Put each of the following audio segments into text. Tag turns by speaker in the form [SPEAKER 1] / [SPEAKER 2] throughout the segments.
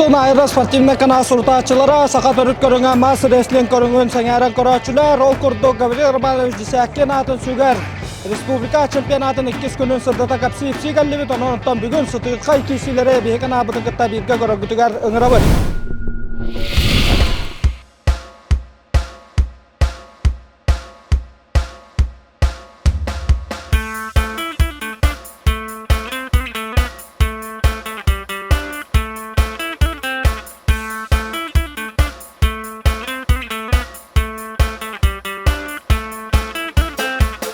[SPEAKER 1] буоллун, Айра спортивнай канал сурутааччылара, саха төрүт көрүҥэ мас рестлинг көрүҥүн сэҥээрэн көрөөччүлэр, ол курдук Гаврил Романович Десяткин аатын сүгэр республика чемпионатын иккис күнүн сырдата кэпсии кэллибит, онон оттон бүгүн сытыырхай киирсиилэри биһиги каналбытын кытта бииргэ көрөргүтүгэр ыҥырабыт.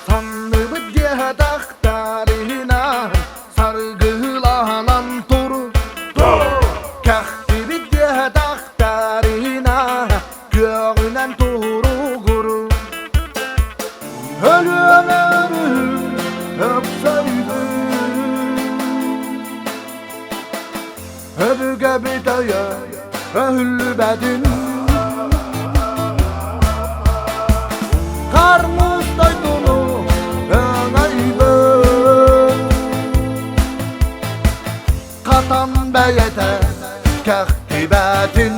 [SPEAKER 2] Санныбыт диэхтарина саргылаһанан тур Кэхтибит диэхтарина күөҕүнэн туругуру Өлүөнөрү өпсөйбүт Өбүгэбит өйө өһүллүбэтин Кармус дойдуну өҥөйбүт Хатан бэйэтэ кэхтибэтин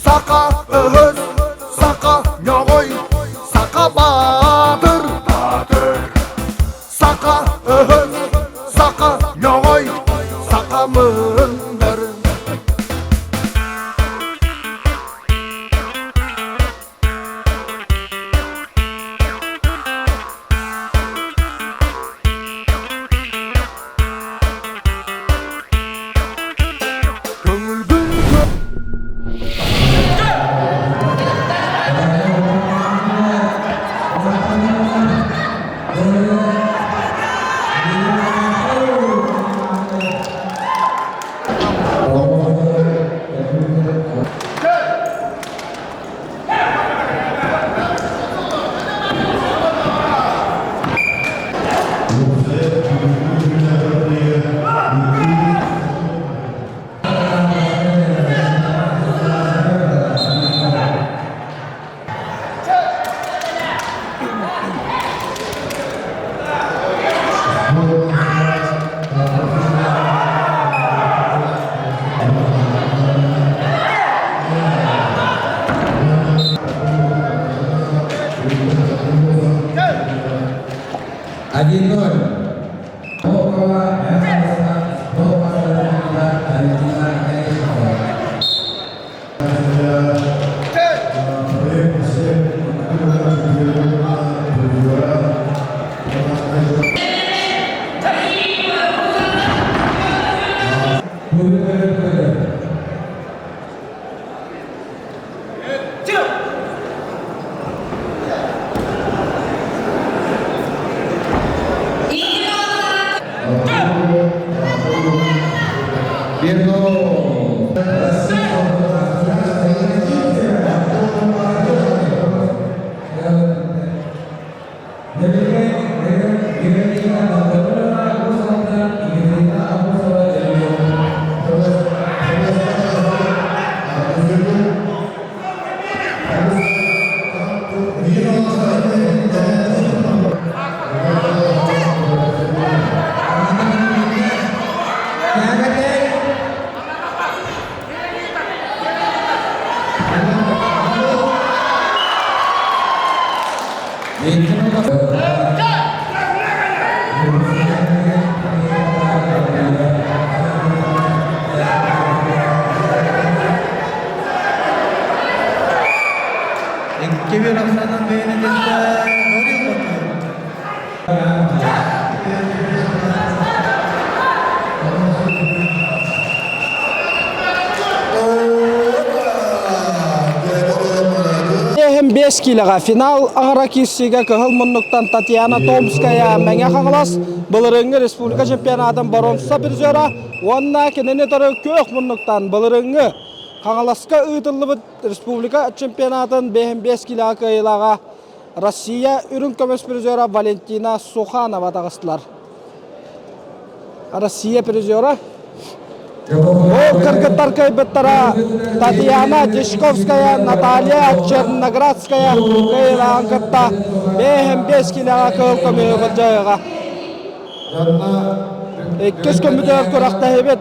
[SPEAKER 2] Саха өһөс, саха ньоҕой, саха баатыр. Саха өһөс, саха ньоҕой, саха мындыр. Көҥүлгүн
[SPEAKER 3] Один-ноль. Волкова, Валентина Орешкова.
[SPEAKER 4] Икки ахсанан бэйэнититтэ Горил
[SPEAKER 1] Эһэм 5 киилэҕэ финал аҥара киирсиигэ кыһыл муннуктан Татьяна Томская Мэҥэ Хаҥалас былырыыҥҥы республика чемпионатын боруонса призера уонна кинини утары күөх муннуктан былырыыҥҥы Хаҥаласка ыытыллыбыт республика чемпионатын 5 киилэҕэ кыайыылааҕа Россия үрүҥ көмүс призера Валентина Суханова таҕыстылар. Россия призера Ол кыргыттар кыайбыттара Татьяна Дьячковская, Наталья Черноградская кыайыылааҕын кытта 5 киилэҕэ кыһыл көмүһү былдьаһыаҕа. Иккис көмүтүгэр күрэхтэһибит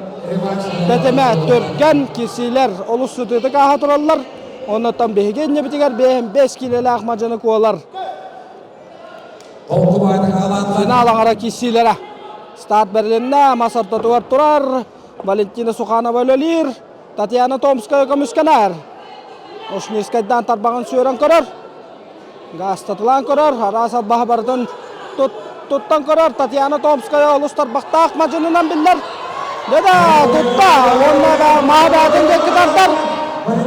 [SPEAKER 1] тэтимэ түргэн, кирсиилэр олус сытыытык ааһа тураллар. Оннуттан биһиги иннибитигэр 5 киилэлээх мадьыны куолар. Финал аҥара киирсиилэрэ. Старт бэрилиннэ, мас ортотугар турар. Валентина Суханова үлэлиир. Татьяна Томская көмүскэнэр. Ушницкайдаан тарбаҕын сүөрэн көрөр. Гаастатылаан көрөр, араас албаһы барытын туттан көрөр. Татьяна Томская олус тарбахтаах мадьынынан биллэр. Дьэ тутта уонна да маабаатын диэки тардар.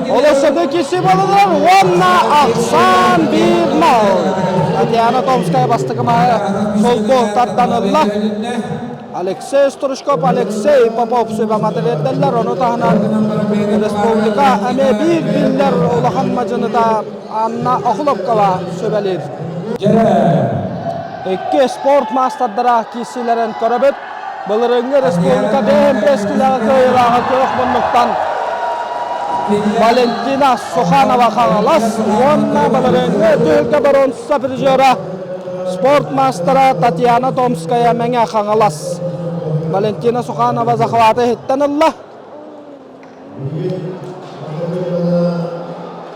[SPEAKER 1] Олус сытыы киирсии буолаллар уонна ахсаан 1-0. Татьяна Томская бастакы маһы солбу тардан ылла. Алексей Стручков, Алексей Попов сүбэ матырыйдаллар. Ону таһынан республика эмиэ биир биллэр улахан мадьыныта Анна Охлопкова сүбэлиир. Икки спорт маастардара киирсиилэрин көрөбүт. Былырыыҥҥы республика бэйэм бэскилэҕэ кыайыылааҕа күөх муннуктан Валентина Суханова Хаҥалас уонна былырыыҥҥы түһүлгэ боруонса призера спорт маастара Татьяна Томская Мэҥэ Хаҥалас. Валентина Суханова захваты иһиттэн ылла.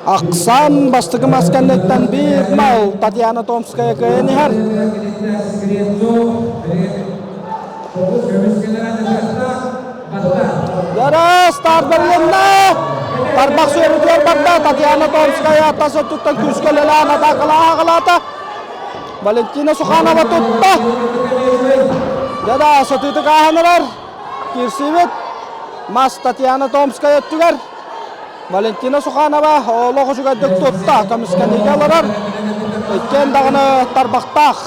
[SPEAKER 1] Ахсаан бастакы мас кэнниттэн биир мал Татьяна Томская кыайан иһэр. Яра старт бэрилиннэ. Тарбах сүөрүтүгэр барда. Татьяна Томская тас өттүттэн күүскэ үлэлээн атаакалаата. Валентина Суханова тутта. Дьэ сытыытык ааһан эрэр. Киирсибит мас Татьяна Томская өттүгэр. Валентина Суханова олох үчүгэйдик тутта, көмүскэниигэ олорор. Иккиэн даҕаны тарбахтаах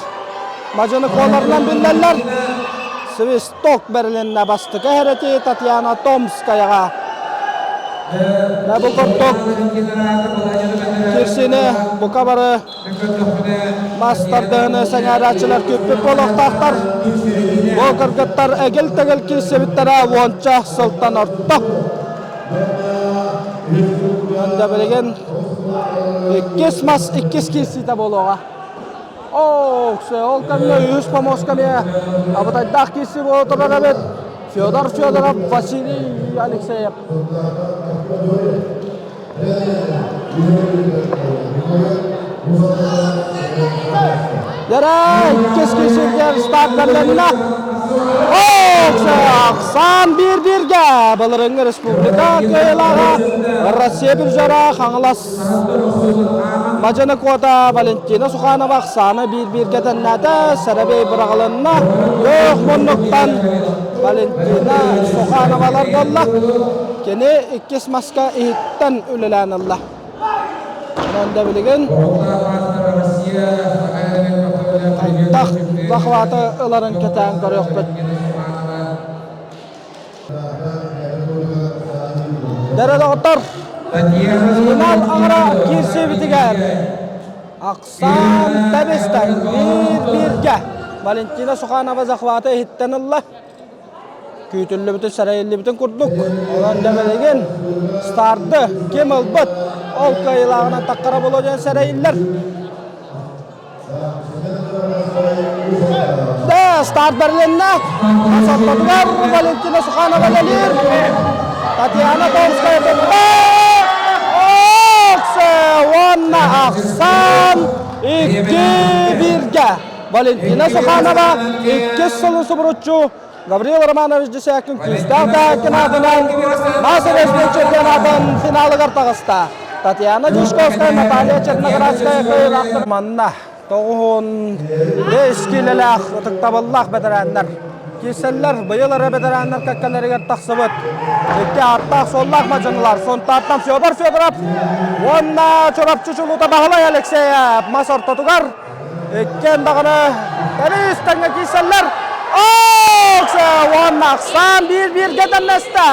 [SPEAKER 1] мадьыны куоларынан биллэллэр. Свисток бэрилиннэ бастакы эһэрэти Татьяна Томскаяҕа. Бу курдук кирсини бука бары Мастардыһыны сэҥээрээччилэр күүппүт буолуохтаахтар. Бу кыргыттар эгил-тэгил киирсибиттэрэ уонча сылтан орто. Онда билигин иккис мас иккис киирсиитэ буолуоҕа. Оо, ол кэмҥэ үһүс помоска эмиэ абытайдаах киирсии буола турар эбит. Федор Федоров, Василий Алексеев. Ярай, кис-кисиргер старт бэрилиннэ. Ахсаан биир-бииргэ былырыҥҥы республика кыайыылааҕа Россия призера Хаҥалас Мадьыны Куота Валентина Суханова ахсааны биир-бииргэ тэннээтэ, сэрэбиэй быраҕылынна. Күөх муннуктан Валентина Сухановалар буолла. Кини иккис маска иһиттэн үлэлээн ылла. Онон да билигин хайдах захваты ыларын кэтээн көрүөхпүт. Дэрэ доҕоттор, финал аҥара киирсиибитигэр Ахсаан тэбистэн биир-бииргэ Валентина Суханова захваты иһиттэн ылла. Күүтүллүбүтүн сэрэйиллибитин курдук, онон да билигин старды ким ылбыт, ол кыайыылааҕынан таххара буолуо диэн сэрэйиллэр. Да, старт бэрилиннэ. Сортотугар Валентина Суханова үлэлиир. Татьяна Томская тутта. Оксе уонна ахсаан 2-1-гэ. Валентина Суханова иккис сылын субуруччу Гаврил Романович Десякин күүстээх Даакин аатынан Мас-рестлинг чемпионатын финалыгар таҕыста. Татьяна Дьячковская, Наталья Черноградская кыайыылаахтар манна 95 киилэлээх ытыктабыллаах бэтэрээннэр киирсэллэр. Быйыл эрэ бэтэрээннэр кэккэлэригэр тахсыбыт икки ааттаах-суоллаах мадьынылар Сунтаартан Федор Федоров уонна Чурапчы чулуута Баһылай Алексеев мас ортотугар Иккиэн даҕаны тэбис тэҥҥэ киирсэллэр. Окса уонна ахсаан биир-бииргэ тэннэстэ.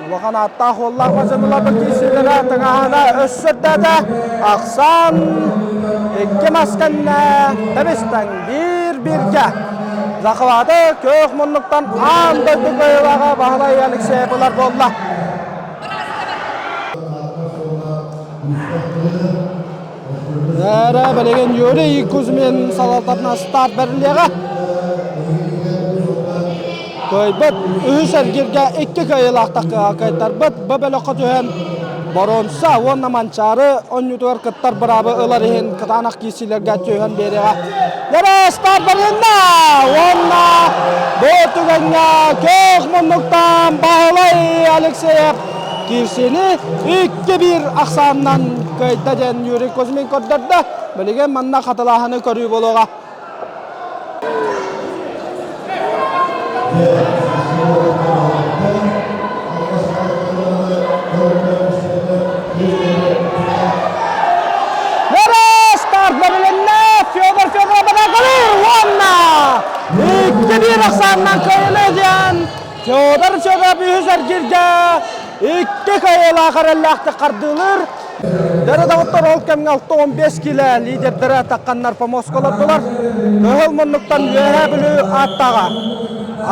[SPEAKER 1] Улахан ааттаах уоллаах мадьыныларбыт киирсиилэрэ тыҥааһына өссө үрдээтэ. Ахсаан икки мас кэннэ тэбис тэҥ биир-бииргэ. Захваты күөх муннуктан аан дойду кыайыылааҕа Баһылай Алексеев ылар буолла. Эрэ билигин Юрий Кузьмин салалтатынан старт бэриллиэҕэ. Кыайбыт үһүс эргииргэ икки кыайыылаах кыайтарбыт Б бөлөххө түһэн боруонса уонна Манчаары оонньуутугар кыттар быраабы ылар иһин кытаанах киирсиилэргэ түһэн биэриэҕэ. Яростар барынна уонна бу түгэҥҥэ күөх муннуктан Баһылай Алексеев киирсиини 2-1 ахсаанынан кыайда диэн Юрий Кузьмин көрдөрдө. Билигин манна хатылааһыны көрүү буолуоҕа. Старт бэрилиннэ! Федор Федоров батаркалыыр уонна 2-1 ахсаанынан кыайыыны диэн Федор Федоров үһүс эргииргэ икки кыайыылаах эрэллээхтик хардыылыыр. Дэрэ доҕоттор ол кэмҥэ 65 килэ лидердэрэ тахханнар помоска олордулар. Кыһыл муннуктан Үөһээ Бүлүү ааттааҕа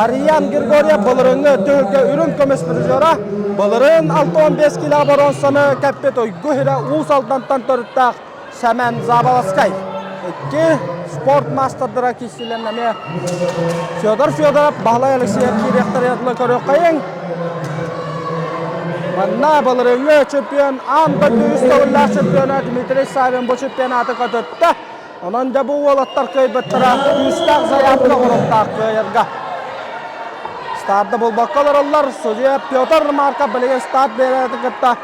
[SPEAKER 1] Ариан Григорьев былырыыҥҥы түһүлгэ үрүҥ көмүс призера, былырыын 65 килэ боруонсаны кэппит Уйгу Иһирэ Уус Алдантан төрүттээх Сэмэн Заболоцкай. Икки спорт маастардара киирсиилэрин эмиэ Федор Федоров, Баһылай Алексеев киириэхтэрэ дылы көрүөххэйиҥ. Манна былырыыҥҥы чемпион аан дойду үс төгүллээх чемпиона Дмитрий Савин бу чемпионаты көтүттэ. Онон да бу уолаттар кыайбыттара күүстээх заявка оҥоруохтаах кыайарга. Старты булбакка олороллор. Судья Петр Марков билигин старт биэрэрин кытта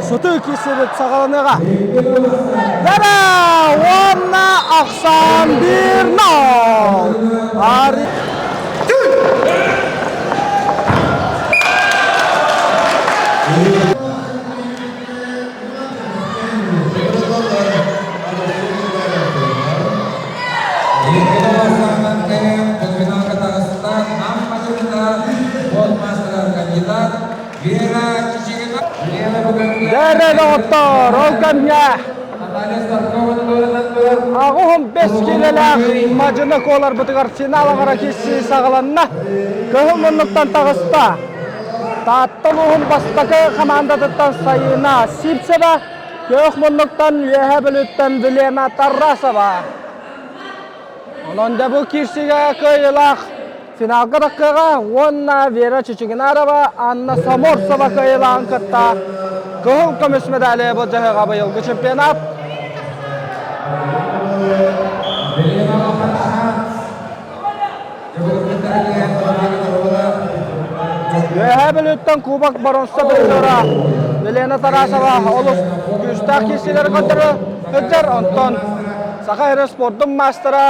[SPEAKER 1] сытыы киирсибит саҕаланыаҕа. Дара уонна ахсаан биир нол. Ари Дэрэ доҕоттоор, ол кэмҥэ 85 киилэлээх мадьыны куоларбытыгар финал аҥара киирсии саҕаланна. Кыһыл муннуктан таҕыста. Таатта улууһун бастакы хамаандатыттан Сайыына Сивцева, күөх муннуктан Үөһээ Бүлүүттэн Вилена Тарасова. Онон да бу киирсиигэ кыайыылаах финалга таххыаҕа уонна Вера Чичигинарова, Анна Соморсова кыайыылааҕын кытта кыһыл көмүс медали былдьаһыаҕа быйылгы чемпионат. Үөһээ Бүлүүттэн Кубок боруонса призера Елена Тарасова олус күүстээх киирсиилэри көрдөрө сылдьар. Онтон Саха эрэ спордун маастара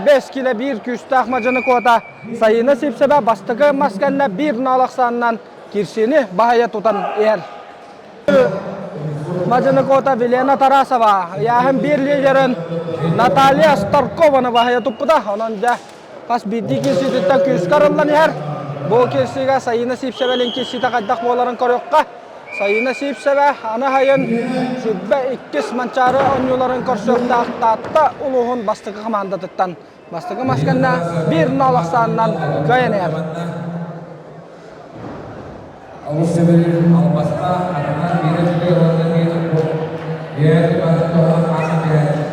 [SPEAKER 1] 15 килэ биир күүстээх мадьыны куота Сайыына Сивцева бастакы мас кэннэ биир ноол ахсаанынан киирсиини баһыйа тутан иһэр. Мадьыны куота Вилена Тарасова ыйааһын биир лидерин Наталья Старкованы баһыйа туппута. Онон дьэ хас биирдии киирсиититтэн күүскэ арыллан иһэр. Бу киирсиигэ Сайыына Сивцевэлин киирсиитэ хайдах буоларын көрүөххэ. Сайыына Сивцева аны сайын 22 Манчаары оонньууларын көрсүөхтээх Таатта улууһун бастакы хамаандатыттан бастакы мас кэннэ биир ноол ахсаанынан кыайан иһэр.
[SPEAKER 3] Олус сөбүлүүр албастаах атынан биирэ үчүгэй уонна биир чоппу биэрэ туппатын туһунан хаасан биэрээччи.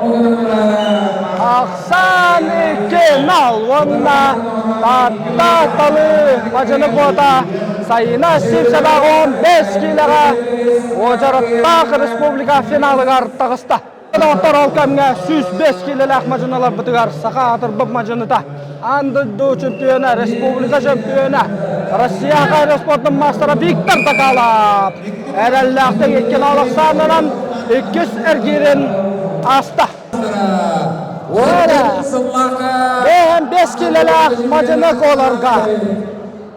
[SPEAKER 3] Ол гынан баран
[SPEAKER 1] Ахсаан 2-0 уонна Таатта Талыы Мадьыны Куота Сайыына Сивцева 15 киилэҕэ уочараттаах республика финалыгар таҕыста. Доҕоттор, ол кэмҥэ 105 киилэлээх мадьыналарбытыгар саха аатырбыт мадьыныта, аан дойду чемпиона, республика чемпиона, Россия аэроспордун маастара Виктор Докалов эрэллээхтик икки алахсаанынан иккис эргиирин ааста. Бэһэн бэс киилэлээх мадьыны куоларга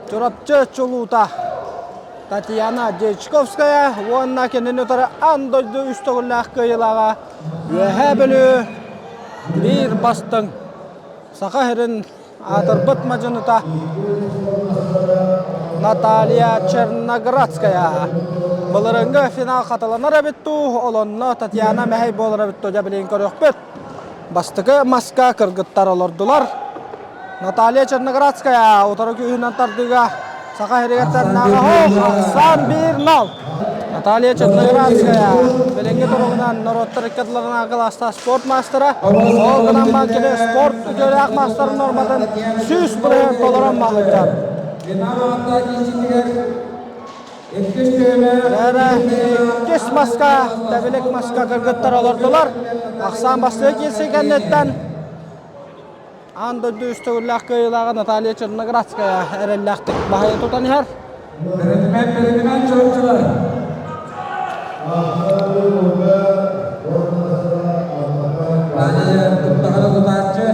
[SPEAKER 1] Чурапчы чулуута Татьяна Дьячковская уонна кинини утары аан дойду үс төгүллээх кыайыылааҕа Үөһээ Бүлүү биир бастыҥ Саха сирин аатырбыт мадьыныта Наталья Черноградская. Былырыҥҥы финал хатыланар эбит дуу, олонно Татьяна мэһэй буолар эбит дуу, дьэ билигин көрүөхпүт. Бастакы маска кыргыттар олордулар. Наталья Черноградская утары күүһүнэн тардыыга Саха сиригэр тэннээҕэ Ахсаан 1-0. Наталья Черноградская билиҥҥи туругунан норуоттар икки ардыларынааҕы кылаастаах спорт маастара. Ол гынан баран кини спорт үтүөлээх маастарын норматын 100% толорон маһыйдар. Иккис маска, тэбилик маска кыргыттар олордулар. Ахсаан бастыҥ киирсии кэнниттэн Аан дойду үс төгүллээх кыайыылааҕа Наталья Черноградская эрэллээхтик баһыйа тутан иһэр.
[SPEAKER 3] Бэрэтимэн, бэрэтимэн чорчулар. Таня туттаҕына тутааччы.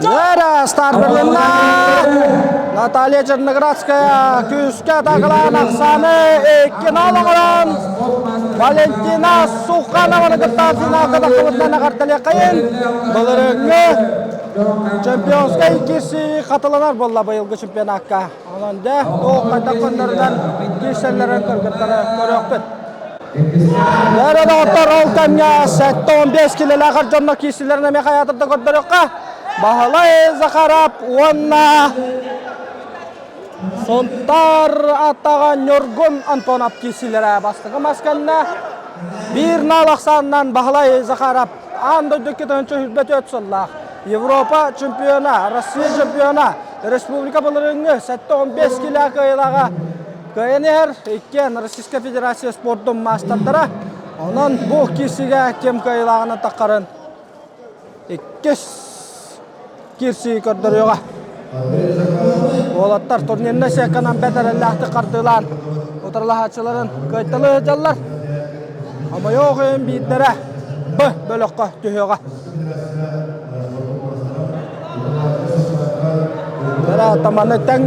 [SPEAKER 1] Лера старт Наталья Черноградская күүскэ атаакалаан ахсааны 2-0 оҥорон Валентина Суханованы кытта финалга тахсыбытынан эҕэрдэлиэххэйин. Былырыыҥҥы чемпионскай киирсии хатыланар буолла быйылгы чемпионакка. Онон дьэ, туох хайдах көннөрүнэн киирсэллэрин кыргыттары көрүөхпүт. Лера доҕоттор ол кэмҥэ 75 килэлээх эр дьонно киирсилэрин эмиэ хайаатар да көрдөрүөххэ. Баһылай Захаров уонна Сунтаар аттаҕа Ньургун Антонов киирсилэрэ бастакы мас кэннэ биир наал ахсаанынан Баһылай Захаров аан дойду 2024 сыллаах Европа чемпиона, Россия чемпиона, республика былырыыҥҥы 75 килэ кыайыылааҕа кыайан иһэр иккиэн Российскай Федерация спордун маастардара. Онон бу киирсиигэ ким кыайыылааҕынан таххарын иккис киирсии көрдөрүөҕэ. Уолаттар турнирнай сетканан бэрт эрэллээхтик хардыылаан утарылаһааччыларын кыайталыы сылдьаллар. Хомойуох иһин биирдэрэ Б бөлөххө түһүөҕэ. Таманы тэҥ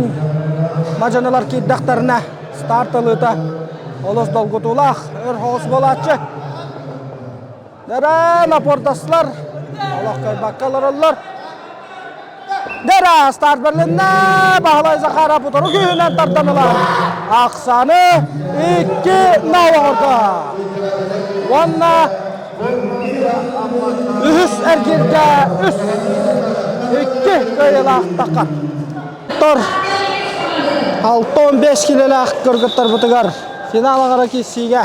[SPEAKER 1] мадьаналар киирдэхтэринэ старт ылыыта олус долгутуулаах өр соҕус буолааччы. Дара напордаслар олох кыайбакка олороллор. Дара старт берлинна Баһылай Захаров утары күүһүнэн тардан ылар. Ахсаны 2-0 оҥордо. Уонна үһүс эргииргэ үс икки кыайыылаах таххар. Тор 6-15 килэлээх кыргыттарбытыгар финал аҕара киирсиигэ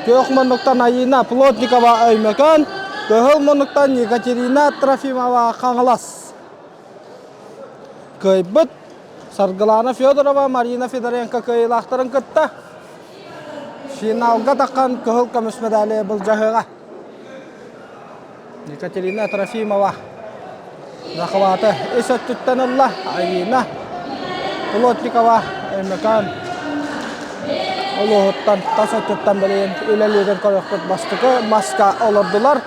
[SPEAKER 1] Күөх муннуктан Айыына Плотникова Өймөкөөн, Кыһыл муннуктан Екатерина Трофимова Хаҥалас. Кыайбыт Саргылана Федорова, Марина Федоренко кыайыылаахтарын кытта финалга таххан кыһыл көмүс медали былдьаһыаҕа. Екатерина Трофимова захваты ис өттүттэн ылла. Айыына Плотникова Өймөкөөн улууһуттан тас өттүттэн билигин үлэлиирин көрүөхпүт бастакы маска олордулар.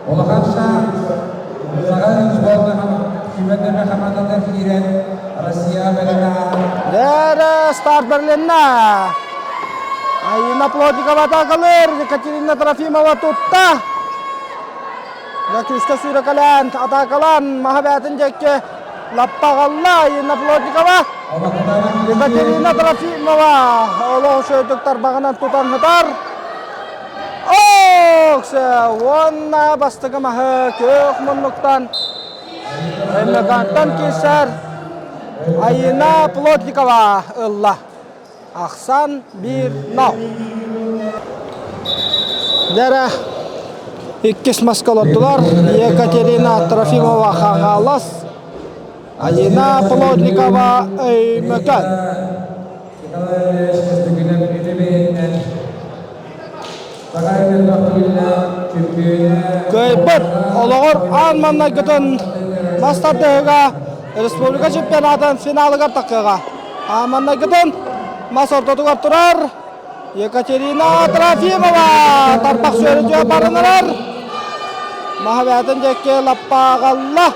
[SPEAKER 3] Улахан саа Саха сборная сүүмэрдэмэ хамаандата киирэн Россия бэлэмэ
[SPEAKER 1] Лера старт берлинна. Айина Плотникова атакалыр, Екатерина Трофимова тутта. Күүскэ сүүрэкэлээн, атаакалаан маһа бээтин диэки лаппаҕалла Айина Плотникова. Екатерина Трофимова олох үчүгэйдик тарбаҕынан тутан сытар. Оксе уонна бастакы маһы күөх муннуктан Өймөкөөнтөн киирсэр Айина Плотникова ылла. Ахсан 1-0. Дэрэ иккис маска олордулар. Екатерина Трофимова Хаҥалас, Алина Плотникова Өймөкөөн. Кыайбыт олоҕор аан маҥнайгытын мас тардыһыыга республика чемпионатын финалыгар таххыаҕа. Аан маҥнайгытын мас ортотугар турар Екатерина Трофимова тарбах сүөрүтүө барынарар. Маһа бэйэтин диэки лаппааҕалла.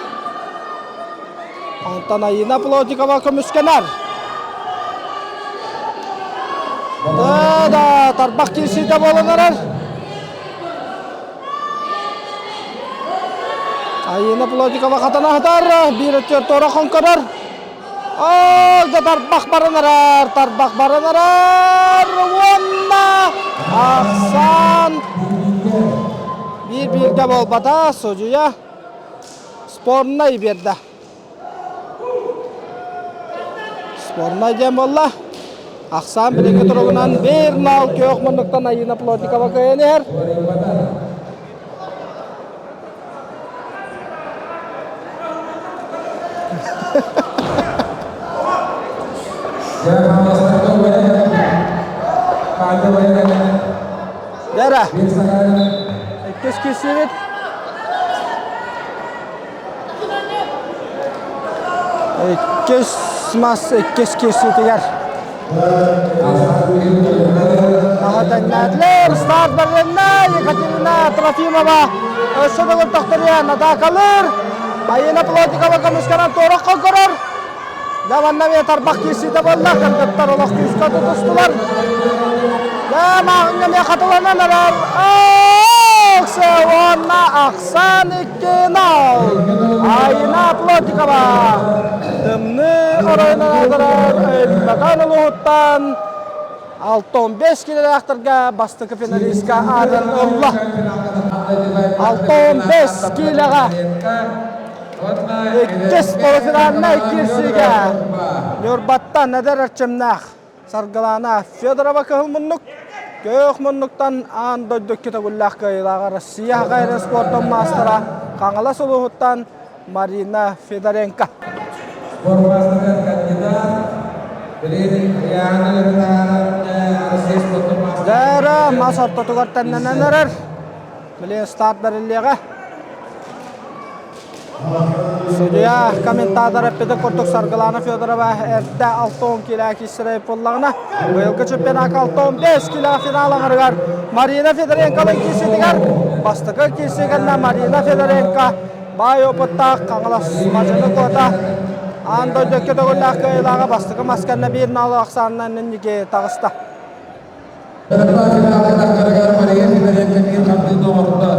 [SPEAKER 1] Онтон Айина Плотникова көмүскэнэр. Да, да, тарбах киирсиитэ буолан эрэр. Айына Плотникова хатана хатар, биир өттүгэр туора хоҥкорор. Оо, да тарбах баран эрэр, тарбах баран эрэр уонна ахсаан биир-бииргэ буолбата, судьуйа спорнай биэрдэ. Спорнай диэн буолла. Ахсаан билиҥҥи туругунан биир нал күөх муннуктан Айына Плотникова кыайан иһэр. Дара. Иккис киирсибит. Иккис мас иккис киирсиитигэр Наһатаннаатылар старт барыанна Екатерина Трофимова өссө да тохторуйан атаакалыыр Айына Плотникова көмүскэнэн туорах көрөр Дьэ манна эмиэ тарбах киирсиитэ буолла кыргыттар олох күүскэ тутустулар Дьэ мааҕыҥҥа эмиэ хатыланан эрэр уонна ахсаан 2-0 Айына Плотникова Тымныы оройунан аатырар Өймөкөөн улууһуттан 65 киилэлээхтэргэ бастакы финалистка аатын ылла. 65 киилэҕэ иккис полуфинальнай киирсиигэ Ньурбаттан эдэр эрчимнээх Саргылаана Федорова кыһыл муннук, күөх муннуктан аан дойду икки төгүллээх кыайыылааҕа Россия Хаҕайрын спордун маастара Хаҥалас улууһуттан Марина Федоренко.
[SPEAKER 3] Спорт маастарыгар кандидат, билигин ыйааһыны таһааран Россия спордун маастара.
[SPEAKER 1] Дьэ, мас ортотугар тэннэнэн эрэр. Билигин старт бэриллиэҕэ. Судьуйа комментатор эппитин курдук Саргылана Федорова эрдэ 60 килэ киирсэрэ буоллаҕына, быйылгы чемпионакка 65 килэ финал аҥарыгар Марина Федоренколын киирсиитигэр бастакы киирсии кэннэ Марина Федоренко баай опыттаах Хаҥалас мадьыны куота аан дойду икки төгүллээх кыайыылааҕа бастакы мас кэннэ биир наалы ахсаанынан инники таҕыста.
[SPEAKER 3] Финалга тахсарыгар Мария Федоренко биир хардыыны оҥордо.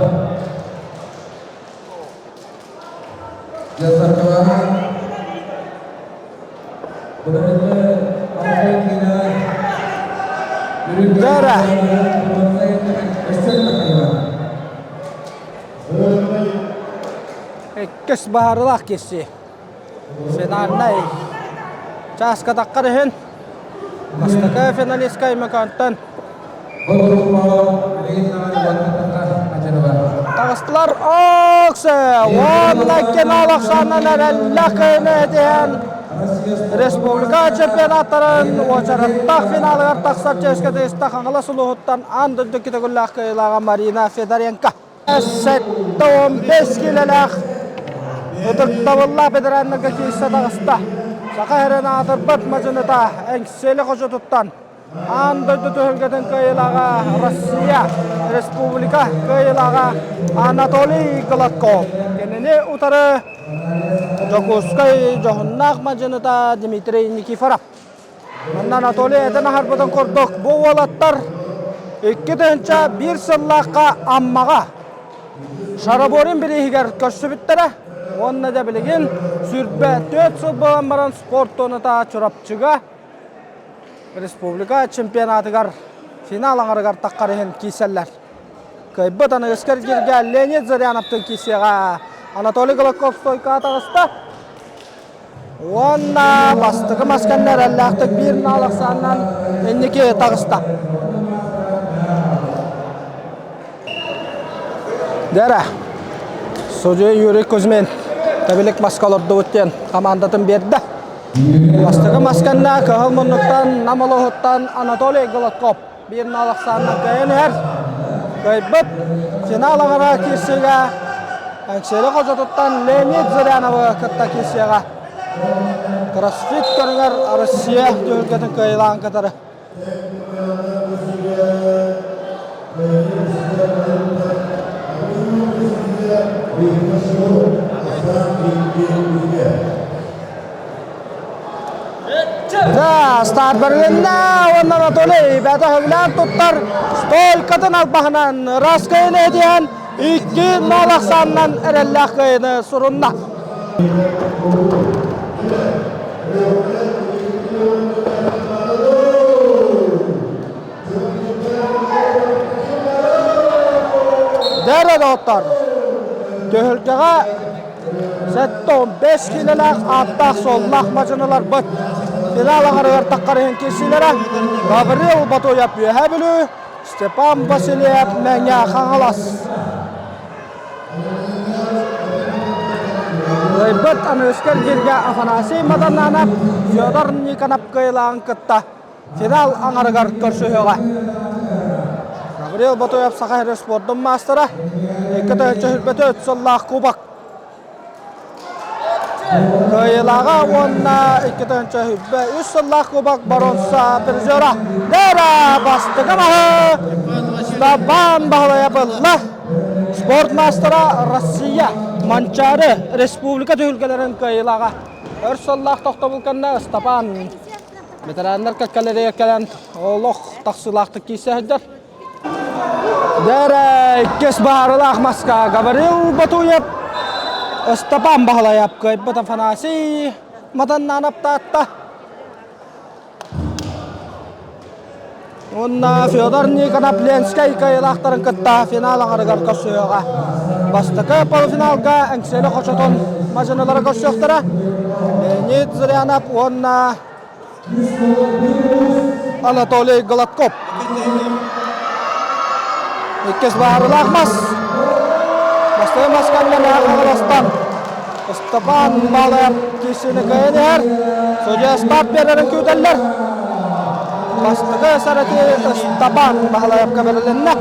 [SPEAKER 1] Дара. Иккис баһарылаах киирсии. Финальнай чааска таххар иһин бастакы финалистка Өймөкөөнтөн Таҕыстылар Оксе уонна Кенал ахсаанынан эрэллээх кыайыыны этиһэн республика чемпионаттарын уочараттаах финалыгар тахсар чиэскэ тыйыста Хаҥалас улууһуттан аан дойду икки төгүллээх кыайыылааҕа Марина Федоренко. 75 киилэлээх ытыктабыллаах ветераннарга киирсэ таҕыста. Саха сирин аатырбат мадьыныта Эҥсиэли хочотуттан Аан дойду түһүлгэтин кыайыылааҕа Россия Республика кыайыылааҕа Анатолий Гладков. Кинини утары Дьокуускай дьоһуннаах мадьыныта Дмитрий Никифоров. Манна Анатолий этэн аһарбытын курдук, бу уолаттар 2001 сыллаахха Аммаҕа Шараборин бирииһигэр көрсүбүттэрэ уонна да билигин 24 сыл буолан баран спорт туоната Чурапчыга республика чемпионатыгар финал аҥарыгар таххар иһин киирсэллэр. Кыайбыт аныгыскы эргииргэ Леонид Зыряновтыын киирсиэҕэ. Анатолий Голоков стойкаҕа таҕыста. Уонна бастакы мас кэннэ эрэллээхтик биир наал ахсаанынан инники таҕыста. Дьэ судьуйа Юрий Кузьмин тэбилик маска олордубут диэн командатын биэрдэ. Бастакы мас кэннэ кыһыл муннуктан Нам улууһуттан Анатолий Голодков биир наал ахсаанынан кыайан иһэр. Кыайбыт финал аҥара киирсиигэ Эҥсиэли хочотуттан Леонид Зыряновы кытта киирсиэҕэ. Кроссфит көрүҥэр Россия түһүлгэтин кыайыылаан кытары. Да, старт бэрилиннэ уонна Анатолий бэйэтэ сөбүлээн туттар стойкатын албаһынан ыраас кыайыыны этиһэн. 2-0 ахсаанынан эрэллээх кыайыыны сурунна. Дэрэ доҕоттор, түһүлгэҕэ 75 киилэлээх ааттаах-суоллаах мадьыныларбыт финал аҥарыгар таххар иһин киирсиилэрэ Гаврил Батуев Үөһээ Бүлүү, Степан Васильев Мэҥэ Хаҥалас. Кыайбыт аныгыскы эргииргэ Афанасий Мадананов Федор Никонов кыайыылааҕын кытта финал аҥарыгар көрсүһүөҕэ. Гаврил Ботуев Саха сирин спордун маастара, 2024 сыллаах кубок кыайыылааҕа уонна 2023 сыллаах кубок боруонса призера Лера бастакы маһы Степан Баһылайап ылла. Спорт маастара Россия Манчаары Республика түһүлгэлэрин кыайыылааҕа. Өр сыллаах тохтобул кэннэ Степан Ветераннар кэккэлэригэр кэлэн олох тахсыылаахтык киирсэ сылдьар. Дэрэ иккис баһаарылаах маска Гаврил Батуев, Ыстапаан Баһылайап кыайбыт Афанасий Матаннанов таатта. Уонна Федор Никонов Ленскэй кыайыылаахтарын кытта финал аҥарыгар көрсүөҕэ. Бастакы полуфиналга Эҥсиэли хочотун мадьынылара көрсүөхтэрэ. Леонид Зырянов уонна Анатолий Гладков. Иккис баһаарылаах мас. Бастакы мас кэннэ Хаҥаластан Степан Балаев киирсиини кыайан иһэр. Судья старт биэрэрин күүтэллэр. Бастакы сэрэтии Степан Баһылаевка бэрилиннэ.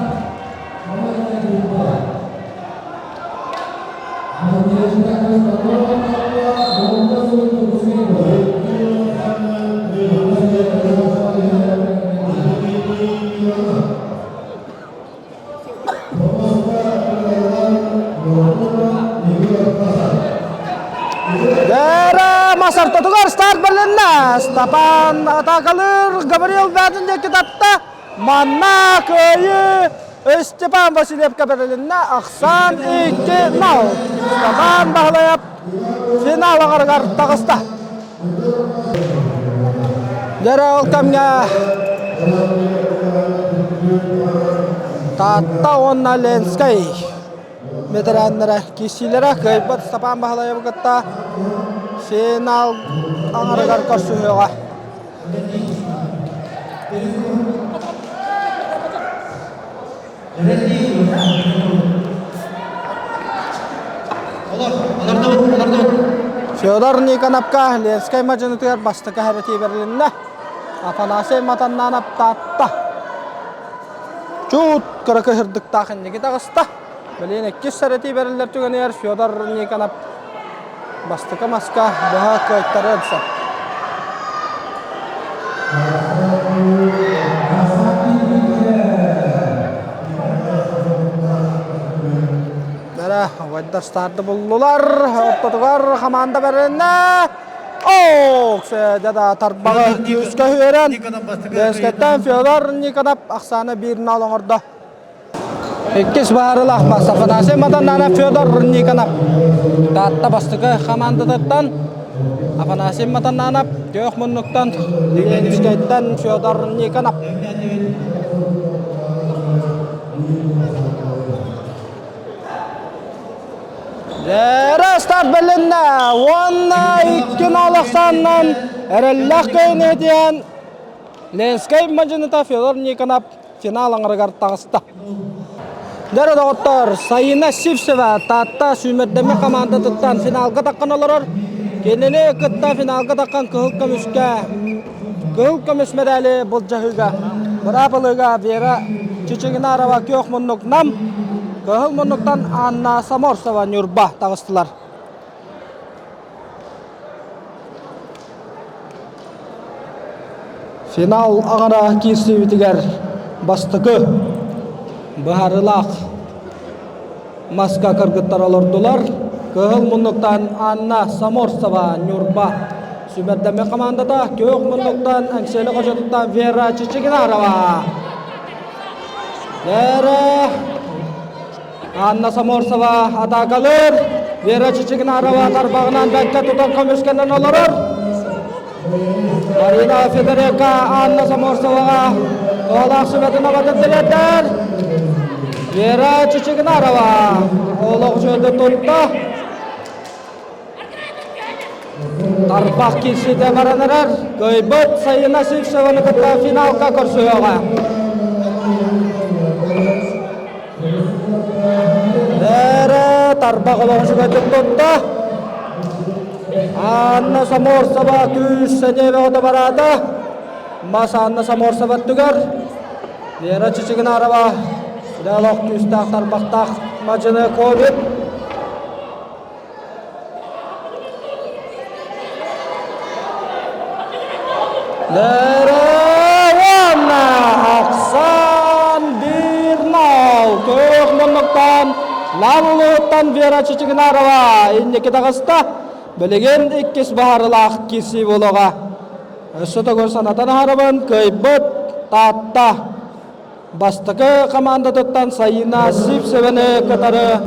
[SPEAKER 1] Бэрэ мас ортотугар старт бэрилиннэ. Степан атаакалыыр Гаврил Вятин диэки татта. Манна кыайыы Степан Васильевка бэрилиннэ. Ахсаан 2-0. Степан Баһылайап финал аҥарыгар таҕыста. Дьэрэ ол кэмҥэ Таатта уонна Ленскэй ветераннара киирсиилэрэ кыайбыт Степан Баһылаевы кытта финал аҥарыгар көрсүһүөҕэ. Федор Никоновка Ленскэй мадьынытыгар бастакы хабытыы бэрилиннэ. Афанасий Матаннанов Таатта. Чуут кыра кыһырдыктаах инники таҕыста. Билигин иккис сэрэтии бэриллэр түгэнигэр Федор Никонов бастакы маска быһа кыайтарыан сөп. Бэрэ, убайдар старды буллулар. Ортотугар хамаанда бэриннэ. Ок, дьада тарбаҕы күүскэ үөрэн. Ленскэттэн Федор Никонов ахсааны 1-0 оҥордо. Иккис баарылаах мас Афанасий Матаннанов Федор Никонов Таатта бастакы хамаандатыттан Афанасий Матаннанов күөх муннуктан Ленскэйтэн Федор Никонов. Дьэрэ старт бэлиннэ уонна 2-0 ахсаанынан эрэллээх кыайыыны диэн Ленскэй мадьыныта Федор Никонов финал аҥарыгар таҕыста. Дьэ доҕоттор, Сайына Сивцева Таатта сүүмэрдэммит хамаандатыттан финалга таххан олорор. Кинини кытта финалга таххан кыһыл көмүскэ кыһыл көмүс мэдээли былдьаһыыга быраабылыга Вера Чичигинарова күөх муннук Нам, кыһыл муннуктан Анна Саморсова Ньурба таҕыстылар. Финал аҕара киирсиибитигэр бастакы быһаарыылаах маска кыргыттар олордулар. Кыһыл муннуктан Анна Саморцева Ньурба сүүмэрдэммит хамаандата, күөх муннуктан Эҥсиэли хочотуттан Вера Чичигинарова. Вера. Анна Саморсова атаакалыыр. Вера Чичигинарова тарбаҕынан бэккэ тутан көмүскэнэн олорор. Марина Федоренко Анна Саморсоваҕа оолаах сүбэтин абатын тириэрдэр. Вера Чичигинарова олох үчүгэйдик тутта. Тарбах киирсиитэ баран эрэр. Кыайбыт Сайына Сивцеваны кытта финалга көрсүөҕэ. Эрэ тарбах олоҕун үчүгэйдик тутта. Анна Саморсова күүс сэниэ бөҕөтө бараата. Мас Анна Саморсова өттүгэр. Вера Чичигинарова олох күүстээх тарбахтаах мадьыны ковид. Уонна Оксан Бирнол күөх муннуктан Нам улууһуттан Вера Чичигинарова инники таҕыста. Билигин иккис баһарылаах киирсии буолуоҕа. Өссө төгүл санатан аһарабын, кыайбыт Таатта Бастакы хамаандатыттан Сайыына Сивцеваны кытары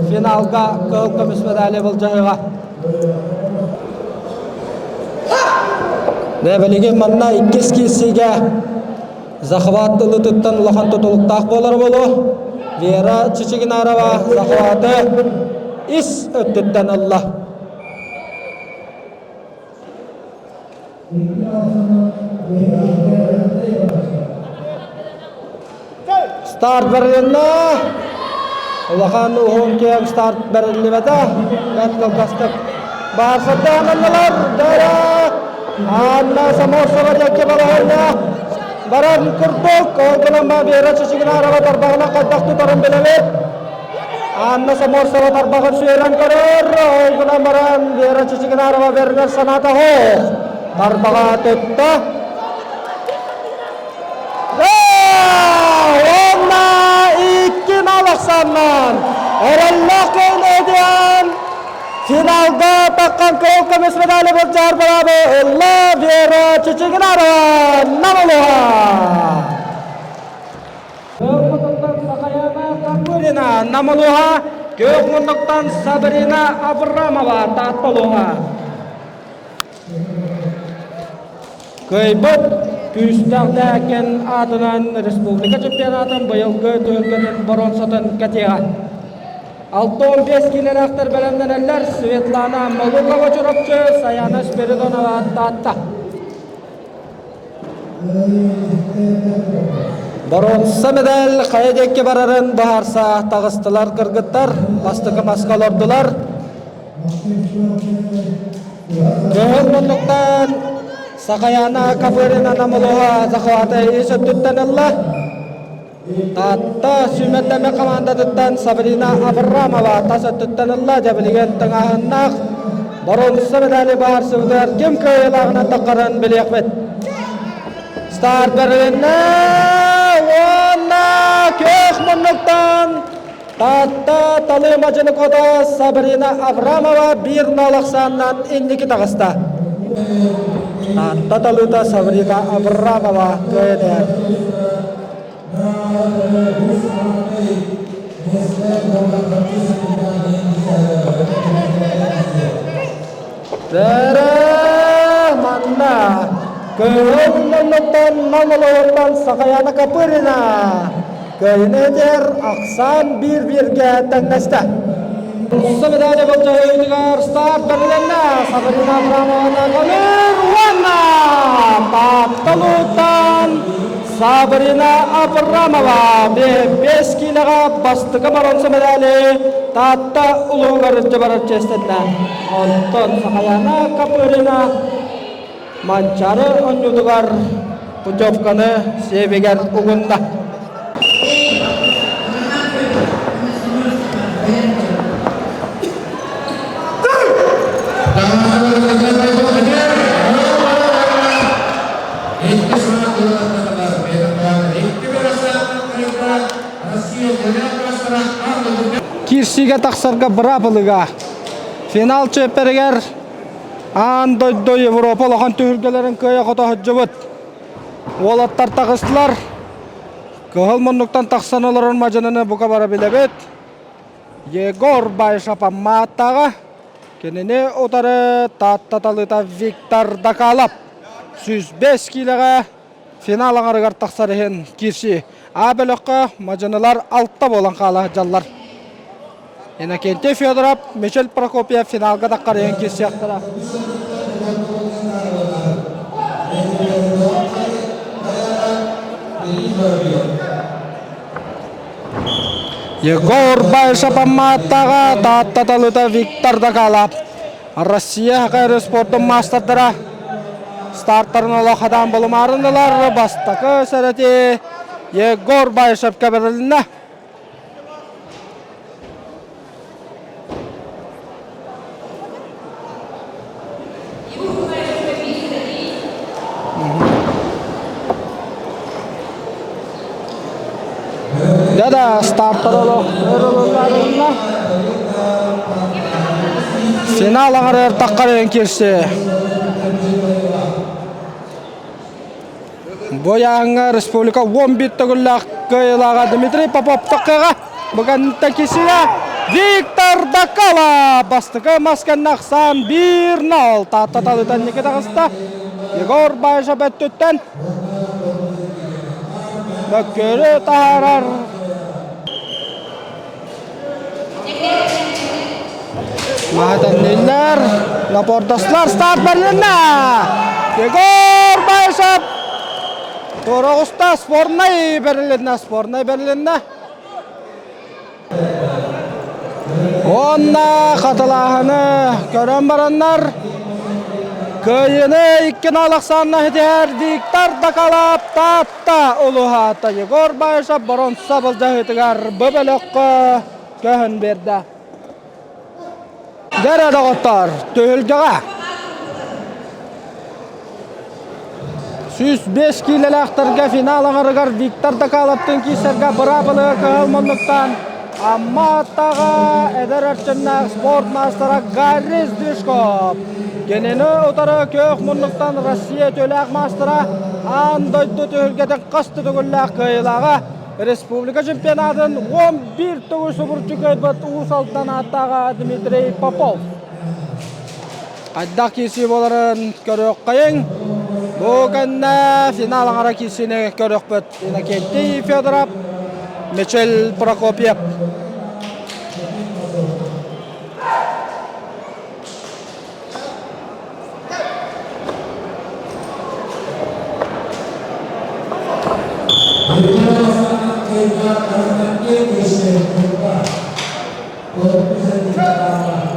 [SPEAKER 1] финалга кыһыл көмүс медали былдьаһыаҕа. Дэ билигин манна иккис киирсиигэ захват ылытыттан улахан тутулуктаах буолар буолуо. Вера Чичигинарова захваты ис өттүттэн ылла. Старт бэрилиннэ. Улахан уһун киэҥ старт бэриллибэтэ. Бэрт кылгастык баарсардаан ыллылар. Дара Анна Самосова диэки балаһыанньа баран курдук. Ол гынан Вера Чичигинарова тарбаҕынан хайдах тутарын билэбит. Анна Саморсова тарбаҕын сүөрэн көрөр, ол гынан баран Вера Чичигинарова бэринэр санаата суох. Тарбаҕа тутта. Уонна икки нал ахсааннаан эрэллээх кыайыы финалга таххан кыһыл көмүс медали былдьаһар быраабы ылла Вера Чичигинарова Намылуха. Күөх Сахаяна Копырина, Намылуха, күөх муннуктан Сабрина Абрамова, Таатталуха. Кыайбыт күүстээх Дээкэн аатынан республика чемпионатын быйылгы түһүлгэтин боруонсатын кэтиэҕэ. 65 киилэлээхтэр бэлэмнэнэллэр Светлана Молукова Чурапчы, Саяна Спиридонова Таатта. Боруонса медаль хайа диэки барарын быһаарса таҕыстылар кыргыттар, бастакы маска олордулар. Көһөн муннуктан Сахаяна Копырина Намылоха захваты ис өттүттэн ылла. Таатта сүүмэрдэммит хамаандатыттан Сабрина Абрамова тас өттүттэн ылла. Дьэ билигин тыҥааһыннаах боруонса медали баарсыбытыгар ким кыайыылааҕынан таххарын билиэхпит. Старт бэрилиннэ уонна күөх муннуктан Таатта Талыы мадьыны Сабрина Абрамова биир нол ахсааннаан инники таҕыста. Таатта талыыта Сабрина Абрамова кыайан Бэрэ манна кыһыл муннуктан Намыловаттан Сахаяна Копырина Кыайын этэр ахсаан биир-бииргэ тэҥнэстэ. Сабыдааля болдьоһуутугар старт бэрилэннэ. Сабрина Абрамовна Камир уонна Таатталууттан Сабрина Абрамова бэс киилэҕэ бастакы боруонса медали Таатта улууһугар илдьэ барар чиэстэннэ. Онтон Сахаяна Копырина Манчаары оонньуутугар путевканы сиэбигэр угунна. Киирсиигэ тахсарга быраабылыга финал чиэппэригэр Аан дойду Европа улахан түһүлгэлэрин кыайа-хото сылдьыбыт уолаттар таҕыстылар. Кыһыл муннуктан тахсан олорор мадьыныны бука бары билэбит. Егор Баишев Аммааттааҕа, кинини утары Таатта талыыта Виктор Дакалов 105 киилэҕэ финал аҥарыгар тахсар иһин киирсии. А бөлөххө мадьынылар алта буолан хаала сылдьаллар. Иннокентий Федоров, Мичел Прокопьев финалга таххар иһин киирсиэхтэрэ. Егор Баишев Аммааттаҕа Таатта талыта Виктор Дакалап Россия ХКР спордун маастардара стартарын олох хатаан булумаарынылар бастакы сэрэти Егор Баишевка бэрилиннэ. Да-да, старттар олох ырылылларынна. Финал аҥарыгар таххар кирси. Бу ыйааһыҥҥа республика 11 төгүллээх кыайыылааҕа Дмитрий Попов таххыаҕа. Бүгүн кисигэ Виктор Дакала бастакы мас кэннэ ахсаан 1-0 Таатта талыытан ники таҕыста. Егор Баишев өттүттэн мөккүөрү таһаарар. Маһатанниллар, Лапордослар старт барылынна! Егор Баишев Тороҕуста спорнай берилиннэ, спорнай берилиннэ. Уонна хатылааһыны көрөн бараннар кыайыыны икки алахсаанна ситиһэр Виктор Дакалап Таатта улуһаата Егор Баишев боронса былдьаһыытыгар бу бөлөххө көһөн биэрдэ. Дьэ доҕоттор, түһүлгэҕэ 105 киилэлээхтэргэ финал аҥарыгар Виктор Дакаловтыын киирсэргэ быраабылыга кыһыл муннуктаан Амма-Аттаҕа эдэр эрчимнээх спорт маастара Гарри Сдвижков. Кинини утары күөх муннуктан Россия үтүөлээх маастара аан дойду түһүлгэтин хас да төгүллээх кыайыылааҕа республика чемпионатын 11 төгүл субуруччу кыайбыт Уус Алдан ааттааҕа Дмитрий Попов. Хайдах киирсии буоларын көрүөххэйиҥ. Бу кэннэ финал аҥара киирсиини көрүөхпүт. Иннокентий Федоров, Мичел Прокопьев.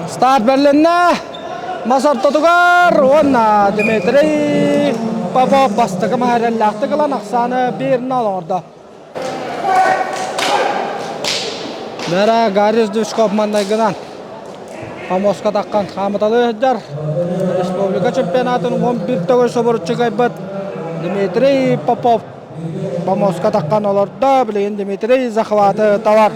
[SPEAKER 1] Старт бэрилиннэ. Мас ортотугар уонна Дмитрий Попов бастакы маһареллаахтык ылан ахсааны 1-0 оҥордо. Мэра Гарис Душков маннайгынан Помоска таххан хаамыталыы сылдьар. Республика чемпионатын 11 төгүл собуруччу кыайбыт Дмитрий Попов Помоска таххан олордо. Билигин Дмитрий захваты талар.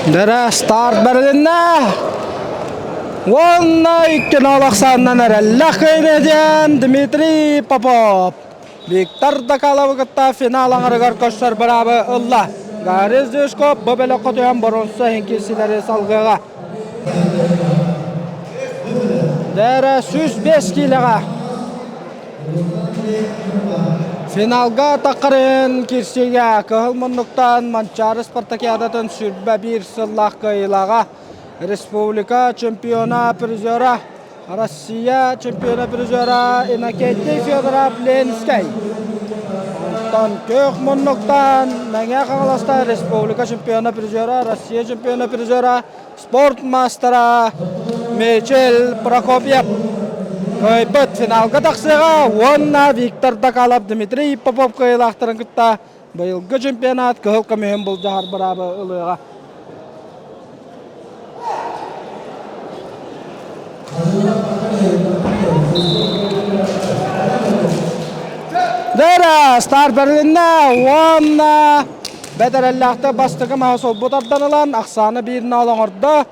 [SPEAKER 1] Дара старт бэрилиннэ. Уонна икки ноолохсааннан эрэллэх кыайыны Дмитрий Попов. Виктор Дакаловы кытта финал аҥарыгар көрсөр быраабы ылла. Гарри Зюшков бу бөлөххө түһэн боруонса иһин киирсилэри салгыаҕа. Дэрэ 105 киилэҕэ Финалга таххарын киирсиигэ кыһыл муннуктан Манчаары спартакиадатын 21 сыллаах кыайыылааҕа республика чемпиона призера Россия чемпиона призера Иннокентий Федоров Ленскэй. Онтон күөх муннуктан Мэҥэ Хаҥаласта республика чемпиона призера, Россия чемпиона призера, спорт маастара Мичел Прокопьев. Кыайбыт финалга тахсыаҕа уонна Виктор Дакалов Дмитрий Попов кыайыылаахтарын кытта Быйылгы чемпионат кыһыл көмүһүн былдьаһар быраабы ылыаҕа. Дэрэ, Стар Берлиннэ уонна бэтэрэллээхтэр бастакы маһы солбут ардан ылан, ахсааны биир нал оҥордо.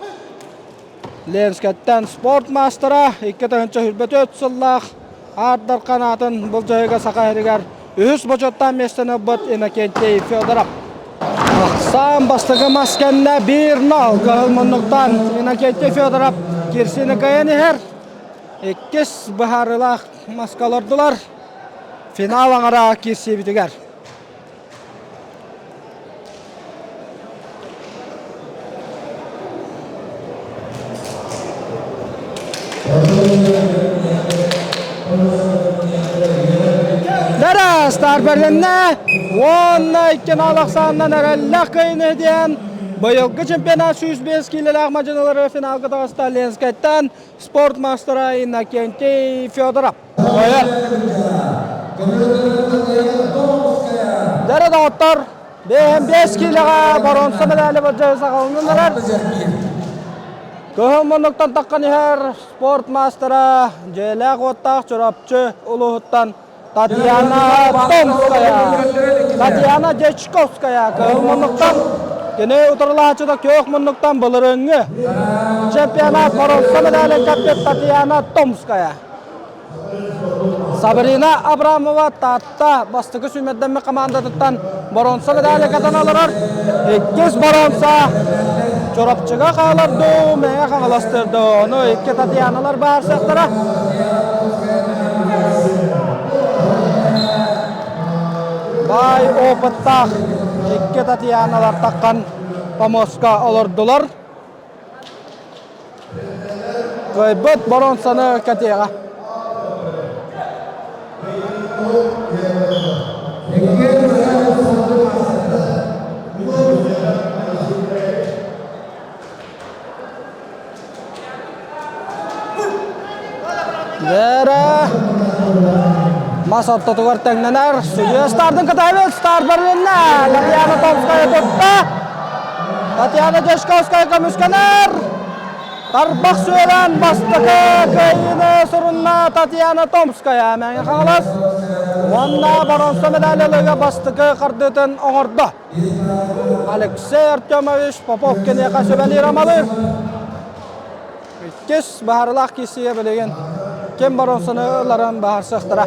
[SPEAKER 1] Ленскэттэн спорт маастара 2024 сыллаах Аардар канаатын былдьаһыга Саха сиригэр үһүс бочуоттаах миэстэни ылбыт Иннокентий Федоров. Ахсаан бастакы мас кэннэ 1-0 кыһыл муннуктан Иннокентий Федоров кирсини кыайан иһэр. Иккис быһаарыылаах маска олордулар. Финал аҥара кирсиибитигэр. Дара Стар бэрилиннэ уонна икки нал ахсаанынан эрэллээх кыайыыны диэн быйылгы чемпионат 105 киилэлээх мадьыналары финалга таҕыста Ленскэйтэн спорт маастара Иннокентий Федоров. Дьэ доҕоттор, 5 киилэҕэ боруонса медали былдьаһыы саҕаланан эрэр. Кыһыл муннуктан таххан иһэр спорт маастара дьиэлээх-уоттаах Чурапчы улууһуттан Татьяна Томская. Татьяна Дьячковская кыһыл муннуктан кини утарылааччыта күөх муннуктан былырыыҥҥы чемпионат боруонса медалин кэппит Татьяна Томская. Сабрина Абрамова Таатта бастакы сүүмэрдэммит хамаандатыттан боруонса медали катан олорор. Иккис боруонса Чурапчыга хаалар дуу, Мэҥэ Хаҥаластыыр дуу. Ону икки Татьяналар баарсыахтара. Баай опыттаах икки Татьяналар таххан помостка олордулар. Кыайбыт боруонсаны кэтиэҕэ. Вера мас ортотугар тэҥнэнэр. Судьуйа стартын кытаабыт. Старт барылынна. Татьяна Томская тутта. Татьяна Дьячковская көмүскэнэр. Тарбах сүөрэн бастакы кыайыыны сурунна Татьяна Томская Мэҥэ Хаҥалас уонна боруонса медали ылыыга бастакы хардыытын оҥордо. Алексей Артемович Попов киниэхэ сүбэлиир-амалыыр. Иккис баһарылаах киирсиигэ билигин ким боруонсаны ыларын баһарсыахтара.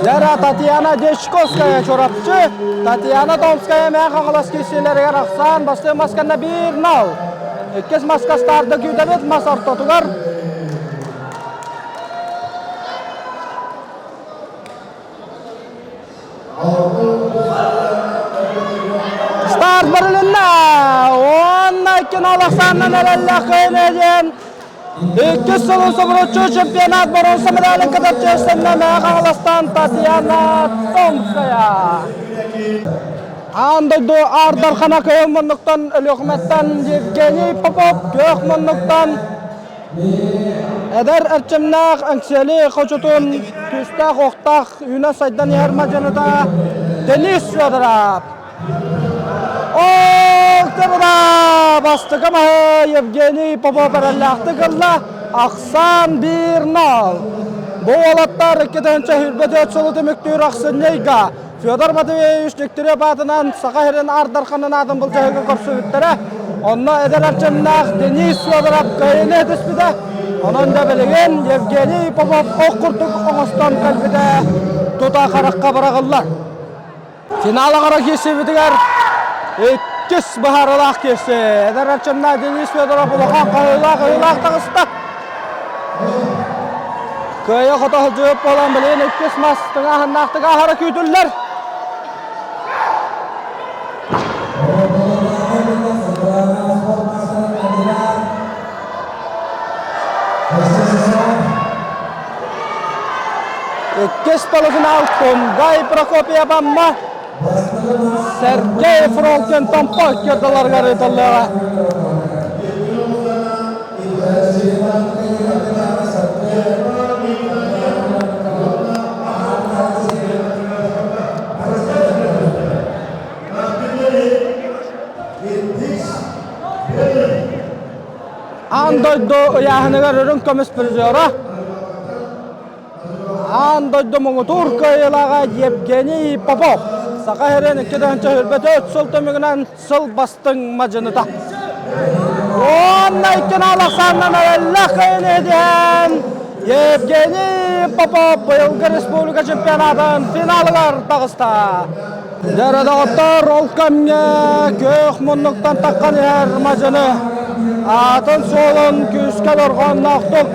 [SPEAKER 1] Лера Татьяна Дьячковская Чурапчы, Татьяна Томская Мэҥэ Хаҥалас киирсиилэригэр ахсаан бастыҥ масканна 1-0. Иккис маска старты күүтэбит мас ортотугар. Старт барылынна! Уонна икки ахсаанынан эрэллээх кыайыны диэн иккис сылын субуруччу чемпионат боруонса медалын кытарчы өстөннө Мэҥэ Хаҥаластан Татьяна Томская. Аан дойду Аар Дархана кыһыл муннуктан Өлүөхүмэттэн Евгений Попов күөх муннуктан Эдэр эрчимнээх Эҥсиэли хочотун күүстээх-уохтаах үүнэн-сайдан иһэр мадьыныта Денис Федоров. Ол бастакы маһы Евгений Попов эрэллээхтик ылла. Ахсаан 1-0. Бу уолаттар 2024 сылы түмүктүүр ахсынньы ыйга Федор Матвеевич Дегтярев аатынан Саха сирин Аар Дарханын аатын былдьаһыыга көрсүбүттэрэ. Онно эдэр эрчимнээх Денис Федоров кыайыыны түспүтэ. Онон да билигин Евгений Попов ох курдук оҥостон кэлбитэ тута харахха быраҕыллар. Финал аҕара киирсибитигэр иккис быһаарыылаах киирси. Эдэр эрчимнээх Денис Федоров улахан хаһыылаах ыһыылаах таҕыста. Кыайа-хото сылдьыбыт буолан билигин иккис мас тыҥааһыннаахтык ааһара күүтүллэр. Иккис полуфинал Кунгай Прокопьев Амма Сергей Фролкин Томпо кырдаларыгар ыытыллыаҕа. Аан дойду ыйааһыныгар үрүҥ көмүс призера, аан дойду муҥутуур кыайыылааҕа Евгений Попов Саха сирин 2024 сыл түмүгүнэн сыл бастыҥ мадьыныта. Уонна икки алахсааннан эрэллээх кыайыыны ситиһэн Евгений Попов быйылгы республика чемпионатын финалыгар таҕыста. Дьэ, доҕоттор, ол кэмҥэ күөх муннуктан таххан иһэр мадьыны аатын-суолун күүскэ дорҕоонноохтук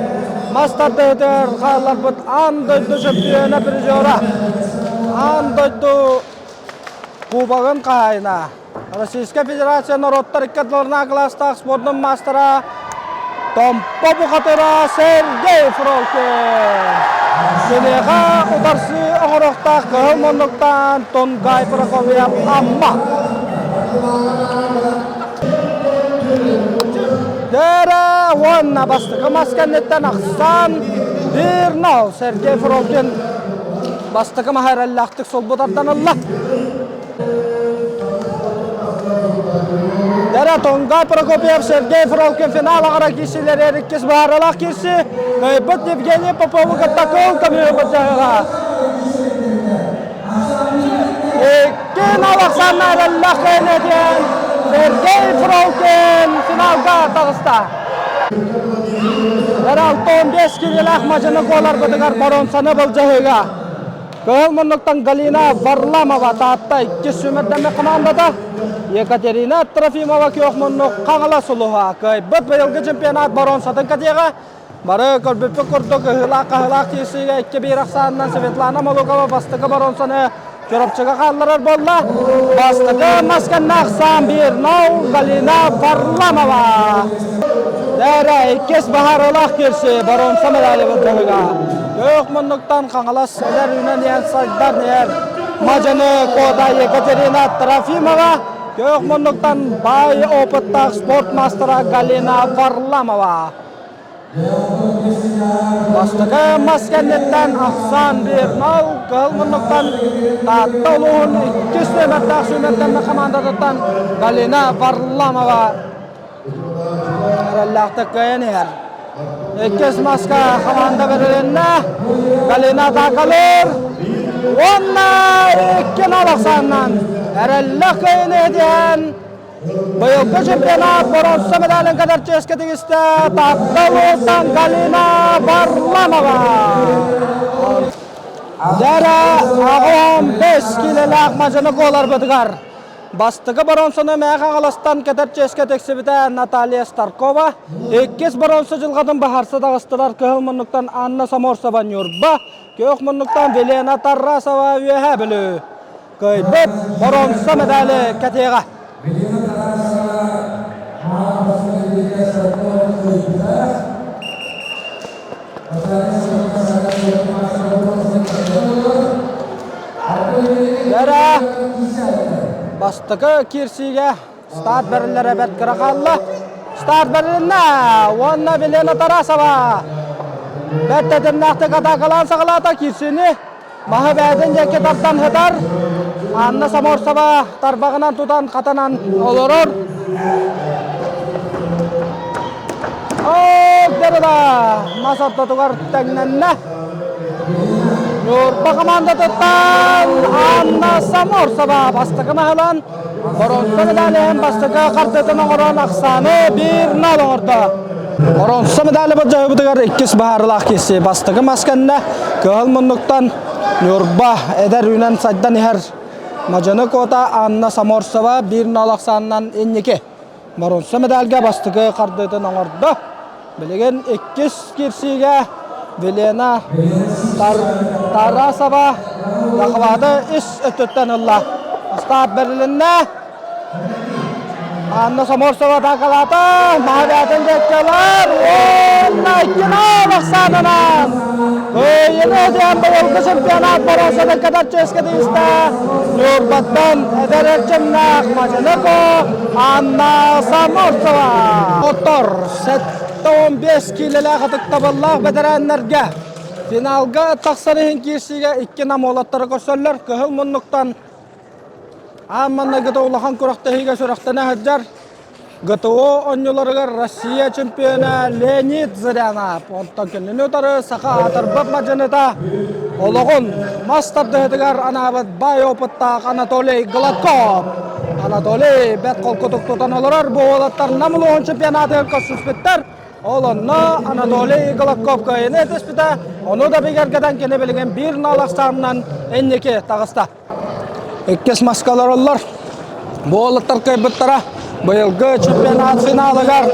[SPEAKER 1] мас тардыһытыгар хаалларбыт аан дойду чөмпүйүөнэ призера, аан дойду кубогын хаһаайына, Российскай Федерация норуоттар икки ардыларынааҕы кылаастаах спордун маастара Томпо бухатыра Сергей Фролкин. Киниэхэ утарсыы оҥоруохтаах кыһыл муннуктаан Тунгай Прокопьев Амма. Дэрэ уонна бастакы мас кэнниттэн ахсаан 1-0 Сергей Фролкин бастакы маһа эрэллээхтик сулбу тардан ылла. Дара Тонгай Прокопьев, Сергей Фролкин финал аҕара киирсиилэригэр иккис быһаарыылаах киирсии. Кыайбыт Евгений Попову кытта кыл көмүһү былдьаһыаҕа. Икки Александр эрэллээх кыайан Сергей Фролкин финалга таҕыста. Дара 65 килэлээх мадьыны куоларбытыгар боруонсаны былдьаһыыга. Кыһыл муннуктан Галина Варламова Таатта иккис сүүмэрдэммит хамаандата, Екатерина Трофимова күөх муннук Хаҥалас улууһа кыайбыт быйылгы чемпионат боруонсатын кэтиэҕэ. Бары көрбүппүт курдук ыһыылаах-хаһыылаах киирсиигэ 2-1 ахсаанынан Светлана Молукова бастакы боруонсаны Чурапчыга хаалларар буолла. Бастакы масканна ахсаан 1-0 Галина Варламова. Дээрэ иккис баһаарылаах киирсии боруонса медали былдьаһыга. Күөх муннуктан Хаҥалас эдэр үүнэн иһэн сайдан иһэр мадьыны Кода Екатерина Трофимова, күөх муннуктан баай опыттаах спорт маастара Галина Варламова. Бастакы мас кэнниттэн ахсаан 1-0 кыһыл муннуктан Таатта улууһун иккис нүөмэрдээх сүүмэрдэммит хамаандатыттан Галина Варламова эрэллээхтик кыайан иһэр. Иккис маска хамаанда бэрилиннэ. Галина атаакалыыр. Уонна 2-0 ахсаанынан эрэллээх кыайыыны ситиһэн Быйылгы чемпионат боруонса медалын кытар чиэскэ тигистэ Таатта улууһуттан Галина Варламова. Дьэрэ 85 киилэлээх мадьыны куоларбытыгар бастакы боруонсаны Мээх Хаҥаластан кэтэр чиэскэ тиксибитэ Наталья Старкова, иккис боруонса дьылҕатын быһаарса таҕыстылар кыһыл муннуктан Анна Соморсова Ньурба, күөх муннуктан Велена Тарасова Үөһээ Бүлүү. Кыайбыт боруонса медали кэтиэҕэ. Дэрэ бастакы киирсиигэ старт бэриллэрэ бэрт кыра хаалла. Старт бэрилиннэ уонна Велена Тарасова бэрт тэтимнээхтик атаакалаан саҕалаата киирсиини. Маһы бэйэтин диэки тардан сытар. Анна Саморсова тарбаҕынан тутан хатанан олорор. Оо, да мас ортотугар тэҥнэннэ. Ньурба командатыттан Анна Саморсова бастакы маһылан боруонса медалиһын бастакы хардыытын оҥорон ахсааны 1-0 оҥордо. Боруонса медали былдьаһыыбытыгар иккис быһаарыылаах киирсии бастакы мас кэннэ кыһыл муннуктан Ньурба эдэр үүнэн сайдан иһэр Мадьыны Куота Анна Саморсова 1-0 ахсаанынан инники. Боруонса медальга бастакы хардыытын оҥордо. Билигин иккис киирсиигэ Велена Тарасова захваты ис өттүттэн ылла. Старт бэрилиннэ. Анна Соморсова атаакалаата. Маһабатын дьэккэлэр уонна 2-0 ахсаанынан кыайыыны өтөөн быйылгы чемпионат боруонсатын кытар чиэскэ тигистэ. Ньурбаттан эдэр эрчимнээх Мадьыныко Анна Саморцева. Оттор 75 киилэлээх ытыктабыллаах бэтэрээннэргэ финалга тахсар иһин киирсиигэ икки нам уолаттара көрсөллөр. Кыһыл муннуктан аан маҥнайгыта улахан күрэхтэһиигэ сүрэхтэнэ сылдьар. ГТО оонньууларыгар Россия чемпиона Леонид Зырянов, онтон кинини утары саха аатырбыт мадьыныта олоҕун мас тардыһыытыгар анаабыт баай опыттаах Анатолий Гладков. Анатолий бэрт холкутук тутан олорор бу уолаттар Нам улууһун чемпионатыгар көрсүспүттэр. Ол онно Анатолий Гладков кыайыыны этиспитэ, ону да бигэргэтэн кини билигин биир нал ахсаанынан инники таҕыста. Иккис маска олороллор. Бу уолаттар кыайбыттара быйылгы чемпионат финалыгар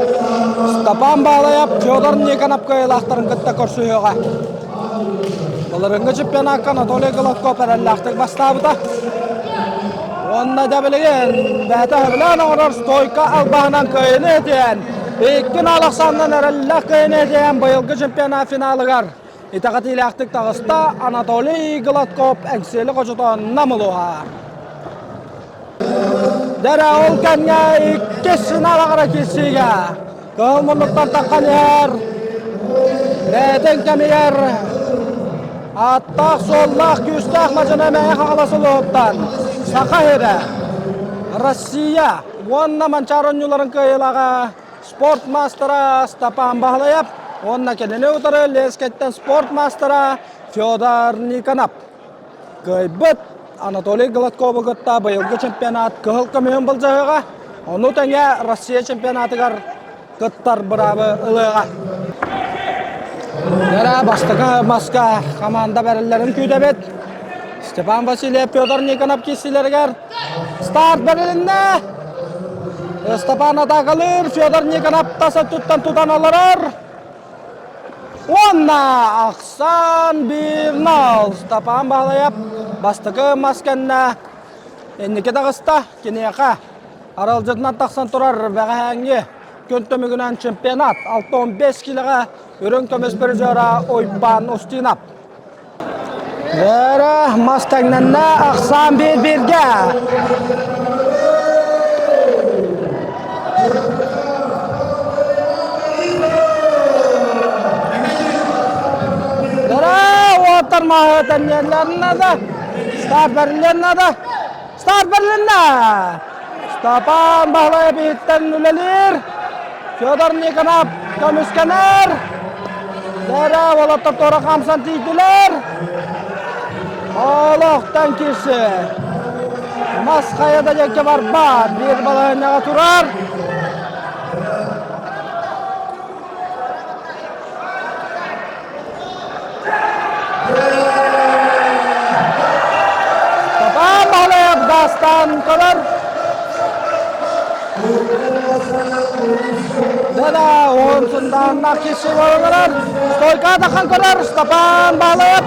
[SPEAKER 1] Степан Баалайап Федор Никонов кыайыылаахтарын кытта көрсүһүөҕэ. Былырыҥҥы чемпионакка Анатолий Головков эрэллээхтик бастаабыта. Уонна дьэ билигин бэйэтэ сөбүлээн оҥорор стойка албаһынан кыайыыны этиэн, икки нал ахсаанынан эрэллээх кыайыыны этиэн быйылгы чемпионат финалыгар Итэҕэтиилээхтик таҕыста Анатолий Гладков Эҥсиэли хочотон Нам улууһа. Дэрэ ол кэмҥэ иккис финал аҕара киирсиигэ кыһыл муннуктан таххан иһэр бэйэтин кэмигэр ааттаах-суоллаах күүстээх мадьыны Мэҥэ Хаҥалас улууһуттан Саха сирэ, Россия уонна Манчаары оонньууларын кыайыылааҕа спорт маастара Степан Баһылайап уонна кинини утары Ленскэйтэн спорт маастара Федор Никонов. Кыайбыт Анатолий Гладкову кытта быйылгы чемпионат кыһыл көмүһүн былдьаһыаҕа, ону тэҥэ Россия чемпионатыгар кыттар быраабы ылыаҕа. Дьэ, бастакы маска команда бэриллэрин күүтэбит. Степан Васильев, Петр Никонов киирсиилэригэр Старт бэрилиннэ. Степан атаакалыыр, Федор Никонов тас өттүттэн тутан олорор. Уонна ахсаан 1-0. Степан Баһылайап бастакы мас кэннэ инники таҕыста. Киниэхэ аралдьытынан тахсан турар бэҕэһээҥҥи күн түмүгүнэн чемпионат 65 килоҕа үрүҥ көмүс призера Уйбаан Устинов. Бөрө мас тэҥнэннэ, ахсаан биир-бииргэ. Бөрө уоттар маһы тэнниэллэринэ да, старт бэриллиэннэ да, старт бэрилиннэ! Степан Баһылайап иһиттэн үлэлиир. Федор Никонов көмүскэнэр. Дэрэ уолаттар туора хаамсан тиийдилэр. Олохтон киирси. Мас хайа да диэки барбат. Биир балаһыанньаҕа турар. Степан Баһылайап гаастаан көрөр. Дада уон сундааннаах киирсии буолан Стойка тахан көрөр Степан Баһылайап.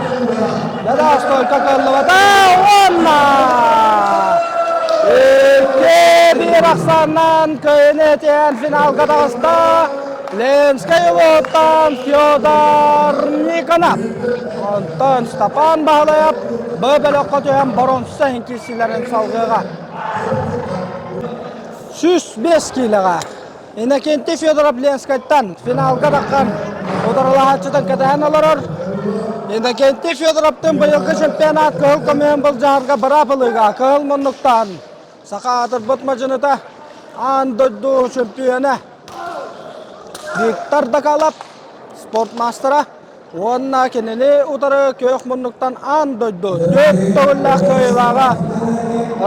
[SPEAKER 1] Дада стойка кыаллыбата уонна 2-1 ахсаанынан кыайыны этиэн финалга таҕыста. Ленскэй улууһуттан Федор Никонов, онтон Степан Баһылайап Б бөлөххө түһэн боруонса иһин киирсиилэрин салгыаҕа. 105 киилэҕэ Иннокентий Федоров Ленскайтан финалга таххан утарылаһааччытын кэтэһэн олорор. Иннокентий Федоровтын быйылгы чемпионат кыһыл көмүһүн былдьаһарга быраап ылыыга кыһыл муннуктаан Саха аатырбыт мадьыныта аан дойду чөмпүйүөнэ Виктор Дакалов спорт маастара уонна кинини утары күөх муннуктан аан дойду түөрт төгүллээх кыайыылааҕа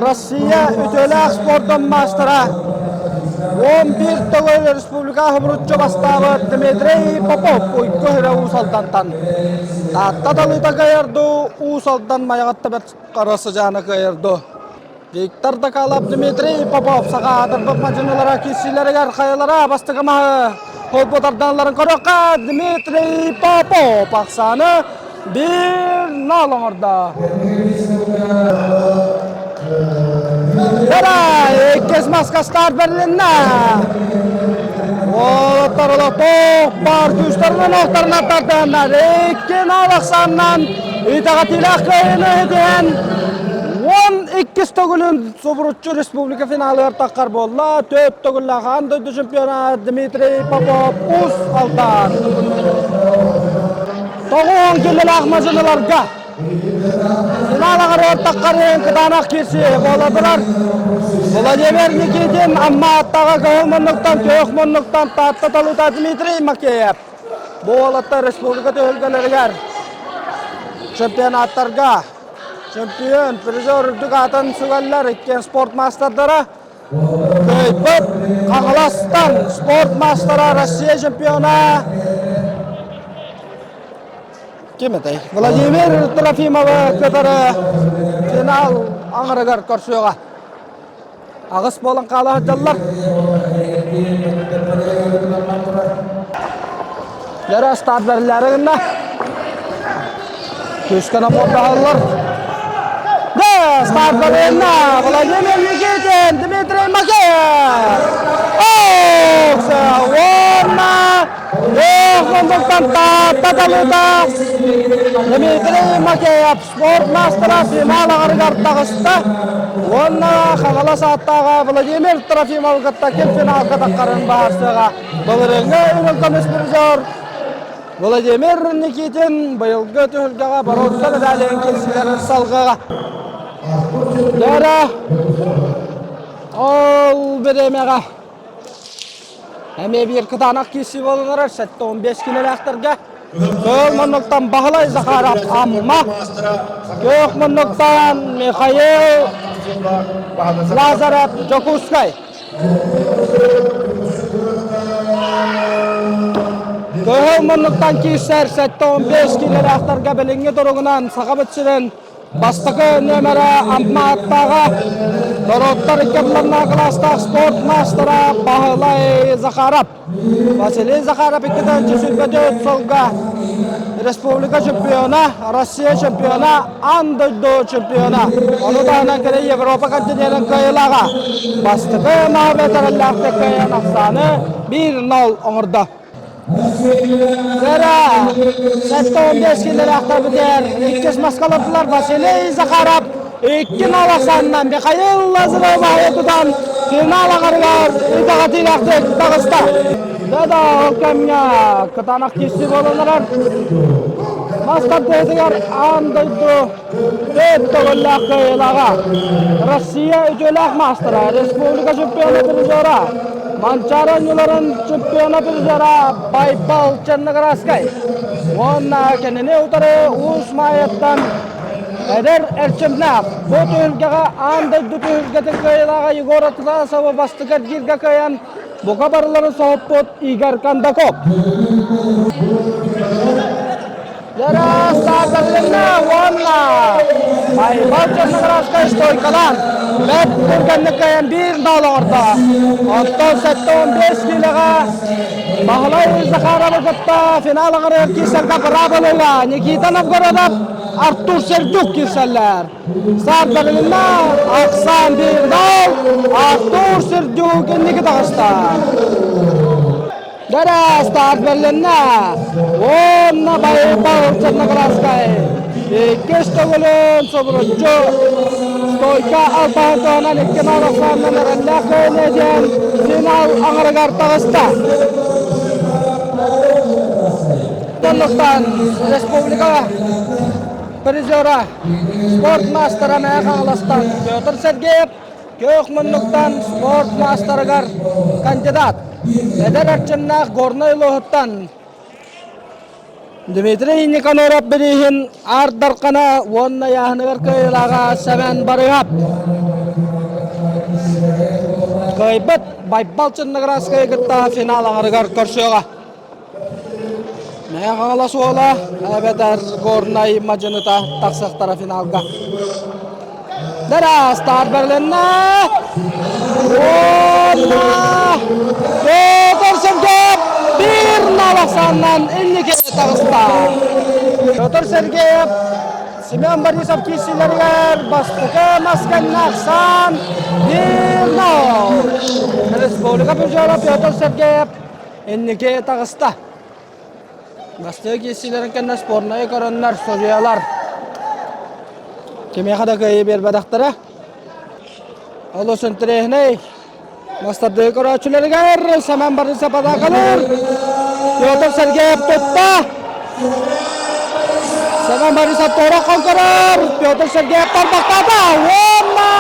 [SPEAKER 1] Россия үтүөлээх спордун маастара 11 төгүл республика хобуруччу бастаабыт Дмитрий Попов Уйгу Хирэ Уус Алдантан Таатта талыыта кыайар дуу Уус Алдан Майаҕатта бэрт хара сыдьаана кыайар дуу Виктор Докалов, Дмитрий Попов саха аатырбыт мадьынылара киирсиилэригэр хайалара бастакы маһы холбу тардаалларын көрүөххэ Дмитрий Попов ахсааны 1-0 оҥордо. Давай, иккис маска старт бэрилиннэ. Уолаттар олохтоох баар күүстэринэн охторунан тардыһаннар 2-0 ахсаанынан Итэҕэтиилээх кыайыыны иһитиһэн 12 төгүлүн субуруччу республика финалыгар таххар буолла. Төрт төгүллээх аан дойду чемпиона Дмитрий Попов Уус Алдан. Тоҕуһун киллэлээх мадьыныларга финал аҕарыгар таххарын кытаанах киирсии буола турар. Владимир Никитин Амма аттаҕа кыһыл муннуктан, күөх муннуктан Таатта талыыта Дмитрий Макеев. Бу уолаттар республика түһүлгэлэригэр чемпионаттарга чемпион, призер үрдүк аатын сүгэллэр иккиэн спорт маастардара. Кыайбыт Хаҥаластан спорт маастара Россия чемпиона Ким этэй? Владимир Трофимовы кытары финал аҥарыгар көрсүөҕэ. Аҕыс буолан хаала сылдьаллар. Лера старт бэриллээри гынна. Күүскэ набордаһаллар. Да, старт бэрилиннэ. Владимир Никитин, Дмитрий Макеев. Уонна Ох, Таатта талыыта Дмитрий Макеев спорт маастара финал аҕарыгар таҕыста уонна Хаҥалас ааттааҕа Владимир Трофимов кытта ким финалга таххарын баһарсыаҕа. Былырыыҥҥы үрүҥ көмүс призер Владимир Никитин быйылгы түһүлгэҕэ боруонса медалин киирсиилэрин салҕыаҕа. Дьэ ол бириэмэҕэ Эмиэ биир кытаанах киирсии буолан эрэр 75 килэлээхтэргэ. Кыыл муннуктан Баһылай Захаров Амма, Күөх муннуктан Михаил Лазарев Дьокуускай. Кыһыл муннуктан киирсэр 75 килэлээхтэргэ билиҥҥи туругунан Сахабыт сирин Бастакы нүөмэрэ Амма-Аттааҕа норуоттар икки кылаастаах спорт маастара Баһылай Захаров. Василий Захаров 224 сылга республика чемпиона, Россия чемпиона, аан дойду чемпиона. Ону таһынан кини Европа континенын кыайыылааҕа. Бастакы маһы кыайан ахсааны 1-0 оҥордо. Зара, 75 килэлээхтэр бүтэр. Иккис маскалардылар Василий Захаров икки налахсанынан Михаил Лазарев аайы тутан финал аҕарыгар итэҕэтиилээхтик таҕыста. Да-да, ол кэмҥэ кытаанах киирсии буолан эрэр. Мас тардыһыытыгар аан дойду төрт төгүллээх кыайыылааҕа, Россия үтүөлээх маастара, республика чемпиона призера, Манчаары оонньууларын чемпиона призера Байбал Черноградскай уонна кинини утары Уус Маайаттан эдэр эрчимнээх бу түһүлгэҕэ аан дойду түһүлгэтин кыайыылааҕа Егор Атласовы бастакы эргииргэ кыайан бука барыларын соһуппут Игорь Кондаков. Сааталлына уонна Байбал Черноградскай стойкалаан бэрт түргэнник кыайан биир даал оҥордо. Оттон 75 киилэҕэ Баһылай Захаровы кытта финал аҥарыгар киирсэргэ быраабылыла Никита Новгородов, Артур Сердюк киирсэллэр. Сааталлына ахсаан биир даал Артур Сердюк инники таҕыста. Дара старт бэрилиннэ. Уонна Байбал Черноградскай. Иккис төгүлүн субуруччу стойка албаһын туһанан икки наалахсаанынан эрэллээх кыайыыны диэн финал аҥарыгар таҕыста. Оннуктан республика призера, спорт маастара Мэҥэ Хаҥаластан Петр Сергеев Күөх муннуктан спорт маастарыгар кандидат, эдэр эрчимнээх Горнай улууһуттан Дмитрий Никаноров бирииһин Аар Дархана уонна ыйааһыныгар кыайыылааҕа Сэмэн Барыһап. Кыайбыт Байбал Черноградскайы кытта финал аҥарыгар көрсүөҕэ. Мэҥэ Хаҥалас уола эбэтэр Горнай мадьыныта тахсыахтара финалга. Дара старт бэрилиннэ! Уонна Петр Сергеев биир налахсаанынан инники таҕыста. Петр Сергеев Семен Борисов киирсиилэригэр бастакы масканна ахсаан 1-0. Республика призера Петр Сергеев Инники таҕыста. Бастакы киирсиилэрин кэннэ спорнайы көрөннөр судьуйалар кимиэхэ да кыайыы биэрбэтэхтэрэ. Олус интэриэһинэй мастардыы көрөөччүлэригэр Семен Борисов атаакалыыр. Петр Сергеев тутта. Семен Борисов туора конкорор. Петр Сергеев тарбахтаата. Уонна!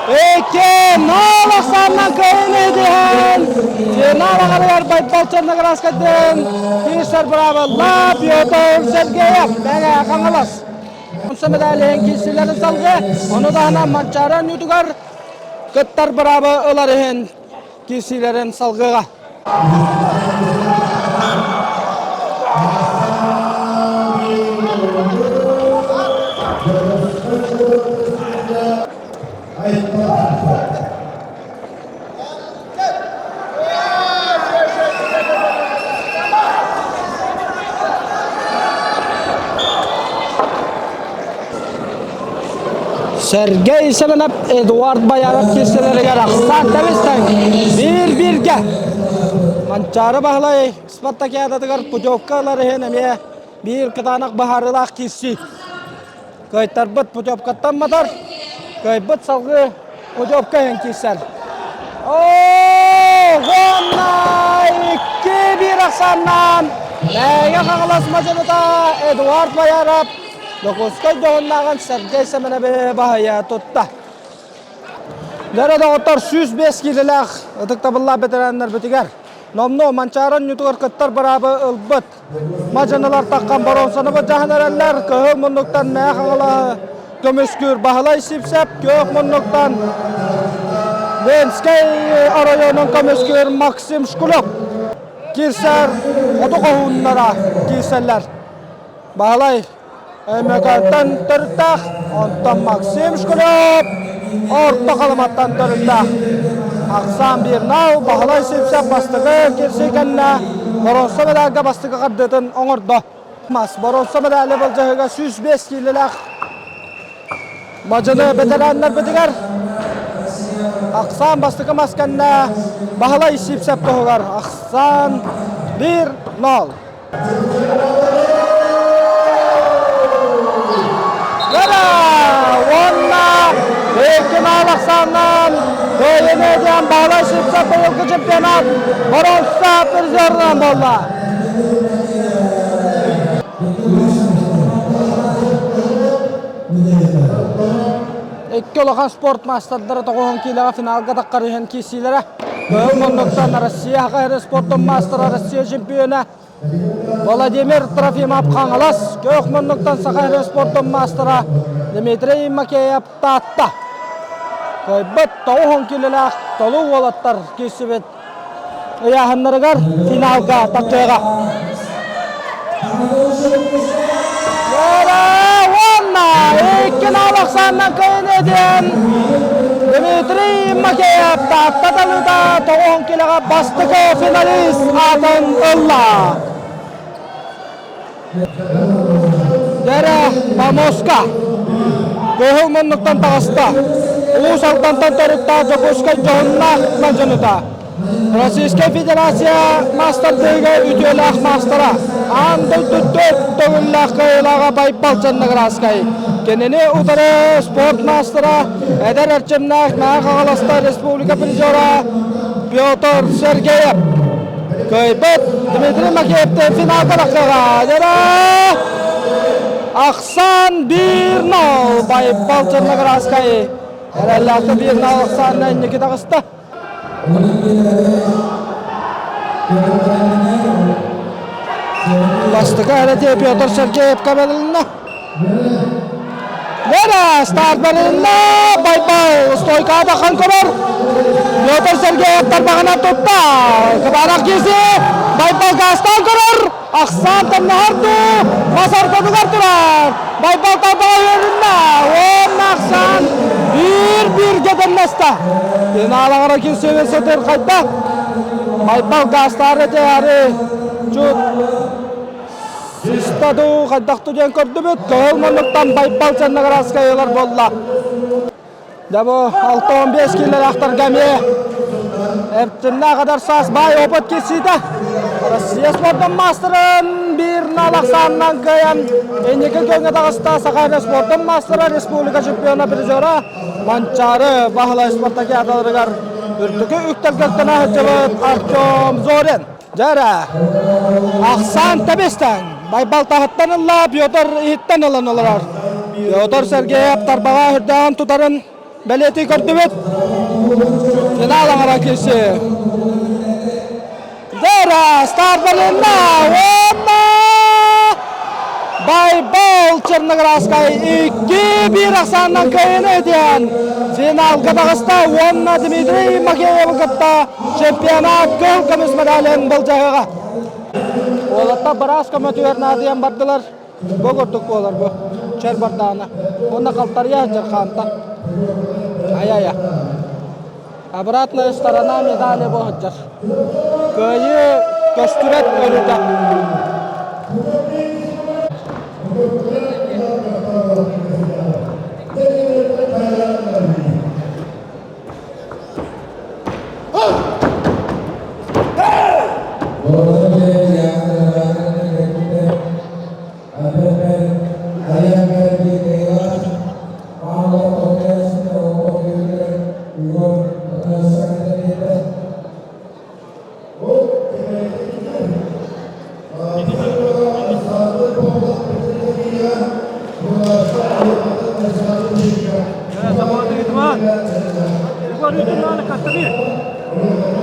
[SPEAKER 1] 2-0 ахсаанынан кыайыыны ситиһэн, финал аҕалыгар Байбал Черноградскайдыын киирсэр быраабылла Петр Сергеев, Мэҥэ Хаҥалас. Онсо медалиһин киирсиилэрин салгыы, ону таһынан Манчаары оонньуутугар кыттар быраабы ылар иһин киирсиилэрин салгыаҕа. Сергей Семенов Эдуард Бояров киирсэлэригэр ахсаан тэбистэн биир-бииргэ Манчаары Баһылай спартакиадатыгар путевка ылар иһин эмиэ биир кытаанах быһаарыылаах киирсии. Кыайтарбыт путевкаттан матар, кыайбыт салгыы путевка иһин киирсэр. Оо, уонна 2-1 ахсааннаан Мэҥэ Хаҥалас мадьыныта Эдуард Бояров Дьокуускай дьоһуннааҕын Сергей Семеновиһы баһыйа тутта. Дьэ доҕоттор 105 киилэлээх ытыктабыллаах бэтэрээннэрбитигэр номнуо Манчаары оонньуутугар кыттар быраабы ылбыт Мадьынылар таххан боруонсаны былдьаһан эрэллэр. Кыһыл муннуктан Мэҥэ Хаҥалаһы көмүскүүр Баһылай Сипсэп, күөх муннуктан Ленскэй оройуонун көмүскүүр Максим Шкулев киирсэр хоту хоһууннара киирсэллэр. Баһылай Өймөкөөттөн төрүттээх, онтон Максим Шкулев Орто Халыматтан төрүттээх. Ахсаан Бирнау Баһылай Сипсэп бастакы кирсии кэннэ боруонса медальга бастакы хардыытын оҥордо. Мас боруонса медали былдьаһыыга 105 киилэлээх мадьыны бэтэрээннэрбитигэр Ахсаан бастакы мас кэннэ Баһылай Сипсэп туһугар Ахсаан 1-0. Уонна финал ахсаанынан кыайыыны диэн Баһылай Сивцев быйылгы чемпионат боруонса призерынан буолла. Икки улахан спорт маастардара тоҕуһун киилэҕэ финалга таххар иһэн киирсиилэрэ. Кыһыл муннуктан Россия Саха спордун маастара Россия чемпиона Владимир Трофимов Хаҥалас, күөх муннуктан Саха сирин спордун маастара Дмитрий Макеев Таатта. Кыайбыт 90 киилэлээх толуу уолаттар киирсибит ыйааһыннарыгар финалга тахсыаҕа. Уонна икки нал ахсаанынан кыайыны диэн Дмитрий Макеев Таатта талыыта 90 килэҕэ бастакы финалист аатын ылла. Дэрэ Помоска кыһыл муннуктан таҕыста. Уус Алдантан төрүттээх Дьокуускай дьоһуннаах мадьыныта. Российскай Федерация маастардыыга үтүөлээх маастара, аан дойду төрт төгүллээх кыайыылааҕа Байбал Черноградскай. Кинини утары спорт маастара, эдэр эрчимнээх Мэҥэ Хаҥаластар республика призера Петр Сергеев. Кыайбыт Дмитрий Макеевтыын финалга тахсыаҕа. Ахсаан 1-0 Байбал Черноградскай эрэллээхтик 1-0 ахсаанна инники таҕыста. Бастакы эрэтиэ Петр Сергеевка бэрилиннэ. Лера старт бэрилиннэ. Байбал стойкаҕа таххан көрөр. Петр Сергеев тарбаҕынан тутта. Кыбарах киси Байбал гаастаан көрөр. Ахсаан тамнаһар дуу, мас ортотугар турар. Байбал тарбаҕа үөрүннэ. Уонна Ахсаан биир-бииргэ тэмнэстэ. Финалаҕара кирсиэбин сытырхайда. Байбал гаастаары этээри чут сыста дуу, хайдах дуу диэн көрдүбүт. Кыһыл муннуктан Байбал Черноградскай ылар буолла. Дьэ бу 65 киилэлээхтэргэ эмиэ эрчимнээх эдэр саас баай опыт киирсиитэ. Россия спордун маастарын биир нал ахсаанынан кыайан инники күөҥҥэ таҕыста Саха спордун маастара республика чемпиона призера Манчаары Баһылай спартакиадаларыгар үрдүкү үктэлгэ үктэнэ сылдьыбыт Артем Зорин. Дьэ эрэ, ахсаан тэбистэн, Байбал таһыттан ылла, Петр иһиттэн ылан олорор. Петр Сергеев тарбаҕа үрдээн тутарын. бэлиэтии көрдүбүт. Финал аҥара киирсии. Дера старт уонна Байбал Черноградскай 2-1 ахсаанынан кыайыыны диэн финалга таҕыста уонна Дмитрий Макеевы кытта чемпионат кыһыл көмүс медалын былдьаһыаҕа. Уолаттар быраас көмөтүгэр наадыйан бардылар. Бу курдук буолар бу. Чэр бардаана. Уонна халтарыйа сылдьар хаанта. Ай-ай-а. Обратная сторона медали бу сылдьар. Кыайыы көстүбэт өрүтэ.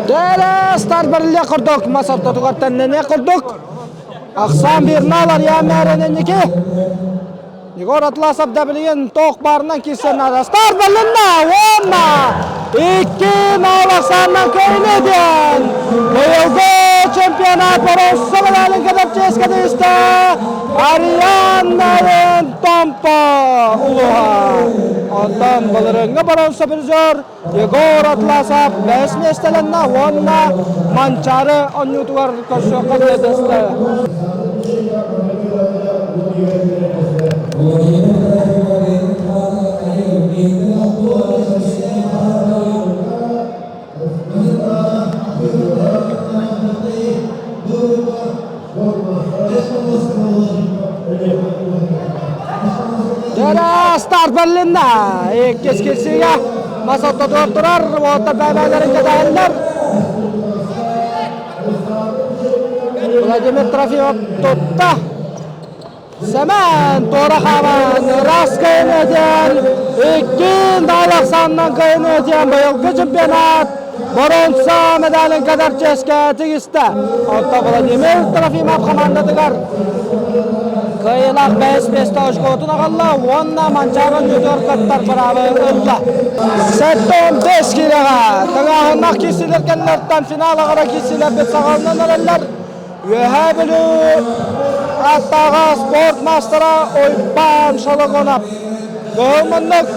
[SPEAKER 1] Дээрэ старбарылла курдук мас ортотугар тэннэниэх курдук. Ахсаан Бирнал Ариан Мээрэненники. Егор Атласов да билигин тоох баарынан киирсэн наада. Старт баллынна уонна 2-0 ахсаанынан кыайыны диэн быйылгы чемпионат боруоса медалын кытар чиэскэ тигистэ Ариан Томпо улууһа. Онтон былырыыҥҥы боруоса призер Егор Атласов бэс миэстэлэннэ уонна Манчаары оонньуутугар көрсүөххэ диэтэстэ. Дьэ, старт бэрилиннэ. Иккис кирсиигэ мас ортотугар турар уолаттар бэйэ-бэйэлэрин кэтэһэллэр. Владимир Трофимов тутта. Сэмэн туора хааман ыраас кыайыны диэн иккин даалахсаанынан кыайыны диэн быйылгы чемпионат боруонса медалин кэтэр чиэскэ тигистэ. Онтон Владимир Трофимов хамаандатыгар кыайыылаах бэһис миэстэ очкотун аҕалла уонна Манчаары оонньуутугар кыттар быраабы ылла. 75 киилэҕэ тыҥааһыннах киирсиилэр кэннэттэн финал аҕара киирсиилэрбит саҕаланан эрэллэр. Үөһээ Бүлүү ааттааҕа спорт маастара Уйбаан Шологонов. Кыһыл муннук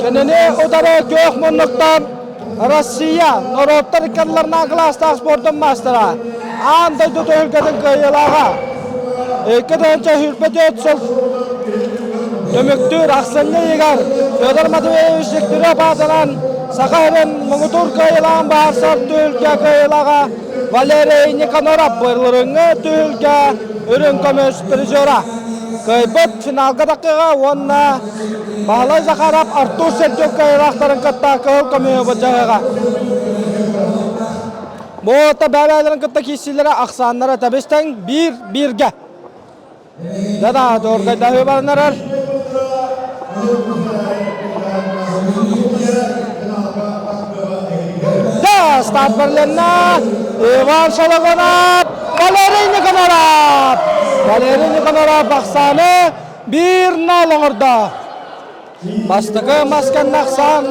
[SPEAKER 1] Кинини утары күөх муннуктан Россия норуоттар иккардыларынан кылаастаах спордун маастара, аан дойду түһүлгэтин кыайыылааҕа. 2024 сыл түмүктүүр ахсынньы ыйыгар Федор Матвеевич Дегтярев аатынан Саха сирин муҥутуур кыайыылааҕын быһаарсар түһүлгэ кыайыылааҕа Валерий Никаноров былырыыҥҥы түһүлгэ үрүҥ көмүс призера. Кыайбыт финалга таххыга уонна Баһылай Захаров Артур Сердюк кыайыылаахтарын кытта кыһыл көмүһү былдьаһыаҕа. Бу бэйэ-бэйэлэрин кытта киирсиилэрэ ахсааннара тэбис-тэҥ биир-бииргэ. Да-да, доргайдаһыы баранарар. Да, старт барленна. Иван Шологонов, Валерий Никоноров. Валерий Никоноров ахсааны 1-0 оҥордо. Бастакы масканна ахсаан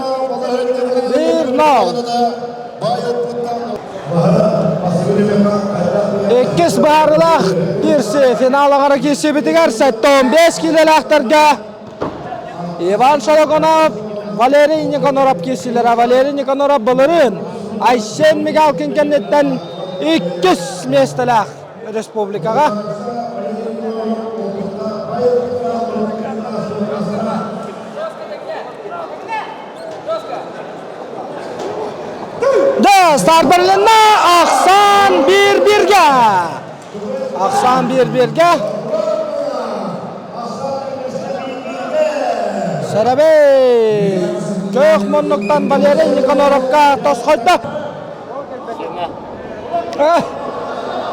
[SPEAKER 1] 1-0. Иккис быһаарыылаах киирсии финал аҕара киирсиибитигэр 75 киилэлээхтэргэ Иван Шологонов, Валерий Никоноров киирсиилэрэ. Валерий Никоноров былырыын Айсен Мигалкин кэнниттэн иккис миэстэлээх республикаҕа. Да, старт бэрилиннэ. Ахсаан биир-бииргэ. Ахсаан биир-бииргэ. Сэрэбэй Көөх муннуктан Валерий Никаноровка тосхойдо.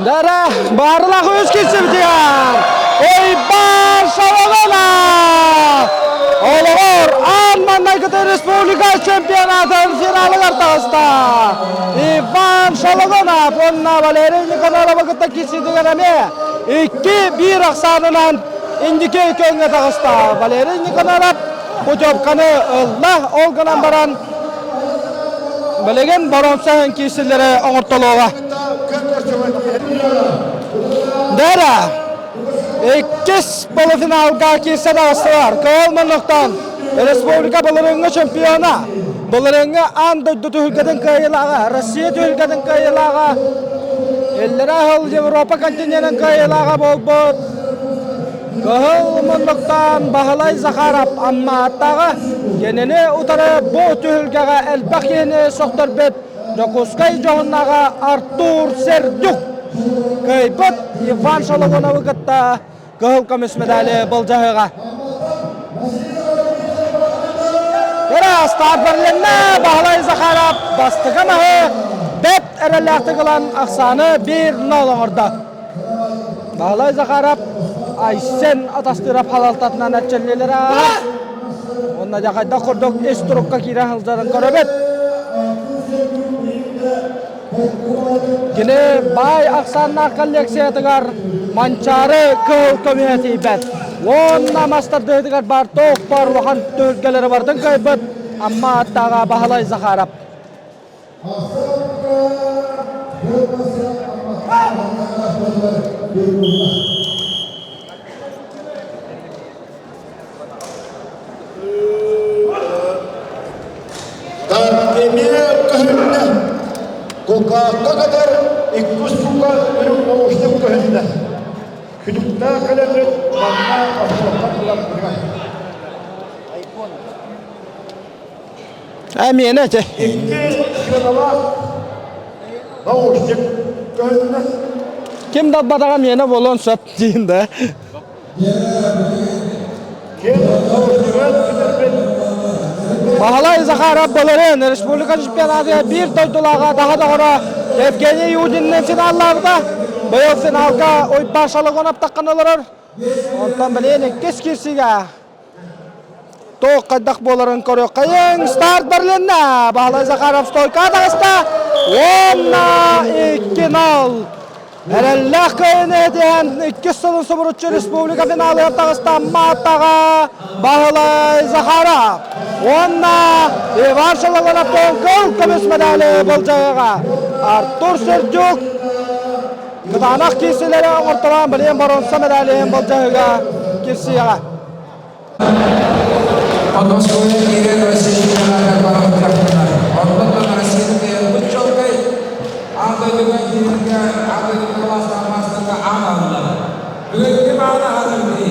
[SPEAKER 1] Дара, баарылах үс киирсибитигэр Уйбаан Соломонов! Маннайгыта республика чемпионатын финалыгар таҕыста. Иван Шологонов уонна Валерий Никоноровы кытта киирсиитигэр эмиэ 2-1 ахсаанынан инники көҥҥө таҕыста. Валерий Никоноров путевканы ылла, ол гынан баран билигин боруонса киирсилэри оҥортолуоҕа. Дара Иккис полуфиналга киирсэ таҕыстылар. Кыһыл муннуктан республика былырыыҥҥы чемпиона, былырыыҥҥы аан дойду түһүлгэтин кыайыылааҕа, Россия түһүлгэтин кыайыылааҕа, иллэрээ сыл Европа континенын кыайыылааҕа буолбут Кыһыл муннуктан Баһылай Захаров Аммааттааҕы кинини утары бу түһүлгэҕэ элбэх киһини сөхтөрбүт Дьокуускай дьоһуннааҕа Артур Сердюк кыайбыт Иван Шологоновы кытта кыһыл көмүс медали былдьаһыаҕа. Ыраас Берлиннэ Баһылай Захаров бастакы маһы бэрт эрэллээхтик ылан ахсааны 1-0 оҥордо. Баһылай Захаров Айсен Атастыров халалтатынан эрчиллиилэрэ ааһар. Уонна дьэ хайдах курдук ис турукка киирэн сылдьарын көрөбүт. Кини баай ахсааннаах коллекциятыгар Манчаары кыһыл көмүһэ тиийбэт. Уонна мас тардыһыытыгар баар туох баар улахан түһүлгэлэри барытын кыайбыт Амма аттааҕа Баһылай Захаров.
[SPEAKER 2] Эмиэ көһүннэ. Кулгаахха кэтэр икки устуука үрүҥ наушник көһүннэ. Күтүктээх кэлэммит манна остуолтан ылан
[SPEAKER 1] Эмиэнэ этэ.
[SPEAKER 2] Икки сыаналаах наушник көһүннэ.
[SPEAKER 1] Ким да албатаҕа миэнэ буолуон сөп диин да.
[SPEAKER 2] Ким наушнигын сүтэрбит
[SPEAKER 1] Баһылай Захаров былырыын республика чемпионатыгар биир дойдулааҕа даҕа доҕоро Евгений Юдинныын финаллаабыта. Быйыл финалга Уйбаан Шологонов таххан олорор. Онтон билигин иккис киирсиигэ Туох хайдах буоларын көрүөххэйиҥ. Старт Берлиннэ. Баһылай Захаров стойка таҕыста. Уонна 2-0. Эрэллээх кыайыыны этиһэн иккис сылын субуруччу республика финалыгар таҕыста Мааттаҕа Баһылай Захаров. Уонна Иван Шологонов кыл көмүс медали былдьаһыаҕа. Артур Сердюк кытаанах киирсиилэри оҥортолоон билигин боруонса медалиһын былдьаһыыга кирсиэҕэ.
[SPEAKER 3] Онон суруйан киирэн Россия чемпионатыгар баран Онтон Россияны кыайарбыт чуолкай. Аан дойдуга киирэргэ, аан дойдуга кылаастаах маастарга аан аһыллар. Бүгүҥҥү мааны аһатар киһи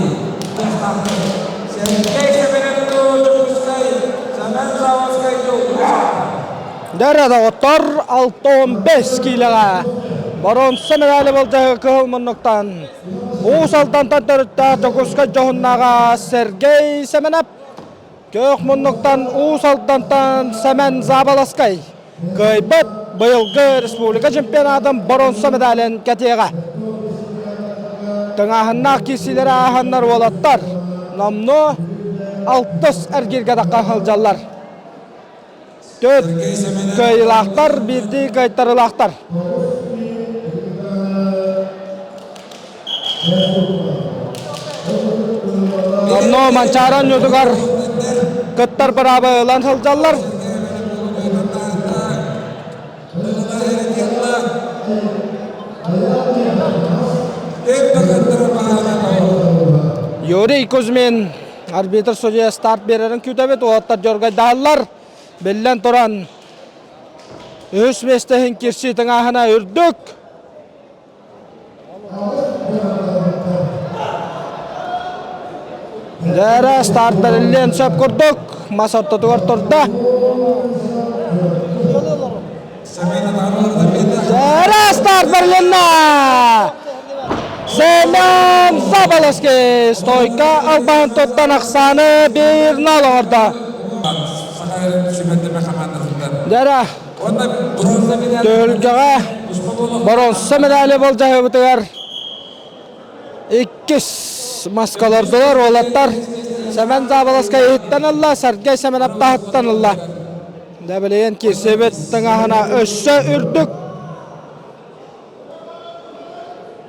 [SPEAKER 3] Сергей Семененко Дьокуускай, Семен Заводскай
[SPEAKER 1] Дэрэ доҕоттор 65 киилэҕэ боруонса медали былдьаһыгы кыһыл муннуктан Уус Алдантан төрүттээх Дьокуускай дьоһуннааҕа Сергей Сэмэнэп, Күөх муннуктан Уус Алдантан Сэмэн Заболоскай кыайбыт быйылгы республика чемпионатын боруонса медалын кэтиэҕэ. Тыҥааһыннаах киирсиилэри ааһаннар уолаттар номнуо алтыс эргииргэ тахха сылдьаллар. Төрт кыайыылаахтар, биирдии кыайтарыылаахтар. Онно Манчаары оонньуутугар кыттар быраабы ылан сылдьаллар. Юрий Кузьмин арбитр судья старт биэрэрин күүтэбит. Уолаттар дьоргойдаһаллар. Биллэн туран, үһүс миэстэ иһин кирсии тыҥааһына үрдүк. Дээрэ старт бэриллиэн сөп курдук. Мас ортотугар турда. Дээрэ старт бэрилиннэ! Семен Заболоцкий стойка албаһын туттан ахсааны 1-0 оҥордо. Дьэрэ, түһүлгэҕэ боруонса медали былдьаһыыбытыгар иккис маскалардылар уолаттар. Сэмэн Заболоцкай иһиттэн ылла, Сэргэй Сэмэнэп таһыттан ылла. Дэ билигин киирсибит тыҥаһына өссө үрдүк.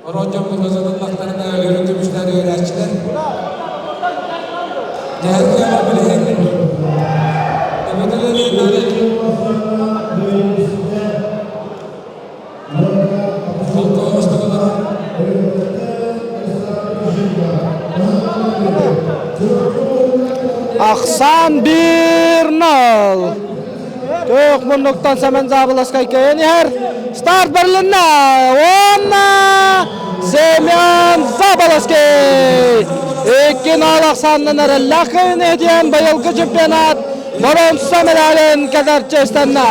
[SPEAKER 3] Орон дьоммут ыллахтарына өлөрү көмүстэр үөрээччилэр. Дьэһэргэ билигин
[SPEAKER 1] Ахсаан 1-0. Көк муннуктан Сэмэн Заболоцкай кэйэн иһэр. Старт бэрилиннэ. Уонна Семен Заболоцкий! 2-0 ахсаанынан эрэллээх кыайыыны иһитиэн быйылгы чемпионат боруонса медалын кэтэр чиэстэннэ.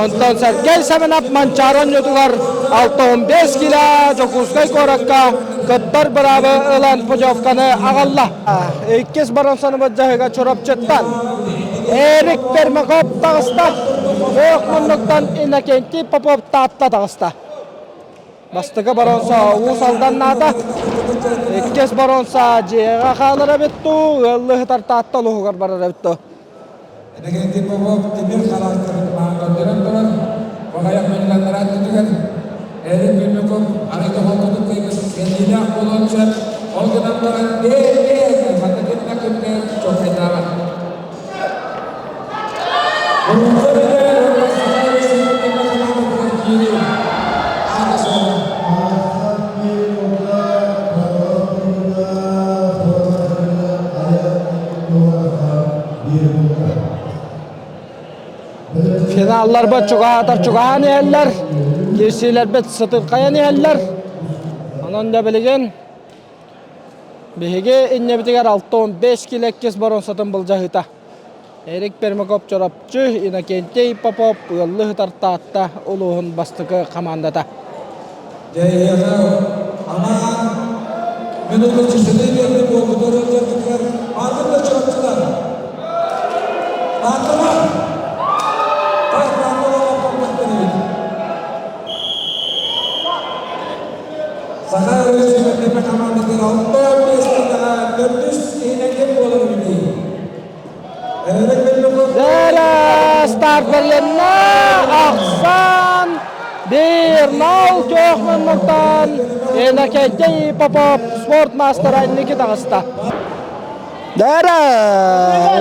[SPEAKER 1] Онтон Сергей Семенов Манчаары оонньуутугар 65 кило Дьокуускай куоракка кыттар быраабы ылан путевканы аҕалла. Иккис боруонсаны былдьаһыыга Чурапчыттан Эрик Пермяков таҕыста. Күөх муннуктан Иннокентий Попов Таатта таҕыста. Бастакы боруонса Уус Алданнаата. Иккис боруонса дьиэҕэ хаалар эбит дуу, ыаллыы сытар Таатта улууһугар барар эбит дуу.
[SPEAKER 3] Иннокентий Попов тимир харахтарын мааннарынан туран, баҕайах миллионнара түтүгэр Эрик Пермяков арыгы холкутук кыйбыс кэлиилээх буолуон сөп, ол гынан баран бэйэ-бэйэ ханна кытта кытта чуолкайдаабат.
[SPEAKER 1] Финалларбыт чугаһаатар чугаһаан иһэллэр, киирсиилэрбит сытырхайан иһэллэр. Онон да билигин Биһиги иннибитигэр 65 кило иккис боруонсатын былдьаһыыта. Эрик Пермяков Чорапчы, Иннокентий Попов ыаллыы сытар Таатта улууһун бастакы хамаандата.
[SPEAKER 3] Дьэ, эһиэхэ анаан минута численнэй биэрдим буолбут ыалдьаргытыгар баардын да чурапчылар. Таатталар! Тас Таатталар олохтоохтор эбит. Саха өрөспүүбүлүкэтэ хамаандатын 65 киилэҕэ төрдүс киһинэн ким буолар эбитий? Эрик Пермяков
[SPEAKER 1] Дээрэ старт бэрилиннэ ахсан 1-0 күөх муннуктан Иннокентий Попов спорт маастара инники таҕыста. Дээрэ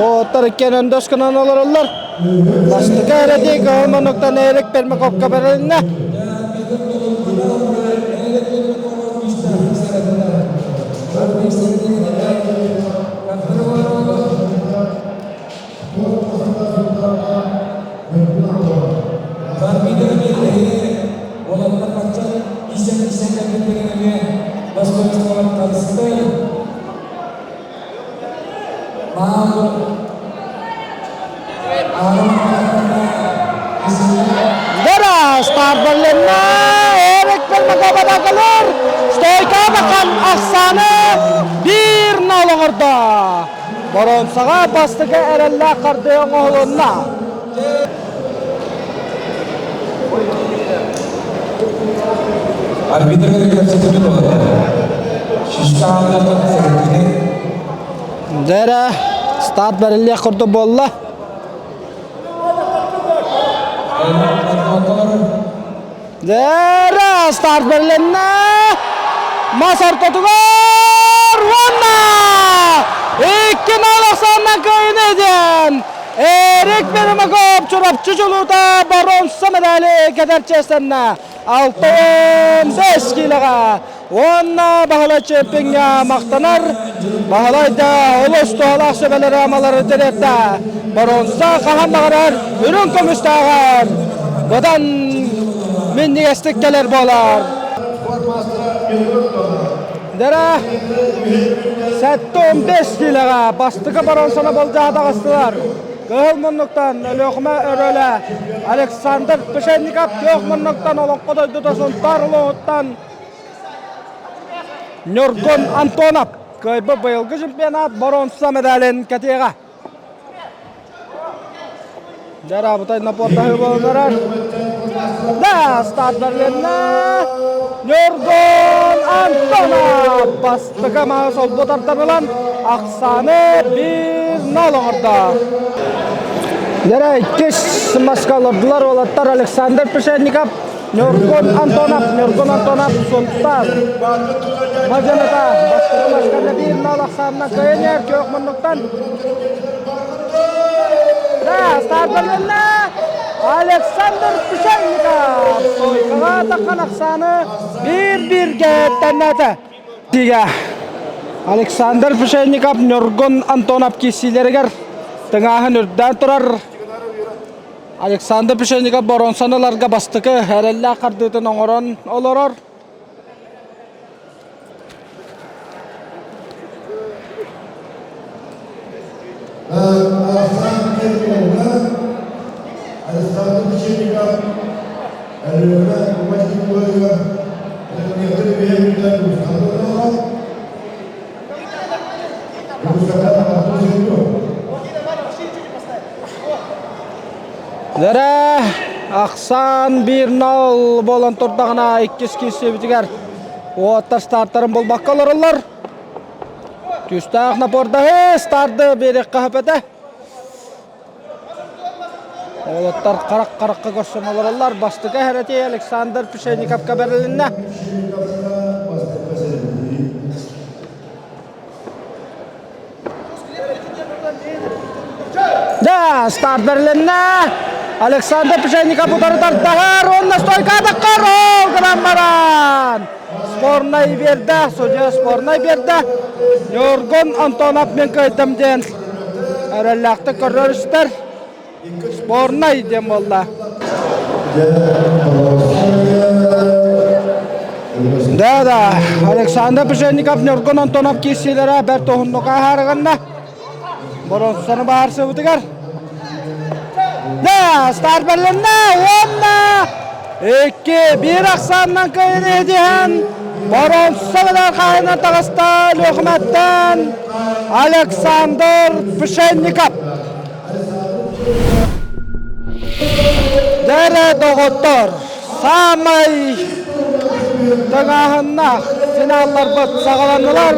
[SPEAKER 1] уоттар иккиэн өндөс гынан олороллор. Бастакы эрэти кыһыл муннуктан Эрик Пермяковка бэрилиннэ. Дара старбалланна Эрик Пермакова Стойка бахан ахсааны 1-0 оҥордо. Боронсаҕа бастакы эрэллээх хардыы оҥоһулунна.
[SPEAKER 3] Арбитры кэпсэтибит олорор. Шишка ааллартан сэрэтини.
[SPEAKER 1] Дэрэ старт бэриллиэх курдук буолла. Дэрэ старт бэрилиннэ. Мас ортотугар уонна 2-0 ахсаанынан кыайыны диэн Эрик Пермаков Чурапчы чулуута боруонса медали кэтэр чиэстэннэ. 65 киилэҕэ уонна Баһылай чемпиоҥҥа махтанар. Баһылай да олус туһалаах сүбэлэри амалары тириэртэ. Боруонса хаһан баҕарар үрүҥ көмүстээҕэр быдан минньигэстик кэлэр буолар. Дэрэ 75 киилэҕэ бастакы боруонсаны былдьаһа таҕыстылар. Кыһыл муннуктан Өлүөхүмэ өрүөлэ Александр Пшенников күөх муннуктан Олоҥхо дойдута Сунтаар улууһуттан Ньургун Антонов кыайбыт быйылгы чемпионат боруонса медалин кэтиэҕэ. Дьараабытай напордаһыы буолан Да, старт бэрилиннэ. Ньургун Антонов бастакы мааһы солбу тардан ылан. Ахсааны 1-0 оҥордо. Дьэрэ иккис маска олордулар уолаттар Александр Пшенников, Ньургун Антонов, Ньургун Антонов Сунтаар. Мадьаната бастакы масканы 1-0 ахсаанынан кыайан күөх муннуктан. Да, стартанна Александр Пшенников стойкаҕа таххан ахсааны 1-1-гэ тэннээтэ. Тигэ Александр Пшенников Ньургун Антонов киирсиилэригэр тыҥааһын үрдээн турар. Александр Пшенников боруонсаны ыларга бастакы эрэллээх хардыытын оҥорон олорор.
[SPEAKER 2] Александр Пшенников Өлүөхүмэ Уматикуйугар
[SPEAKER 1] Дэрэ ахсаан 1-0 буолан турдаҕына иккис киирсиибитигэр уоттар стартарын булбакка олороллор. Күүстээх напордаһыы старды биэриэххэ сөп этэ. Уолаттар харах-харахха көрсөн олороллор. Бастакы эһэрэтии Александр Пшенниковка бэрилиннэ. Да, старт бэрилиннэ. Александр Пшенников утары тартаһар уонна стойка атаххар ол гынан баран. Спорнай биэрдэ, судья спорнай биэрдэ. Ньургун Антонов мен кыайдым диэн эрэллээхтик көрөр-истэр. Спорнай диэн буолла. Да, да, Александр Пшенников, Ньургун Антонов киирсиилэрэ бэрт уһуннук ааһарыганна. Боронсаны баарсыбытыгар. Да, старт бэрилиннэ уонна 2-1 ахсаанынан кыайыыны ситиһэн боруонса хаһыынан таҕыста Лүөхүмэттэн Александр Пшенников. Дэрэ доҕоттор, саамай тыҥааһыннаах финалларбыт саҕаланнылар.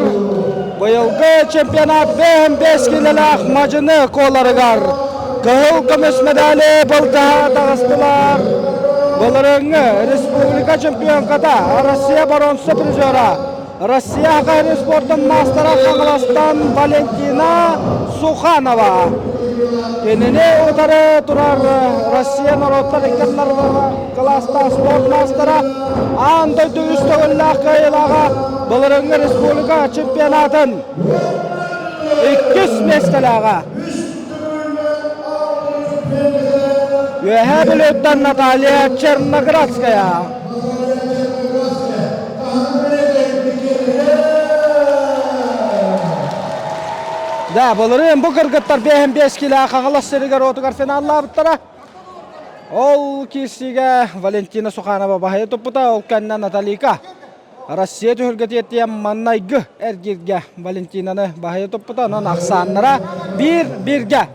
[SPEAKER 1] Быйылгы чемпионат 5 киилэлээх мадьыны куоларыгар кыһыл көмүс медали былдьаһа таҕыстылар. Былырыыҥҥы республика чемпионката, Россия боруонса призера, Россия Саха спордун маастара Хаҥаластан Валентина Суханова. Кинини утары турар Россия норуоттар иккардыларыгар кылаастаах спорт маастара, аан дойду үс төгүллээх кыайыылааҕа былырыыҥҥы республика чемпионатын иккис миэстэлээҕэ. Үөһээ Бүлүүттэн Наталья Черноградская. Да, былырыын бу кыргыттар 5 килэ Хаҥалас сиригэр-уотугар финаллаабыттара. Ол киирсиигэ Валентина Суханова баһыйа туппута, ол кэннэ Наталика Россия түһүлгэтигэр тиийэн маннайгы эргииргэ Валентинаны баһыйа туппута, онон ахсааннара биир-бииргэ.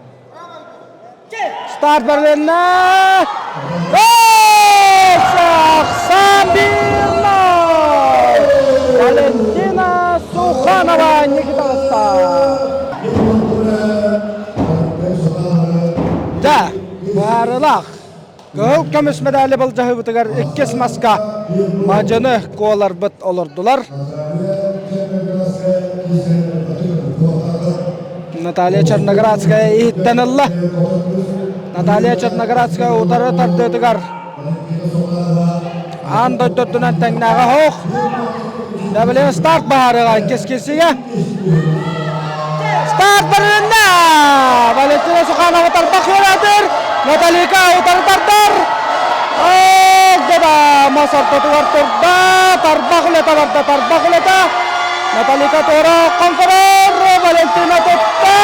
[SPEAKER 1] Старт барылынна! Ахсаан 1-0! Валентина Суханова Никита Да, баарылаах. Кыһыл көмүс медали былдьаһыыбытыгар иккис маска мадьыны куоларбыт олордулар. Наталья Черноградская иһиттэн ылла. Наталья Черноградская утары тардыытыгар аан дойдутунан тэҥнээҕэ оһох. Дабыле старт баһаарыга иккис кирсигэ. Старт барылынна! Валентина Суханова тарбах үөрэтэр. Наталика утары тардар. Огдода мас ортотугар турда. Тарбах үлэтэ барда, тарбах үлэтэ. Наталика туора конкорор. Валентина тутта.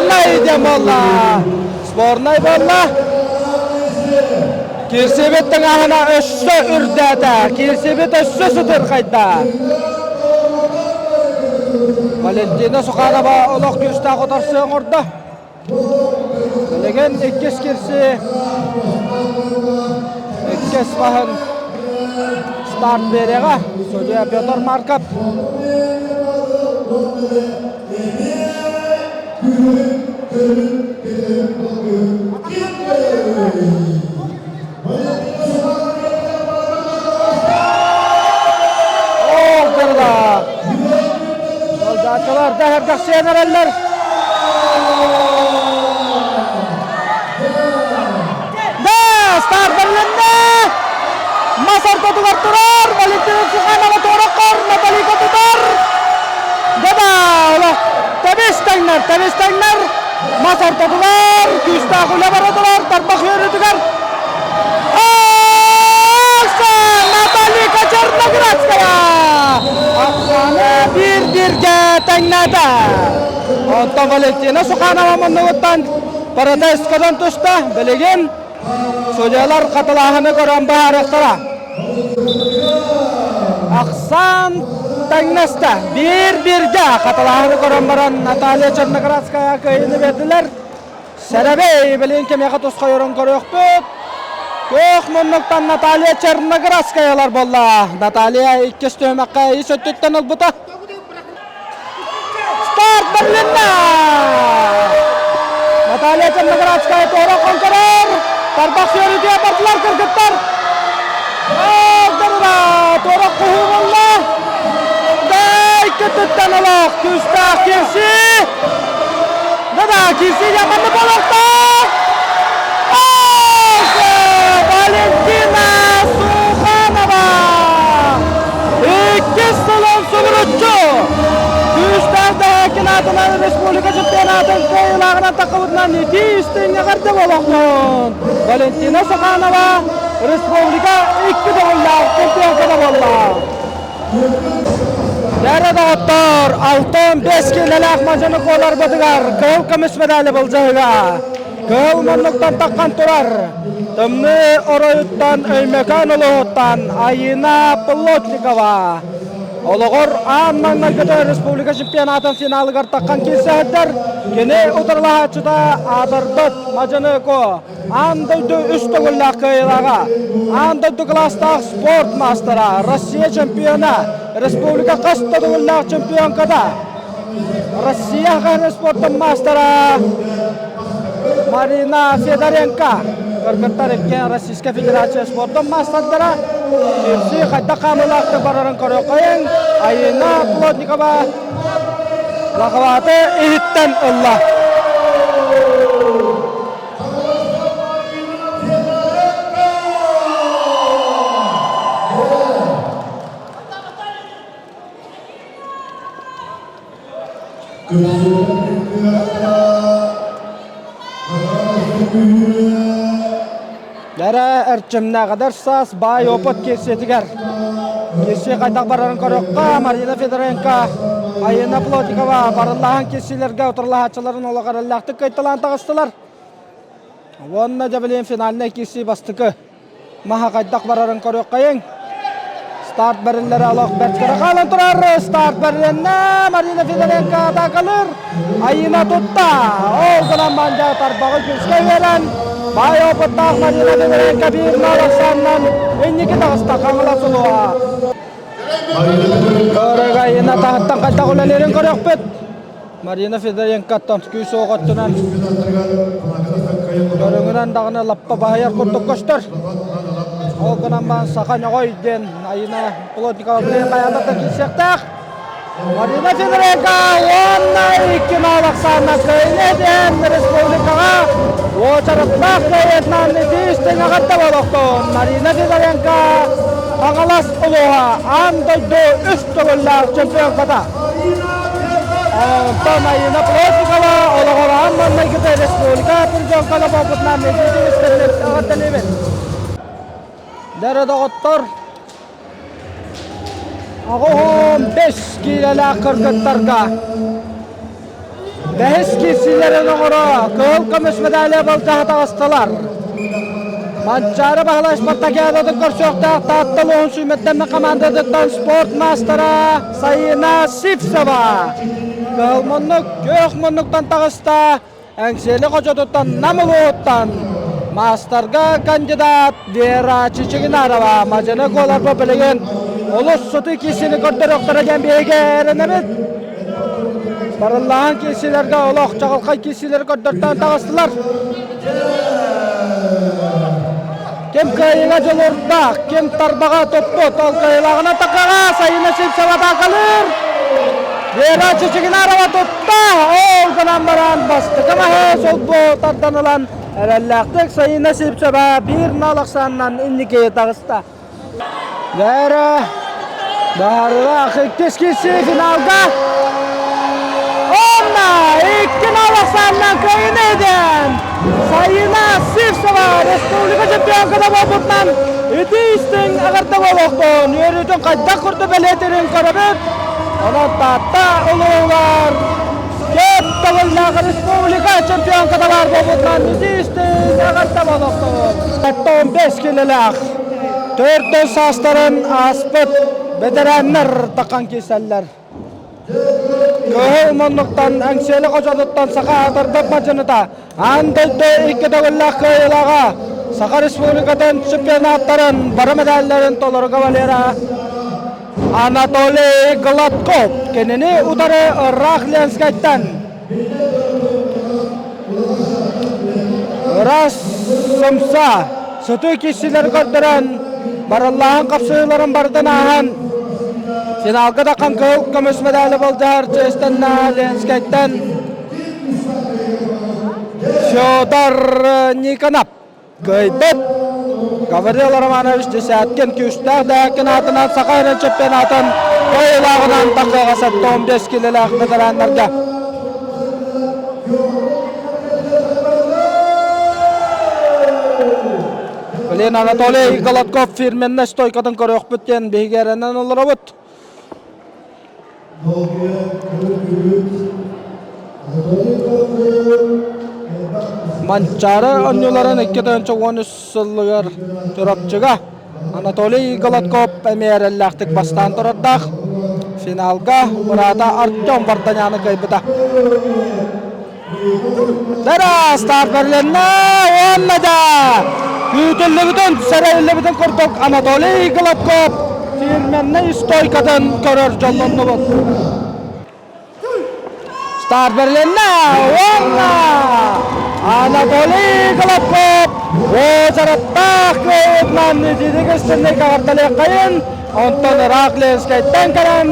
[SPEAKER 1] Сборнай диэн буолла. Сборнай буолла. Кирсибит тыҥааһына өссө үрдээтэ, кирсибит өссө сытырхайда. Валентина Суханова олох күүстээх утарсыы оҥордо. Билигин иккис кирси, иккис баһын. Старт биэриэҕэ судьуйа Петр Марков. Ол дырда. Солдатчылар да эрдэхсийэн эрэллэр. Да, старт бэрилиннэ! Мас ортотугар турар, Валентина Суханова туораккар, Наталика тутар. Да-да, олох тэбис тэҥнэр, тэбис тэҥнэр. Мас ортотугар, күүстээх үлэ бара турар, тарбах үөрүүтүгэр. Наталика Черноградская! Ахсааны биир-бииргэ тэҥнээтэ. Онтон Валентина Суханова муннугуттан протесткадан туста. Билигин судьялар хатылааһыны көрөн быһаарыахтара. Ахсаан тэҥнэстэ. Биир-бииргэ хатылааһыны көрөн баран Наталья Черноградская кыайыыны биэрдилэр. Сэрэбэй билигин кимиэхэ тусхайарын көрүөхпүт. Күөх муннуктан Наталья Черноградскаялар буолла. Наталья иккис түһүмэххэ ис өттүттэн ылбыта. Старт бэрилиннэ! Наталья Черноградская туора конкурор! Тарбах сүөрүүтүгэр бардылар кыргыттар! Алдырыра! Туора куһуу буолла! Дай кытыттан олох күүстээх кирси! Да-да, кирси яманны болохтоох! Валентина Суханова! Иккис сылын субуруччу күүстээх Даһаакин аатынан республика чемпионатын кыайыылааҕынан таххыбытынан итии истиҥ эҕэрдэ буолуохтун! Валентина Суханова республика икки төгүллээх чемпионката буолла. Дьэ доҕоттор, 65 киилэлээх мадьыны куоларбытыгар кыһыл көмүс медали былдьаһыга. Кыһыл муннуктан таххан турар Тымныы оройуттан Өймөкөөн улууһуттан Айыына Плотникова. Олоҕор аан маҥнайгыта республика чемпионатын финалыгар таххан киирсэһэрдэр кини утарылаһааччыта аатырбыт Мадьыныко аан дойду үс төгүллээх кыайыылааҕа, аан дойду кылаастаах спорт маастара, Россия чемпиона, республика хас да төгүллээх чемпионката, Россия хаһан спортун маастара Марина Федоренко кыргыттар иккиэн Российскай Федерация спордун маастардара кирси хайдах хаамыылаахтык барарын көрүөххэйиҥ Айына Плотникова лахабааты иһиттэн ылла. Бэрэ эрчимнээҕидэр саас баай опыт киирсиитигэр киирсии хайдах барарын көрүөххэ Марина Федоренко, Айына Плотникова барыллаһан киирсиилэргэ утарылаһааччыларын олох эрэллээхтик кыайталаан таҕыстылар. Уонна дьэ билигин финальнай киирсии бастакы Маһа хайдах барарын көрүөххэйиҥ. Старт бэриллэрэ олох бэрт кыра хаалан турар. Старт бэрилэннэ. Марина Федоренко атаакалыыр. Айына тутта. Ол гынан мандьа тарбаҕы күүскэ үөрэн. Баай опыттаах Марина Федоренко биир нол ахсаанынан инники таҕыста Хаҥалас улууһа. Көрөг Айына таһыттан хайдах үлэлиирин көрүөхпүт. Марина Федоренкоттан күүс уох өттүнэн көрүҥүнэн даҕаны лаппа баһыйар курдук көстөр. Ол гынан баран саха ньоҕой диэн Айына Плотникова билигин хайаатар да киирсиэхтээх. Марина Федоренко уонна икки маал ахсаанна кыайыны диэн республикаҕа уочараттаах кыайыытынан итии истиҥ эҕэрдэ буолуохтун. Марина Федоренко Хаҥалас улууһа аан дойду үс төгүллээх чемпионката. Онтон Айына Плотникова олоҕор аан маҥнайгыта республика призерката буолбутунан итиитик истэринэн эҕэрдэлиибин. Дэрэ доҕоттор, 85 киилэлээх кыргыттарга Бэһис киирсиилэрин оҥоро кыһыл көмүс медали былдьаһа таҕыстылар. Манчаары Баһылай спартакиадатын көрсүөхтээх Таатта улууһун сүүмэрдэммит хамаандатыттан спорт маастара Сайыына Сивцева. Кыһыл муннук күөх муннуктан таҕыста, Эҥсиэли хочотуттан Нам улууһуттан. Маастарга кандидат Вера Чичигинарова мадьыны куоларба билигин олус сытыы киирсиини көрдөрүөхтэрэ диэн биһиги эрэнэбит. Барыллаһан киирсиилэргэ олох чаҕылхай киирсиилэри көрдөртөөн таҕыстылар. Ким кыайыыга дьулуурдаах, ким тарбаҕа туппут, ол кыайыылааҕына такаҕа Сайына Сивцева атаакалыыр. Вера Чичигинарова тутта, ол гынан баран бастакы маһы солбу тардан ылан эрэллээхтик Сайына Сивцева биир нал ахсаанынан инники таҕыста. Вера баарылаах иккис киирсии финалга Онно икки нал ахсаанынан кыайыыны эдэн Сайына Сивцева республика чемпионката буолбутунан ити истиҥ эҕэрдэ буолуохтун үөрүүтүн хайдах курдук бэлиэтиирин көрөбүт. Онон Таатта улууһугар көп төгүллээх республика чемпионката баар буолбутунан ити истиҥ эҕэрдэ буолуохтун. 15 килэлээх төрдөн саастарын ааспыт бэтэрээннэр таххан киирсэллэр. Кыһыл муннуктан Эҥсиэли хочотуттан саха аатырбыт мадьыныта аан дойду икки төгүллээх кыайыылааҕа Саха Республикатын чемпионаттарын бары медалларын толору кавалера Анатолий Гладков кинини утары ыраах Ленскайтан Ыраас сымса сытыы киирсиилэри көрдөрөн, барыллааһын хапсыһыыларын барытын ааһан, финалга таххан кыһыл көмүс медали былдьаһар чиэстэннэ Ленскэйтэн Федор Никонов кыайбыт. Гаврил Романович Десяткин күүстээх дэһээккин аатынан Саха сирин чемпионатын кыайыылааҕынан тахсыаҕа 75 килэлээх ветераннарга. Блин, Анатолий Голодков фирменнай стойкатын көрүөхпүт диэн биһиги эрэнэн олоробут. Манчаары оонньууларын 2013 сылыгар Чурапчыга Анатолий Голодков эмиэ эрэллээхтик бастаан турардаах. Финалга быраата Артем Варданяны кыайбыта. Дара старт бэрилиннэ уонна да күүтүллүбүтүн, сэрэйиллибитин курдук Анатолий Гладков фирменнэй стойкатын көрөр дьоллоннубут. Старт бэрилиннэ уонна Анатолий Гладков уочараттаах кыайыытынан итиитик истинник эҕэрдэлиэххэйин. Онтон ыраах Ленскэйтэн кэлэн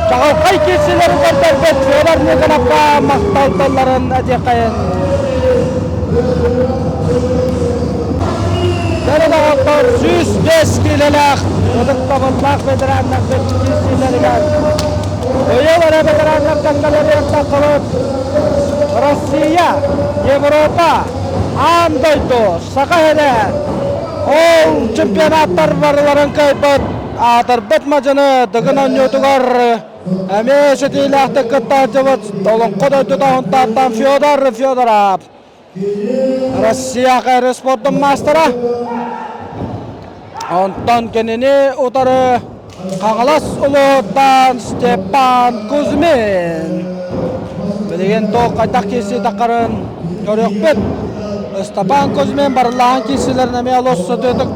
[SPEAKER 1] чаҕылхай киирсиилэри көрдөрбүт Федор Никоновка махтал тылларын этиэххэйин. Дьэ доҕоттор, 105 киилэлээх ытыктабыллаах ветераннарбыт киирсиилэригэр быйыл эрэ ветераннар кэккэлэригэр тахсыбыт Россия, Европа, аан дойду, Саха сирэ Ол чемпионаттар барыларын кыайбыт аатырбыт мадьыны Дыгын оонньуутугар эмиэ ситиилээхтик кыттааччыбыт Олоҥхо дойдута Һунтаартан Федор Федоров Россия ХР спордун маастара. Онтон кинини утары Хаҥалас улууһуттан Степан Кузьмин. Билигин туох хайдах киирсии таххарын көрүөхпүт. Степан Кузьмин барыллаан киирсиилэрин эмиэ олус сытыытык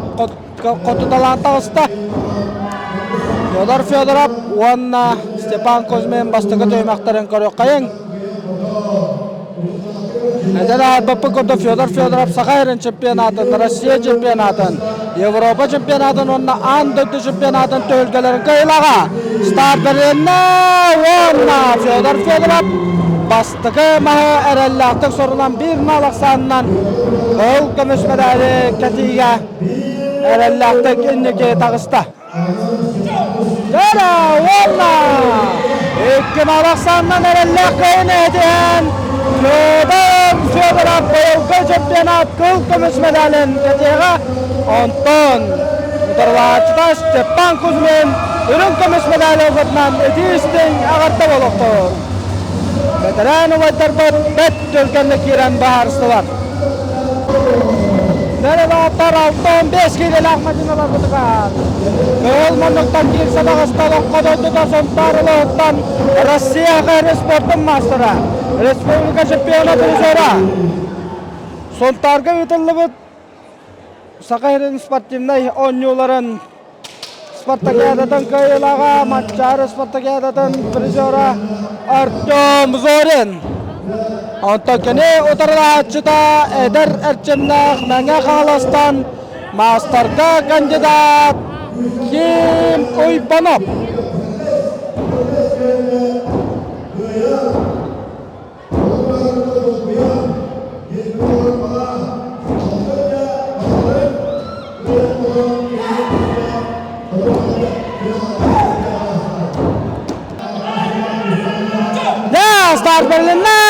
[SPEAKER 1] хотуталаан таҕыста. Федор Федоров уонна Степан Кузьмин бастакы түһүмэхтэрин көрүөххэйиҥ. Эдэр аарбаппыт курдук Федор Федоров Саха сирин чемпионатын, Россия чемпионатын, Европа чемпионатын уонна аан дойду чемпионатын түһүлгэлэрин кыайыылааҕа стартеринна уонна Федор Федоров бастакы маһы эрэллээхтик сорунан биир мал ахсаанынан кыһыл көмүс медали кэтиигэ эрэллээхтик инники таҕыста. Дара уонна икки малахсааннан эрэллээх кыайын этиһэн Федор Федоров быйылгы чемпионат кыл көмүс медалин кэтиэҕэ. Онтон утарылааччыта Степан Кузьмин үрүҥ көмүс медали ылбытынан итии истиҥ эҕэрдэ буолуохтун. Бэтэрээн убайдарбыт бэрт түргэнник киирэн быһаарыстылар. Нереваттар 65 киилэлээх мадьыналарбытыгар Кыһыл муннуктан киирсэ таҕыста олоххо дойдута Сунтаар улууһуттан Россия ХР спордун маастара, республика чемпиона призера. Сунтаарга ыытыллыбыт. Саха сирин спортивнай оонньууларын спартакиадатын кыайыылааҕа, Манчаары спартакиадатын призера Артем Зорин. Онтон кини утарылааччыта эдэр эрчимнээх Мэҥэ Хаҥаластан маастарга кандидат Ким Уйбанов. Да, старт берилиннэ.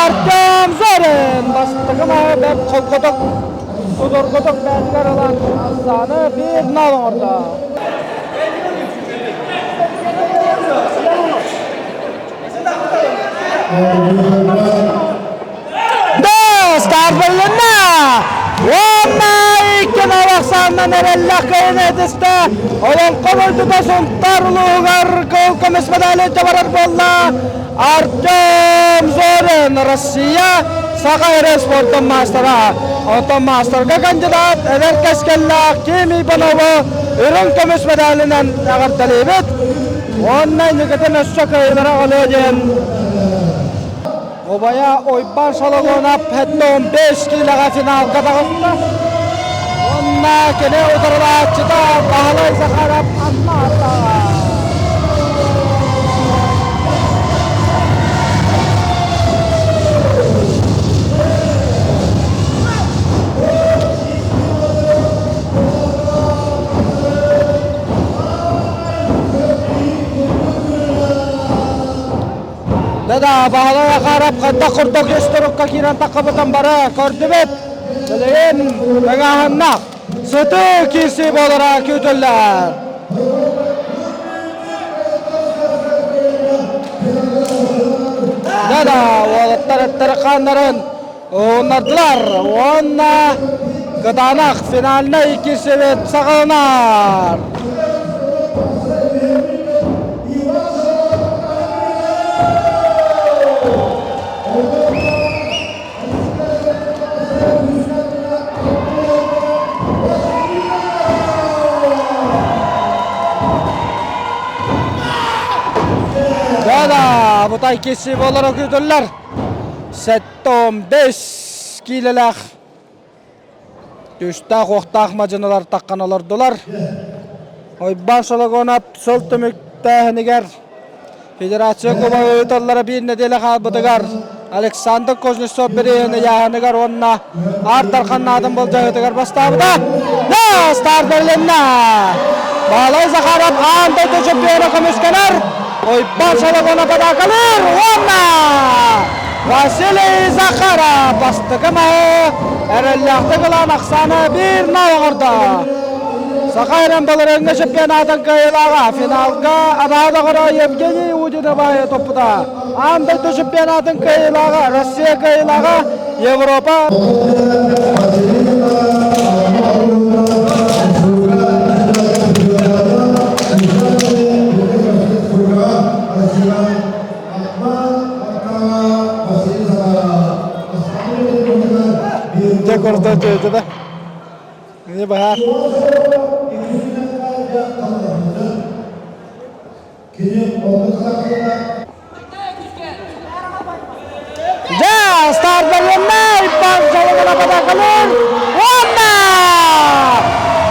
[SPEAKER 1] Артем Зорин бастакы маһы бэрт холкотук, судургутук бээтигэр ылан Ассаны биир нал оҥордо. Да, старт берилиннэ. Уонна икки нал ахсаанынан эрэллэх кыайыыны этистэ. Олоҥхо дойдута Сунтаар улууһугар кыл көмүс медали барар буолла. Артем Зорин, Россия саха эрэ спортун маастара. Оттон маастарга кандидат эдэр кэскиллээх Ким Иванову үрүҥ көмүс медалынан эҕэрдэлиибит. Уонна инникитин өссө кыайыылара аҕалыа диэн Убайа Уйбаан Соломонов 75 киилэҕэ финалга таҕыста. Уонна кини утарылааччыта Баһылай Захаров Анна ааттааҕа. Да-да, Баһылай Ахаров хайдах курдук үс турукка киирэн таххыбытын бары көрдүбүт. Билигин тыҥааһыннаах сытыы киирсии буолара күүтүллэр. Да-да, уолаттар эттэр хааннарын уһуннардылар уонна кытаанах финальнай киирсибит саҕаланар. Да-да, бутай киирсии буолара күүтүллэр. 75 киилэлээх Түстээх-уохтаах мадьыналар таххан олордулар. Ойбаан Сологонов сыл түмүктээһинигэр Федерация Кубога ыыталлара биир нэдиэлэ хаалбытыгар Александр Кузнецов бирииһин ыйааһыныгар уонна Аар Дархан наадын былдьаһыытыгар бастаабыта. Да, старт бэрилиннэ! Баалай Захаров аан дойду чемпиона көмүскэнэр. Уйбаан Сологонов атаакалыыр уонна Василий Захаров бастакы маһы эрэллээхтик ылан ахсаана биир нал оҥордо. Саха эрэн былырыыҥҥы чемпионатын кыайыылааҕа финалга абаһа доҕоро Евгений Удинова туппута. Аан дойду чемпионатын кыайыылааҕа, Россия кыайыылааҕа, Европа Дьэ көрдө да. Не баһаар. Дьэ, старт Иппан Соломона Падакалыр уонна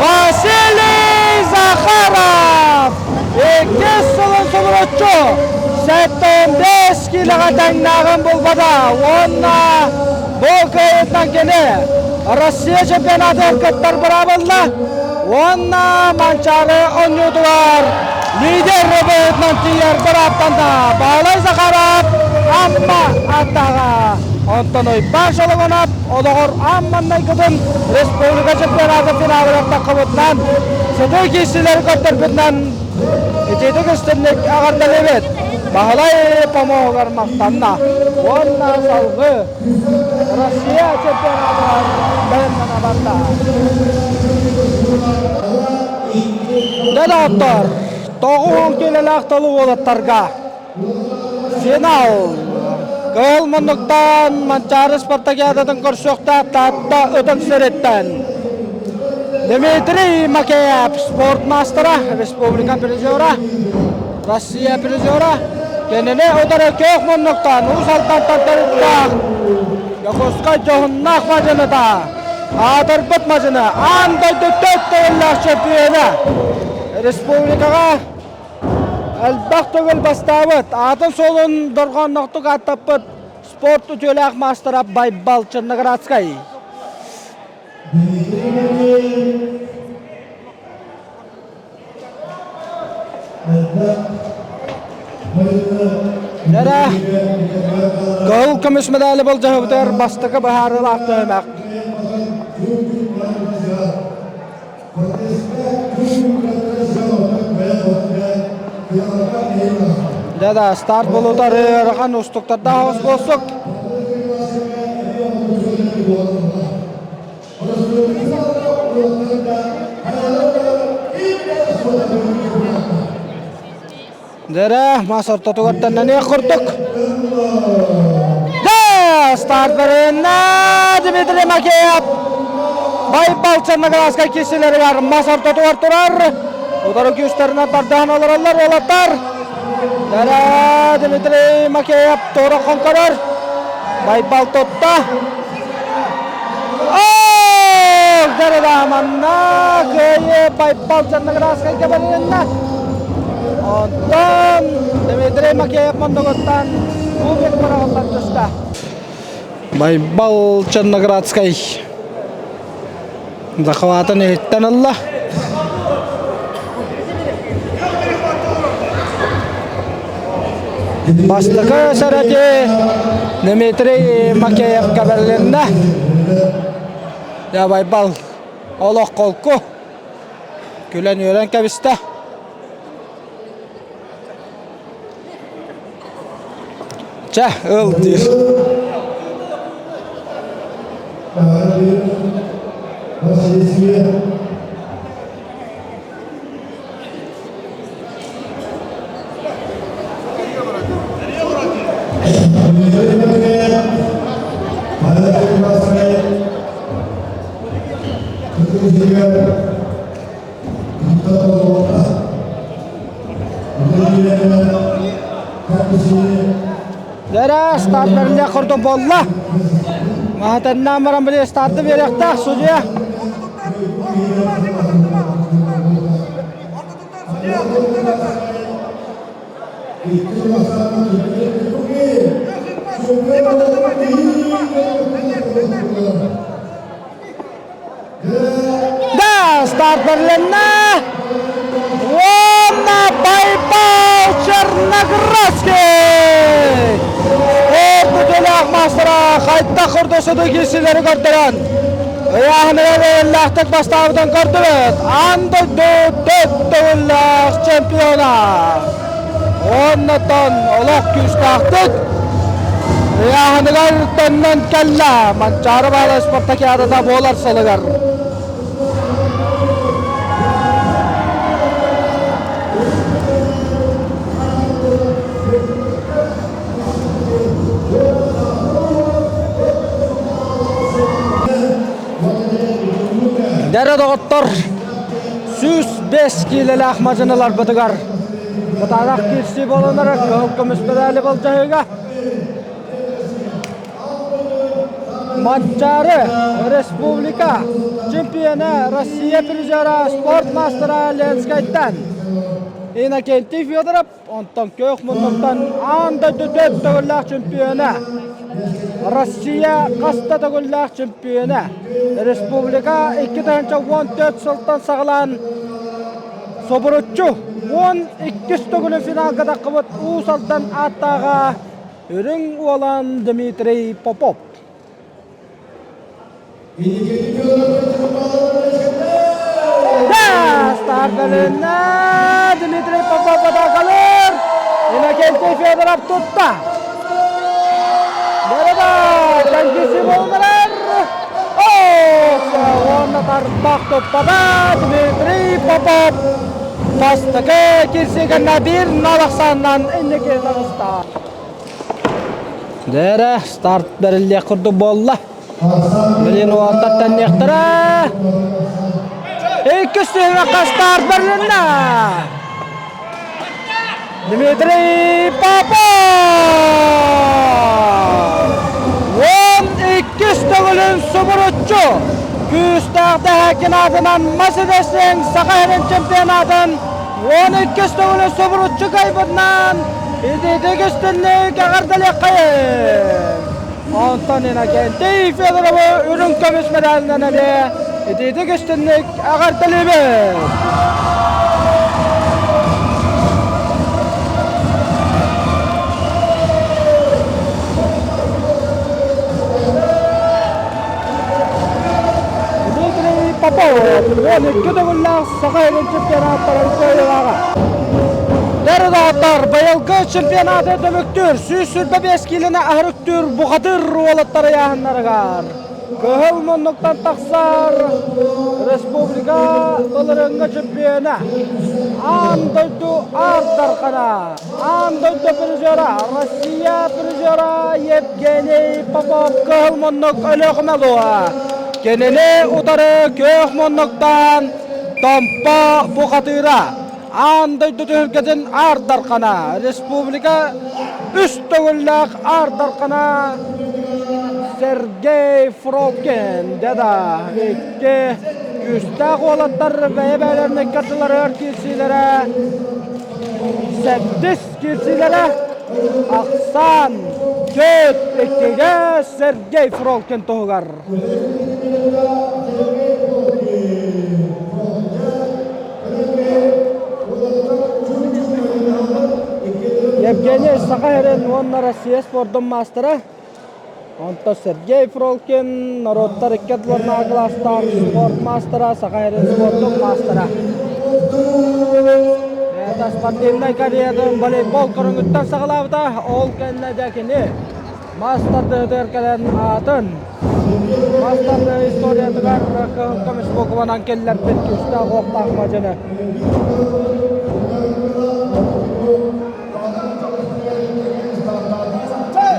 [SPEAKER 1] Василий Захаров иккис сылын субуруччу 75 киилэҕэ тэҥнээҕин булбата уонна бу кыайыытынан кини Россия чемпионатыгар кыттар быраабылла уонна Манчаары оонньуутугар лидер быһыытынан тиийэр бырааптанна. Баһылай Захаров Амма аттаҕа. Онтон Уйбаан Шологонов олоҕор аан маҥнайгытын республика чемпионатын финалыгар таххыбытынан сытыы киирсиилэри көрдөрбүтүнэн итиитик истинник эҕэрдэлиибит. Баһылай помоһугар махтанна уонна салгыы Россия чемпионатыгар бэлэмнэнэ барда. Дьэ доҕоттор, 90 киилэлээх толуу уолаттарга финал Кыһыл муннуктан Манчаары спартакиадатын көрсүөхтээх Таатта ытык сириттэн. Дмитрий Макеев спорт маастара, республика призера, Россия призера. Кинини утары күөх муннуктан Уус Алдантан төрүттээх Дьокуускай дьоһуннаах мадьыныта, аатырбыт мадьыны, аан дойду төрт төгүллээх чөмпүйүөнэ, республикаҕа элбэх төгүл бастаабыт, аатын-суолун дорҕоонноохтук ааттаппыт спорт үтүөлээх маастара Байбал Черноградскай. Дэрэ кыһыл көмүс медали болдьоһубутугар бастакы быһаарыылаах түһүмэх. Да-да, старт болуутар ыарахан устуктардаах оҕус буолсук. Дэрэ, мас ортотугар тэннэниэх курдук. Да, старт беренна Дмитрий Макеев. Байбал Черноградскай киселеригэр мас ортотугар турар. Утары күүстэринэн тардаан олороллор уолаттар. Дэрэ, Дмитрий Макеев туора хоҥкорор. Байбал тутта. Ох, дэрэ манна кыайыы Байбал Черноградскайга бэрилиннэ. Онтон Дмитрий Макеев муннугуттан кубик быраҕыллан түстэ. Байбал Черноградскай захватын иһиттэн ылла. Бастакы сэрэти Дмитрий Макеевка бэрилиннэ. Я Байбал олох холку күлэн-үөрэн кэбистэ. Чэ, ыл диир. Дэрэ, старт бэриллиэх курдук буолла. Маһатаннаан баран били старты биэриэхтээх судьуйа. Да, старт бэрилиннэ. Уонна Байбал Черноградский! Спорт үтүөлээх маастара хайдах курдук сытыы киирсиилэри көрдөрөн, ыйааһыныгар эрэллээхтик бастаабытын көрдүбүт. Аан дойду төрт төгүллээх чемпиона. Уоннаттан олох күүстээхтик ыйааһыныгар төннөн кэллэ. Манчаары Баалай спартакиадата буолар сылыгар. Дэрэ доҕоттор, 105 киилэлээх мадьыныларбытыгар Кытаанах киирсии буолан эрэр кыһыл көмүс медали былдьаһыыга Манчаары республика чемпиона Россия призера спорт мастера Ленскайтан Иннокентий Федоров онтон күөх муннуктан аан дойду төрт төгүллээх чемпиона Россия хаста төгүллээх чемпиона республика 2014 сылтан саҕалаан Собуруччу 12 төгүлүн финалга таххыбыт Уус Алдан ааттааҕа Үрүҥ Уолан Дмитрий Попов. Да, старт бэрилиннэ! Дмитрий Попов атаакалыыр! Иннокентий Федоров тутта! Борода! Кэлгиси буолларар! Уонна тарбах туппата Дмитрий Попов бастакы кирсигэ биир нал ахсаанынан инники таҕыста. Дэрэ старт бэриллиэх курдук буолла. Билин уолаттар тэнниэхтэрэ. Иккис түһүмэххэ старт бэрилиннэ. Дмитрий Попов! 12 төгүлүн субуруччу күүстээх дэһээкин аатынан мас эдэсиҥ Саха сирин чемпионатын 12 төгүлүн субуруччу кыайбытынан итиитик истинник эҕэрдэлиэххэйиҥ! Онтон Иннокентий Федоровы үрүҥ көмүс медалынан эмиэ итиитик истинник эҕэрдэлиибит! Дмитрий Попов 12 төгүллээх Саха сирин чемпионаттарын кыайыылааҕа. Дэрдоҕоттор быйылгы чемпионаты түмүктүүр 125 киилэни аһарыктыыр бухатыр уолаттар ыйааһыннарыгар кыһыл муннуктан тахсар республика былырыыҥҥы чемпиона аан дойду аар дархана аан дойду призера Россия призера Евгений Попов кыһыл муннук Өлүөхүмэ луоһа кинини утары күөх муннуктан Томпо бухатыыра аан дойду түһүлгэтин аар дархана республика үс төгүллээх аар дархана Сергей Фролкин деда икки күүстээх уолаттар бэйэ-бэйэлэрин икки киирсиилэрэ сэттис киирсиилэрэ ахсаан төрт иккигэ Сергей Фролкин туһугар. Евгений Саха сирин уонна Россия спордун маастара. Онтон Сергей Фролкин норуоттар икки ардыларынааҕы кылаастаах спорт маастара, Саха сирин спордун маастара. Это спортивнай карьератын волейбол көрүҥүттэн саҕалаабыта. Ол кэннэ дьэ кини мастардыытыгар кэлэн аатын мастардыы историятыгар кыһыл көмүс буукубанан киллэрбит күүстээх уохтаах мадьыны.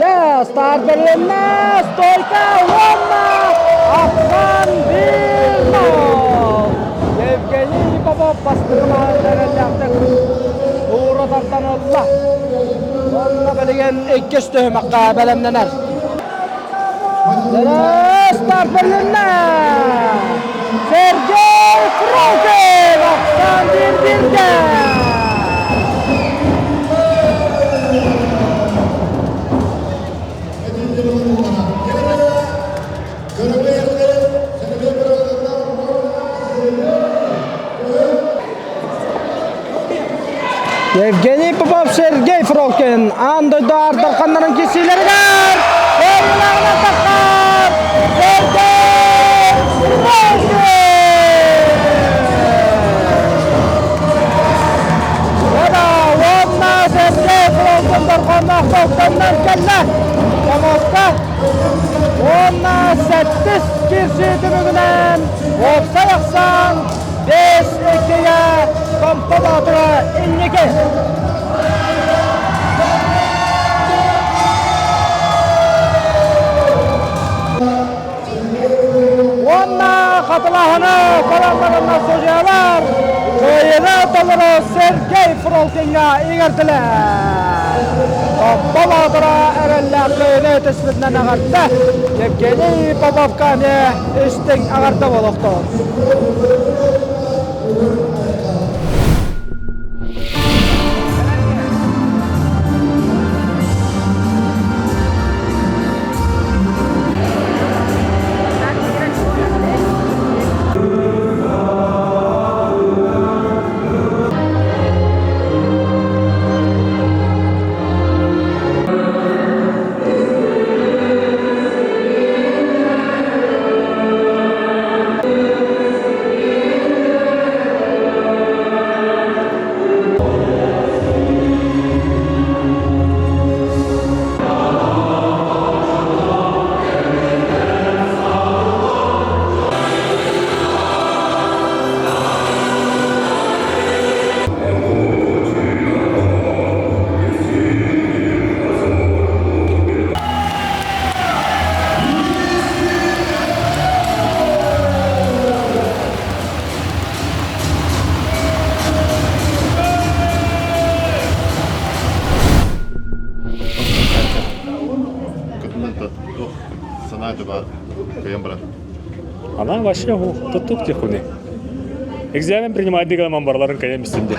[SPEAKER 1] Да, старт бэрилиннэ, стойка уонна Ахсан Бирнов! Евгений Попов бастыгылаан эрэллээхтик уура тартан ылла. Уонна билигин иккис түһүмэххэ бэлэмнэнэр. Старт бэрилиннэ! Сергей Фролкин Ахсан биир-бииргэ! Евгений Попов, Сергей Фролкин аан дойду аардарханнарын киирсиилэригэр кыайыылааҕынан тахсар Сергей Фролкин! Уонна Сергей Фролкин дорҕоонноох толконнор кэллэ. Помостка уонна сэттис киирсии түмүгүнэн уопсай ахсаан 5-2-гэ Томпо Боотура инники. Уонна хатылааһыны көрөн судьуйалар кыайыыны толору Сергей Фролкиҥҥа иҥэрдилэр. Томпо Боотура эрэллээх кыайыыны түспүтүнэн эҕэрдэ Евгений Поповка эмиэ истиҥ эҕэрдэ буолуохтун.
[SPEAKER 5] Кыйан баран.
[SPEAKER 6] Она вообще туттук тихуни. Экзамен принимать дигаман бараларын кайам истинде.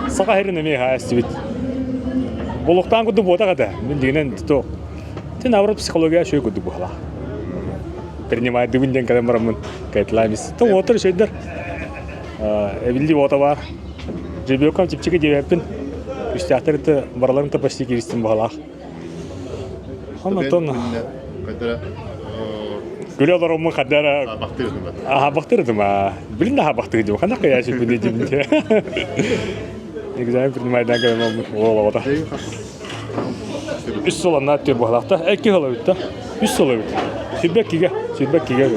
[SPEAKER 6] Саха херин эме хаастибит. Болуктан куду бота ката. Мен дигенен то. Ты наоборот психология шөй куду була. Принимать дигин ден кадам барамын. Кайтламис. То отыр шөйдер. Эбилди бота бар. Жебекам чипчиге дебеппин. Үстәхтер бараларын та почти киристин була. Онтон Күлэ олороммун хадара аха бахтырдым а билин да бахтырдым хана кая сүпүнэ дибинте экзамен принимайдан кэлэн уолабата үс сыл анна түр бахлахта эки хыл эбит да үс сыл эбит сүрбэккиге сүрбэккиге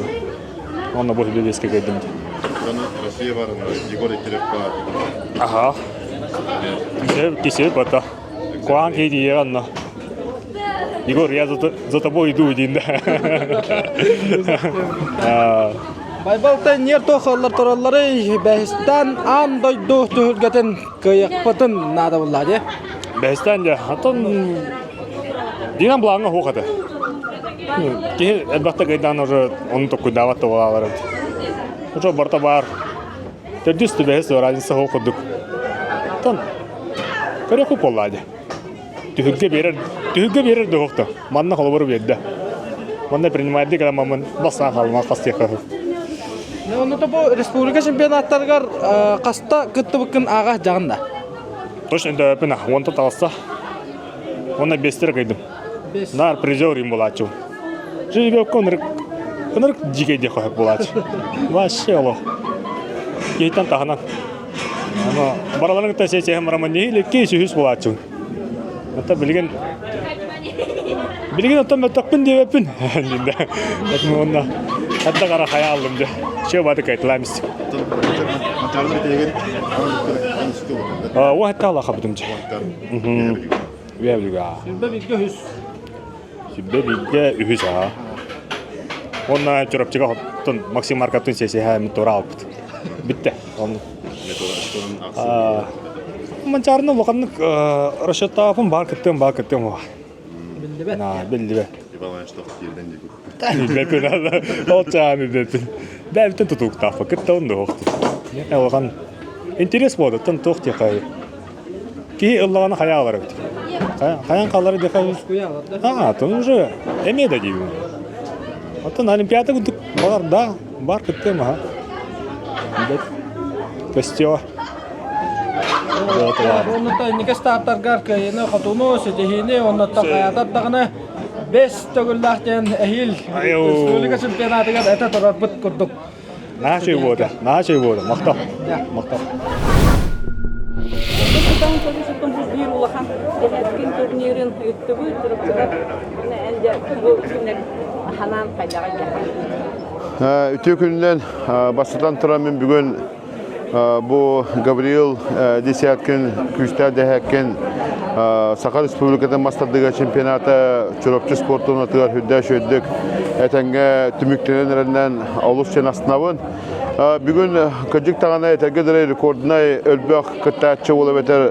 [SPEAKER 6] онно бу сүрбэ беске кэлдим
[SPEAKER 5] Россия бар Егор Икирев бар
[SPEAKER 6] аха кисеп бата Куаан киһи анна. Егор, я за, за тобой иду, диин да.
[SPEAKER 1] Байбалта нер тохоллар тураллары бэһистан аан дойду түһүлгэтин кыайыахпытын наада булла дии.
[SPEAKER 6] Бэһистан дьэ, оттон динан былааҥҥа суох этэ. Киһи элбэхтэ кыйдаан уже ону токкуйдаабат да буолаалар эбит. Уже барыта баар. Төрдүс түбэһэ разница суох курдук. Оттон көрүөххэ буоллаа дии. Түһүлгэ биэрэр, түһүлгэ биэрэр да Манна холобур биэрдэ. Манна принимайды граммамын бассаан хаалма хастыахха
[SPEAKER 1] Онно бу республика чемпионаттарыгар хаста кыттыбыккын ааҕа дьаҕын да?
[SPEAKER 6] Точно дөпүн уонта таҕыста. Уонна бестер кыйдым. Нар призер им булааччы. Жеребьевка ынырык ынырык дьиикэй диэх хоһук буолааччы. Вообще олох. Киһиттэн таһынан. Аны бараларын кытта сиэсиһэн бараммын нэһиилэ икки үһүс буолааччыбын. Оттон билигин билигин оттон мөлтөхпүн диэбэппин. Уонна хадда қара хайа аллым дьэ. Чё бады кайтылаамис. Уа хатта алаха бутум дьэ. Үө билига.
[SPEAKER 1] Сүрбэ билгэ үһүс.
[SPEAKER 6] Сүрбэ билгэ үһүс аа. Уонна Чурапчыга хоттун Максим Маркаттын сесиһэ тура алпыт. Бүтте. Онну. Манчаарыны улаханнык расчеттаапын баар кыттыам баар кыттыам уа.
[SPEAKER 1] Биллибэт.
[SPEAKER 6] Биллибэт.
[SPEAKER 5] Иван что киирден дику.
[SPEAKER 6] Билбэппин. Ол чаан билбэппин. Бэйбитин тутууктаахпа кыттабын да уохту. Улахан интерес буолуттан туох диэхэй. Киһи ыллаҕына хайа алар эбит. Хайан хаалар диэхэ Аа, то уже эмиэ да диибин. Оттон Олимпиада курдук баҕар да бар кыттыам аха. Костё.
[SPEAKER 1] Оннуттан инники стартаргар кыайыны, хотуну, ситиһиини, оннуттан хайаатар даҕаны бес төгүллээх диэн эһиил республика чемпионатыгар этэ турарбыт курдук.
[SPEAKER 6] Наша года, наша года. Махтал. Махтал.
[SPEAKER 7] Биир улахан дэһээткин турнирын ыыттыбыт, Чурапчылар бу күннэр ханаан хайдаҕа
[SPEAKER 8] Үтүө күнүнэн бастатан туран мин бүгүн бу Гавриил Десяткин күүстээх дэһээккин Саха Республикатын мастардыга чемпионата Чурапчы спортун атыгар үрдээх үөрдүк этэҥҥэ түмүктэнэн эрэннэн олус сен астынабын. Бүгүн кырдьык даҕаны этэргэ дылы рекордунай өлбөх кыттааччы буола эбэтэр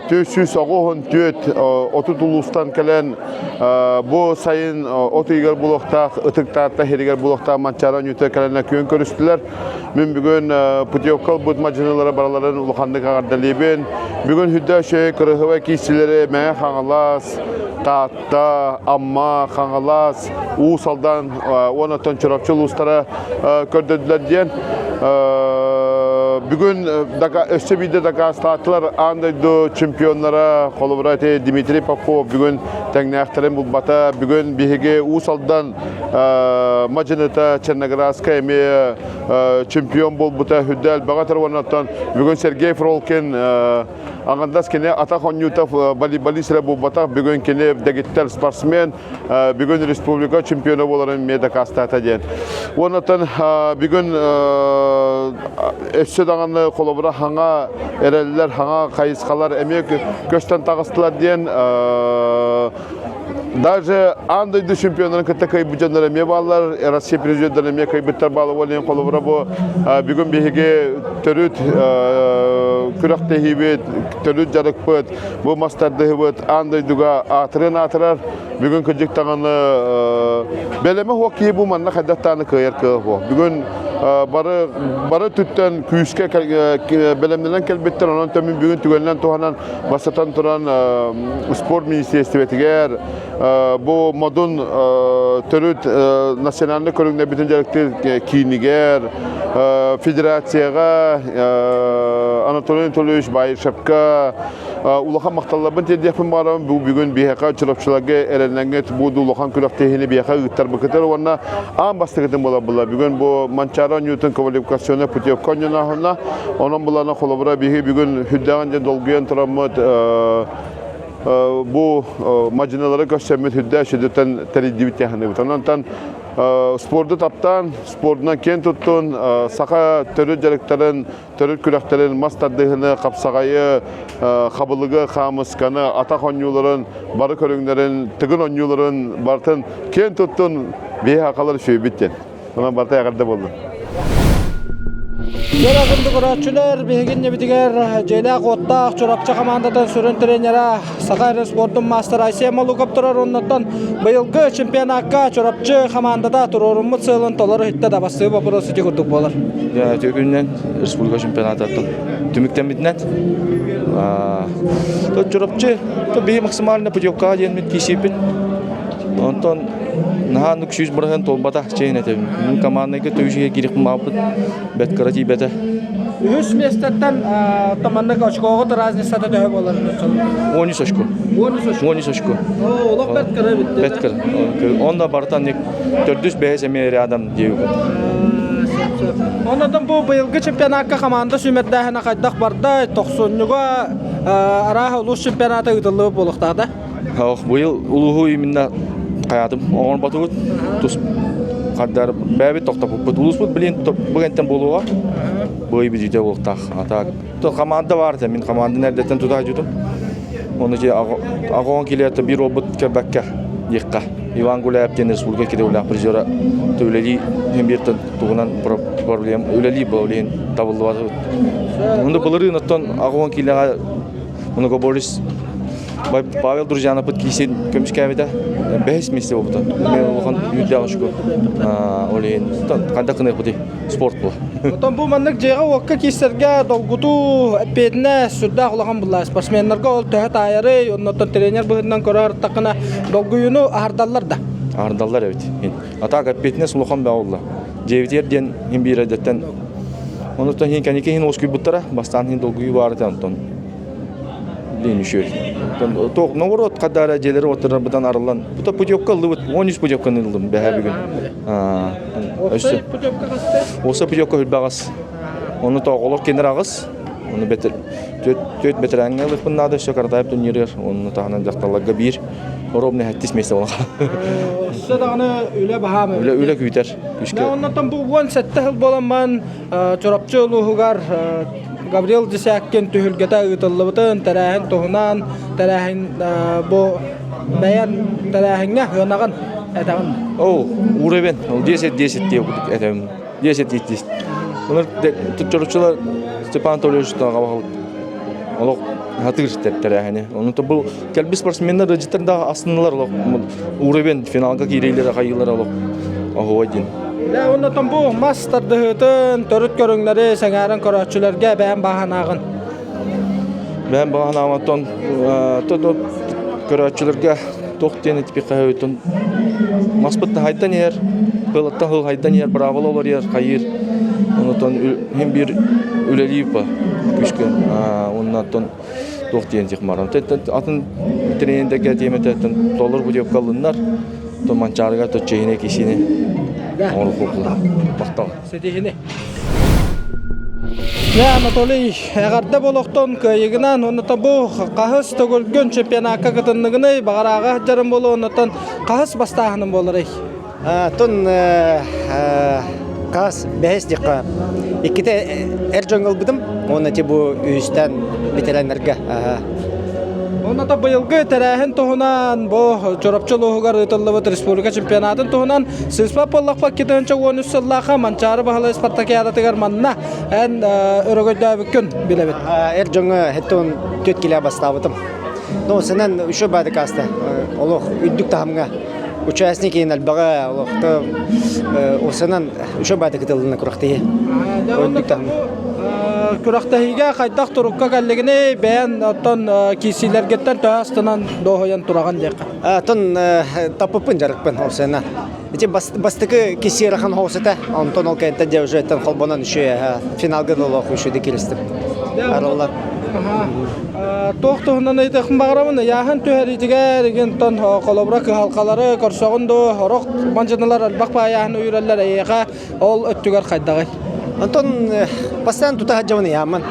[SPEAKER 8] 494 30 улуустан кэлэн бу сайын от ыйыгар булуохтаах Ытык Таатта иһигэр булуохтаах Манчаары оонньуута кэлэннэр күөн көрүстүлэр. Мин бүгүн путевка ылбыт мадьынылары бараларын улаханнык аҕардалыыбын. Бүгүн Хүдэ Өшөй кырыһыбай киисилэри Мэҥэ Хаҥалас, Таатта, Амма, Хаҥалас, Уус Алдан уонна Чурапчы улуустара көрдөрдүлэр диэн бүгүн өссө биирдэ дакаастаатылар аан дойду чемпионнара холобура ити Дмитрий Попов бүгүн тэҥнээхтэрин булбата бүгүн биһиги Уус Алдан мадьыныта Черноградская эмиэ чемпион буолбута үрдэ элбэҕэ турар уонна бүгүн Сергей Фролкин аҥардас кини атах оонньуута волейболист эрэ буолбатах бүгүн кини дэгиттэр спортсмен бүгүн республика чемпиона буоларын эмиэ дакаастаата диэн уоннаттан бүгүн өссө даҕаны холобура хаҥа эрэллэр хаҥа хайысхалар эмиэ көстөн таҕыстылар диэн Даже аан дойду чемпионнарын кытта кыайбыт дьоннор эмиэ бааллар, Россия президенттэрин эмиэ кыайбыттар баалар. Ол иһин холобура бу бүгүн биһиги төрүт күрэхтэһиибит, төрүт дьарыкпыт, бу мас тардыһыбыт аан дойдуга аатырын аатырар. Бүгүн кырдьык даҕаны бэлэмэ суох киһи бу манна хайдах даҕаны кыайар кыаҕа суох. Бүгүн бары бары өттүттэн күүскэ бэлэмнэнэн кэлбиттэр, онон төмүн бүгүн түгэнинэн туһанан бастатан туран спорт министиэстибэтигэр бу модун төрүт национальнай көрүҥнэрбитин дьарыктыыр киинигэр федерацияҕа Анатолий Анатольевич Баишевка улахан махталларбын тиэрдиэхпин баҕарабын. Бу бүгүн биһиэхэ Чурапчыларга эрэнэҥҥит бу улахан күрэхтэһиини биһиэхэ ыыттарбыкытыр уонна аан бастакытын буолар була. Бүгүн бу Манчаары оонньуутун квалификационнай путевка оонньоноһуна. Онон булана холобура биһи бүгүн сүрдээҕин дьэ долгуйан тураммыт бу мадьыналары көрсөммүт үрдэ сүдүттэн тэрийдибит диэханыбыт. Онон спорду таптаан, спордунан киэн туттун, саха төрүт дьарыктарын, төрүт күрэхтэрин, мас тардыһыны, хапсаҕайы, хабылыгы, хаамысканы, атах оонньууларын, бары көрүҥнэрин, тыгын оонньууларын барытын киэн туттун, биһи хахалар үчүгэйбит диэн. Онон барыта эҕэрдэ буоллун.
[SPEAKER 1] Дьэ, көрөөччүлэр, биһигин небитигэр дьиэлээх уоттаах Чурапчы хамаандатын сүрүн тренера Саха эрэ спордун маастара Айсен Малуков турар оннуттан быйылгы чемпионакка Чурапчы хамаандата туруоруммут сыалын толору иһиттэ да бастыы вопрос ити курдук буолар.
[SPEAKER 9] Түгүннэн республика чемпионатыттан түмүктэммитинэн Чурапчы биһи максимально путевкаҕа диэн киисииппит. Онтон наһаа оннук 100% туолбатах чэйин этэбин. Мин командайга төбүшүгэ киирихпин баҕаппыт бэт кыра тиийбэтэ.
[SPEAKER 1] Үһүс миэстэттэн маннык очкоҕут разницата төһө буолар?
[SPEAKER 9] 13 очко.
[SPEAKER 1] 13 очко.
[SPEAKER 9] 13 очко.
[SPEAKER 1] Олох бэрт кыра эбит.
[SPEAKER 9] Бэрт кыра. Онно барытан төрдүс бэһис эмиэ рядом диэбит.
[SPEAKER 1] Оннотон бу быйылгы чемпионакка команда сүүмэрдээһинэ хайдах барда? Тохсунньуга арааһа улуус чемпионата ыытыллыбыт буолуохтаах да?
[SPEAKER 9] Быйыл улууһу именно хайаатым оҥорботубут тус хардар бэйэбит тохтоппуппут. Улууспут билин бу буолуоҕа. Быйыл бүтүүтэ буолуохтаах. А так команда баар этэ. Мин команданы эрдэттэн тута дьутум. Оны же агоон килиэт биир уолбут кэлбэккэ диэххэ. Иван Гуляев диэн республика кириулаах призера үлэлии биир тугунан проблем үлэлии проблем табыллыбат. Онно былырыын оттон агоон килиэҕэ Многоборец Павел Друзьянапыт киисин көмүскээбитэ. Бэһис миэстэ буолбута. Мен улахан үүрдээх очко. Ол иһин хайдах гыныахпытый спорт буо.
[SPEAKER 1] Отон бу маннык дьиэҕэ-уокка киирсэргэ долгутуу эппиэтинэ сүрдээх улахан булла. Спортсменнарга ол төһө таайарый, оннуттан тренер быһыытынан көрөр таххына долгуйууну аһардаллар да.
[SPEAKER 9] Аһардаллар эбит. А так эппиэтинэс улахан баа буолла. Дьиэбитигэр диэн иһин биир эрдэттэн онуттан иһин кэнники иһин уоскуйбуттара, бастаан иһин долгуйуу баар этэ онтон Блин, еще. Туох наоборот хадара дьиэлэри оттарбытан арыллан. Бута путевка ыллыбыт, 13 путевканы ыллым бэһэ бүгүн.
[SPEAKER 1] Өссө путевка хаста?
[SPEAKER 9] Осы путевка хүлбәҕас. Оны тоҕолор кенер аҕыс. Оны бетер төт бетерәңге ылыппын наада өссө Каратаев турнирыгар. Оны таһынан дьахталларга биир ровно хэттис месте болан.
[SPEAKER 1] Өссө даҕаны үлэ баһаам.
[SPEAKER 9] Үлэ үлэ күүтэр. Күшкэ.
[SPEAKER 1] Оннотон бу 17 жыл боламман Чурапчы улууһугар Гаврил Десяткин түһүлгэтэ ыытыллыбытын, тэрээһин туһунан, тэрээһин бу бэйэн тэрээһиҥҥэ ыанаҕын этэҕин.
[SPEAKER 9] Оо, уровень, ол 10-10 диye этэбин. 10-10. Bunlar чоруччулар Степан Анатольевич олох хатыр тэрээһини. Onu бу кэлбит спортсменнар ыдьыттар да астынылар олох уровень финалга киириилэр хайыылар олох оһуой диэн.
[SPEAKER 1] Дьэ, оннотон бу мас тардыһыытын, төрүт көрүҥнэри сэҥээрэн көрөөччүлэргэ бэйэм бааһынааҕын.
[SPEAKER 9] Бэйэм бааһынааматтан көрөөччүлэргэ туох диэн этипиххэ маспыт хайдан иһэр, кылаттан хыл хайдан иһэр, быраабыла олор иһэр, хайыыр. Онутон хим биир үлэлиир ба күшкө. Оннаттан туох диэн тихмарам. Атын тренердерге тиэмэтеттен толор путевка алыннар. То манчаарыга то чехине кисини оҥоруккула. Махтал.
[SPEAKER 1] Ситиһини. Дьэ, Анатолий, эҕэрдэ болохтон кыайыгынан, онно бу хаһыс төгүлгүн чемпионакка кытынныгыный, баҕарааҕа сылдьарым буолуо, оннуттан хаһыс бастааһыным буоларый?
[SPEAKER 10] Тон хас бэһис диэххэ иккитэ эр дьоҥҥо ылбытым уонна ти бу үһүстэн ветераннарга.
[SPEAKER 1] Онно быйылгы тэрээһин туһунан бу Чурапчы улууһугар ыытыллыбыт республика чемпионатын туһунан сыыспат буоллахпа 2013 сыллаахха Манчаары Баһылай спартакиадатыгар манна эн өрөгөйдөөбүккүн билэбит.
[SPEAKER 10] Эр дьоҥҥо 74 килэ бастаабытым. Ну, сенен еще баады каста. Олох үрдүк таһымҥа участник иин элбэҕэ олохто осынан еще баады кытылына күрэхтэһии. Үрдүк таһымҥа.
[SPEAKER 1] Күрэхтэһиигэ хайдах турукка кэллигиний бэйэн оттон киирсиилэргиттэн төһө астынан дуоһуйан тураҕын диэххэ.
[SPEAKER 10] Тон таппыппын дьарыкпын осена. Ити бастакы киссиэрахан хоусата, онтон ол кэнтэн дьэ уже холбонон еще финалга да олох еще да киристим. Араллар.
[SPEAKER 1] Туох туһунан ыйытыахпын баҕарабын, ыйааһын түһэриитигэр игинтон холобура кыһалҕалары көрсөҕүн дуо, сорох мандьыналар элбэх баайааһын үүрэллэр эйиэхэ ол өттүгэр хайдаҕый?
[SPEAKER 10] Онтон бастаан тута сылдьабын ыйааммын.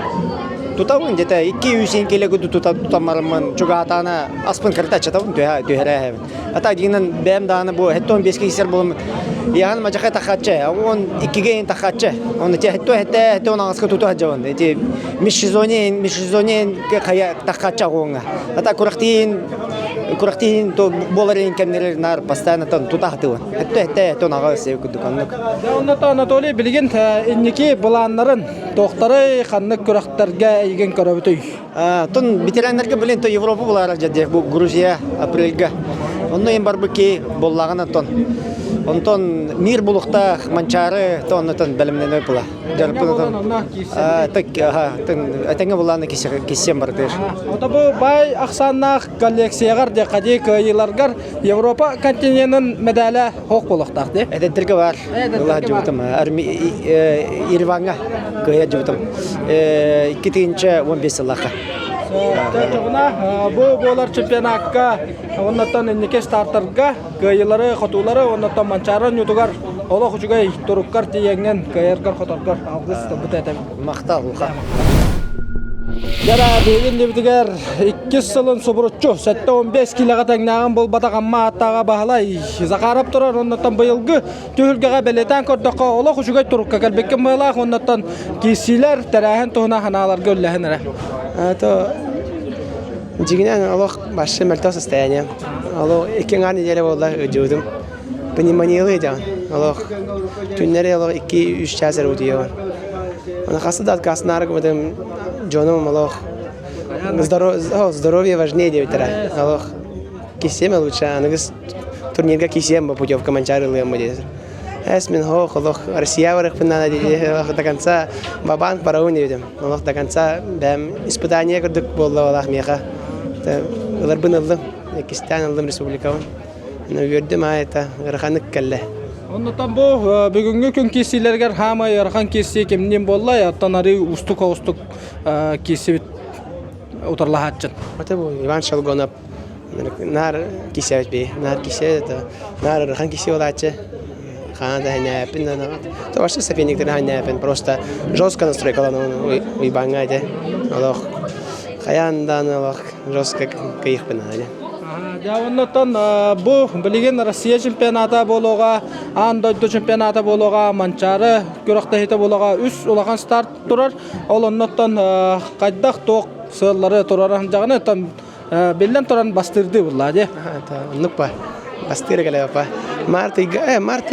[SPEAKER 10] Тутабын где-то 200 кило тута тутаммарыммын чугаатаана аспын кырта ачатабын түһэ түһэрээһэбин. Ата дигинэн бэйэм даҕаны бу 75 киһисэр буолум Яһан мадьаха тахаччы, он иккиге тахаччы. Он эти хетто хетте хетте он аҕаска туту сылдьабын. Эти межсезонье межсезонье хайа тахачча оҕуҥа. Ата курахтиин курахтиин то буоларын кэмнэрер нар постоянно тон тута хатыбын. Хетте хетте хетте он аҕа өссө курдук оннук.
[SPEAKER 1] Онно Анатолий билигин инники былааннарын туохтары ханнык күрэхтэргэ эйигин көрөбүтүй?
[SPEAKER 10] Тон ветераннарга билин то Европа булара дьэ бу Грузия апрельга. Онно им барбыки боллагана тон. Онтон мир булуктаах Манчаары то оннотон бэлэмнэнэ була. Жарпын так аха этэҥҥэ булааны киссем бардыр.
[SPEAKER 1] Ото бу бай ахсааннаах коллекциягар де хади кыайыыларгар Европа континенын медале хоох буолуохтаах дии.
[SPEAKER 10] Эдэрдэргэ бар. Ыла дьыбытым. Ереваҥҥа кыайа дьыбытым. 2015 сыллаахха.
[SPEAKER 1] Чоҕуна бу буолар чемпионакка оннотон инники стартарга кыайыылары, хотуулары оннотон Манчаары оонньуутугар олох үчүгэй туруккар тиийэҥҥин кыайаргар хоторгор алгыс тылбыт этэбин.
[SPEAKER 10] Махтал, Луха.
[SPEAKER 1] Дьара биһиги иннибитигэр иккис сылын субуруччу 75 киилэҕэ тэҥнээҕин булбатах Амма ааттааҕа Баһылай Захаров турар оннуттан быйылгы түһүлгэҕэ бэлиэтээн көрдөххө олох үчүгэй турукка кэлбиккин быһыылаах оннуттан киирсиилэр тэрээһин туһунан санааларга үллэһин эрэ.
[SPEAKER 11] Это дьиҥинэн олох вообще мөлтөх состояние. Олох икки аҥаар неделя буолла ыдьыбытым. Пневмониялыы дьаҕын. Олох күннэри олох 2-3 час эрэ утуйабын. Аны хаста да отказнаары гыммытым дьонум олох здоровье важнее диэбиттэрэ. Олох кисиэм лучше аныгыс турнирга кисиэм бу путевка Манчаары ылыам диэтэ. Эс мин хоох олох Россия барыахпын наада дии до конца ва-банк барабын диэбитим. Олох до конца бэйэм испытание курдук буолла олох миэхэ. Ыларбын ыллым. Иккистээн ыллым республикабын. Үөрдүм аа это ыараханнык кэллэ.
[SPEAKER 1] Оннотон бу бүгүҥҥү күн киирсиилэригэр хаамай ыарахан киирсии кимниин буолла, оттон арыы уустук оҕустук киирсибит утарылаһааччын.
[SPEAKER 11] Это бу Иван Шелгонов наар кисээбит би, наар кисээ это наар ыарахан киси буолааччы. Хаана да хэнээппин то вообще соперниктери хэнээппин просто жестко настройкалан уйбаҥҥа этэ. Олох хайаан дааны олох жестко кыйыхпын аня.
[SPEAKER 1] Дьэ оннуттан бу билигин Россия чемпионата буолуоҕа, аан дойду чемпионата буолуоҕа, Манчаары күрэхтэһиитэ буолуоҕа үс улахан старт турар. Ол оннуттан хайдах туох сыаллары турара сылдьаҕына, оттон биллэн туран бастыырдыы буллаа дии.
[SPEAKER 11] Оннук ба. Бастыыр кэлэ па. Март ыйга, март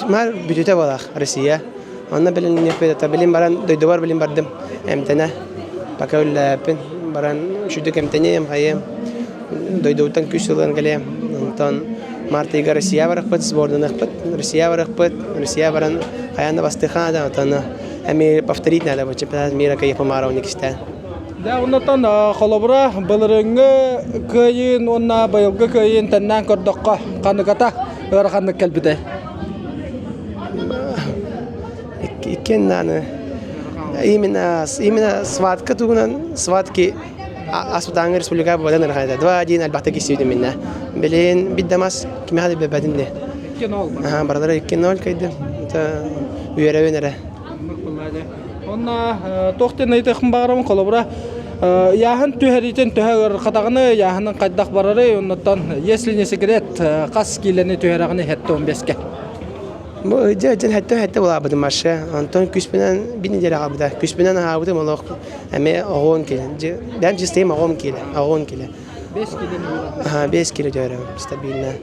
[SPEAKER 11] мар бүтүтэ буолаах Россия. Онно билин билин баран дойдубар билин бардым эмтэнэ. Пока үлэлээппин баран үчүгдүк эмтэниэм, хайыам. Дойдубуттан күүс ылан кэлиэм. Онтон март ыйга Россия барыахпыт, сборданыахпыт. Россия барыахпыт, Россия баран хайаан да бастыахха наада, онтон эмиэ повторить надо будет чемпионат мира Каепамаров никистээн.
[SPEAKER 1] Дьэ, оннуттан холобура былырыыҥҥы кыайыын уонна быйылгы кыайыын тэннээн көрдөххө, ханыката ыараханнык кэлбитэй?
[SPEAKER 11] Иккиэн даҕаны именно именно схватка тугунан схватки Аспытааҥҥы республика буолан ырахан этэ. 2-1 элбэхтик киирсибитим иннэ. Билигин бит да мас кимиэхэ да билбэтим дии.
[SPEAKER 1] 2-0.
[SPEAKER 11] Барылара 2-0 кыйдым. Это үөрэбин эрэ.
[SPEAKER 1] Онно туох диэн ыйытыахпын баҕарабын холобура ыйааһын түһэриитин төһө ыарырҕатаҕыный, ыйааһынын хайдах барарый, оннуттан если не секрет, хас киилэни түһэрэҕиний 75-кэ?
[SPEAKER 11] Бу дьэ дьэн хэттэ хэттэ булаабытым марше. Онтон күспүнэн бир неделя хаалбыта. Күспүнэн аһаабытым олох эмиэ оҕуон килэ. Бэм чистейм оҕом килэ, оҕуон килэ.
[SPEAKER 1] 5 кило.
[SPEAKER 11] Ага, 5 кило дьөрөм стабильно.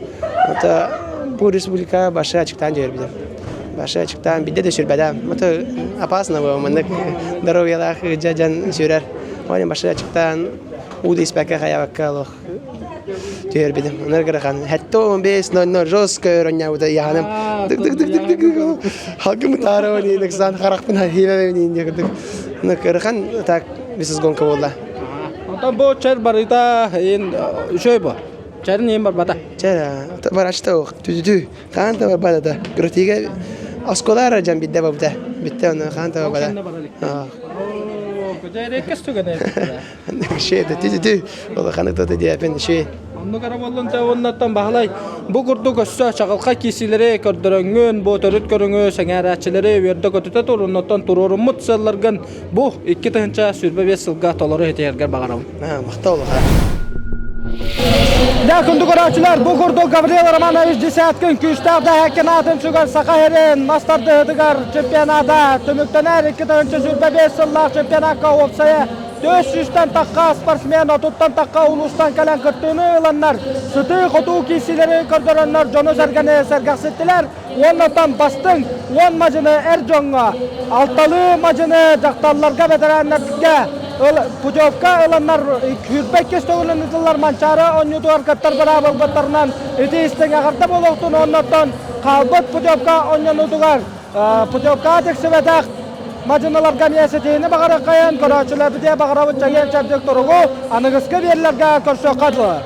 [SPEAKER 11] Это бу республика башы ачыктаан дьөрбүтүм. Башы ачыктаан бидде да сүрбэдэ. Это опасно было, маннык здоровьялаах дьан сүрэр. Оны башы ачыктаан уу да испэккэ хаябакка олох түһэрбитим. Онор гырахан 75-00 жестко өрөнньаабыта яһаным. Дык дык дык дык дык халгым таара онин ыксан харахпын хилэбин дык. Ну кырахан так без гонка буолла.
[SPEAKER 1] Онтон бу чэр барыта ин үчөй бу. Чэрин иин барбата.
[SPEAKER 11] Чэр барачта ох түтүтү хаан та барбата да. Күрэтиге осколара жан бидде бабыта. Битте оны хаан та барбата.
[SPEAKER 1] Көжәреккес түгәнә.
[SPEAKER 11] Ши түтүтү. Ол ханык тоты диэпин ши.
[SPEAKER 1] Оннук эрэ буоллун дьэ уоннаттан баһылай бу курдук өссө чаҕылхай киисилэри көрдөрөҥҥүн, бу төрүт көрүҥү сэҥээрээччилэри үөрдэ-көтүтэ тур, оннуттан туруоруммут сыалларгын бу 2025 сылга толору ситиһэргэр баҕарабын.
[SPEAKER 11] Махтал улахан.
[SPEAKER 1] Дьэ, күндү көрөөччүлэр, бу курдук Гаврил Романович Десяткин күүстээх дэһээккин аатын сүгэр Саха сирин мас тардыһыытыгар чемпионата түмүктэнэр 2025 сыллаах чемпионакка уопсайа 400-тэн тахха спортсмен отуттан тахха улуустан кэлэн кыттыыны ыланнар, сытыы-хотуу киирсиилэри көрдөрөннөр дьону-сэргэни сэргэхситтилэр уоннаттан бастыҥ 10 мадьыны эр дьоҥҥо, алталыы мадьыны дьахталларга бэтэрээннэргэ путевка ыланнар 22 төгүлүн ыытыллар Манчаары оонньуутугар кыттар быраабылбыттарынан ити истиҥ эҕэрдэ буолуохтун уоннаттан хаалбыт путевка оонньонуутугар путевкаҕа тиксибэтэх мадьыналарга эмиэ ситиһиини баҕарыаххайын, көрөөччүлэрбитигэр баҕарабыт чэгиэн чэбдик туругу аныгыскы биэрлэргэ көрсүөххэ дылы.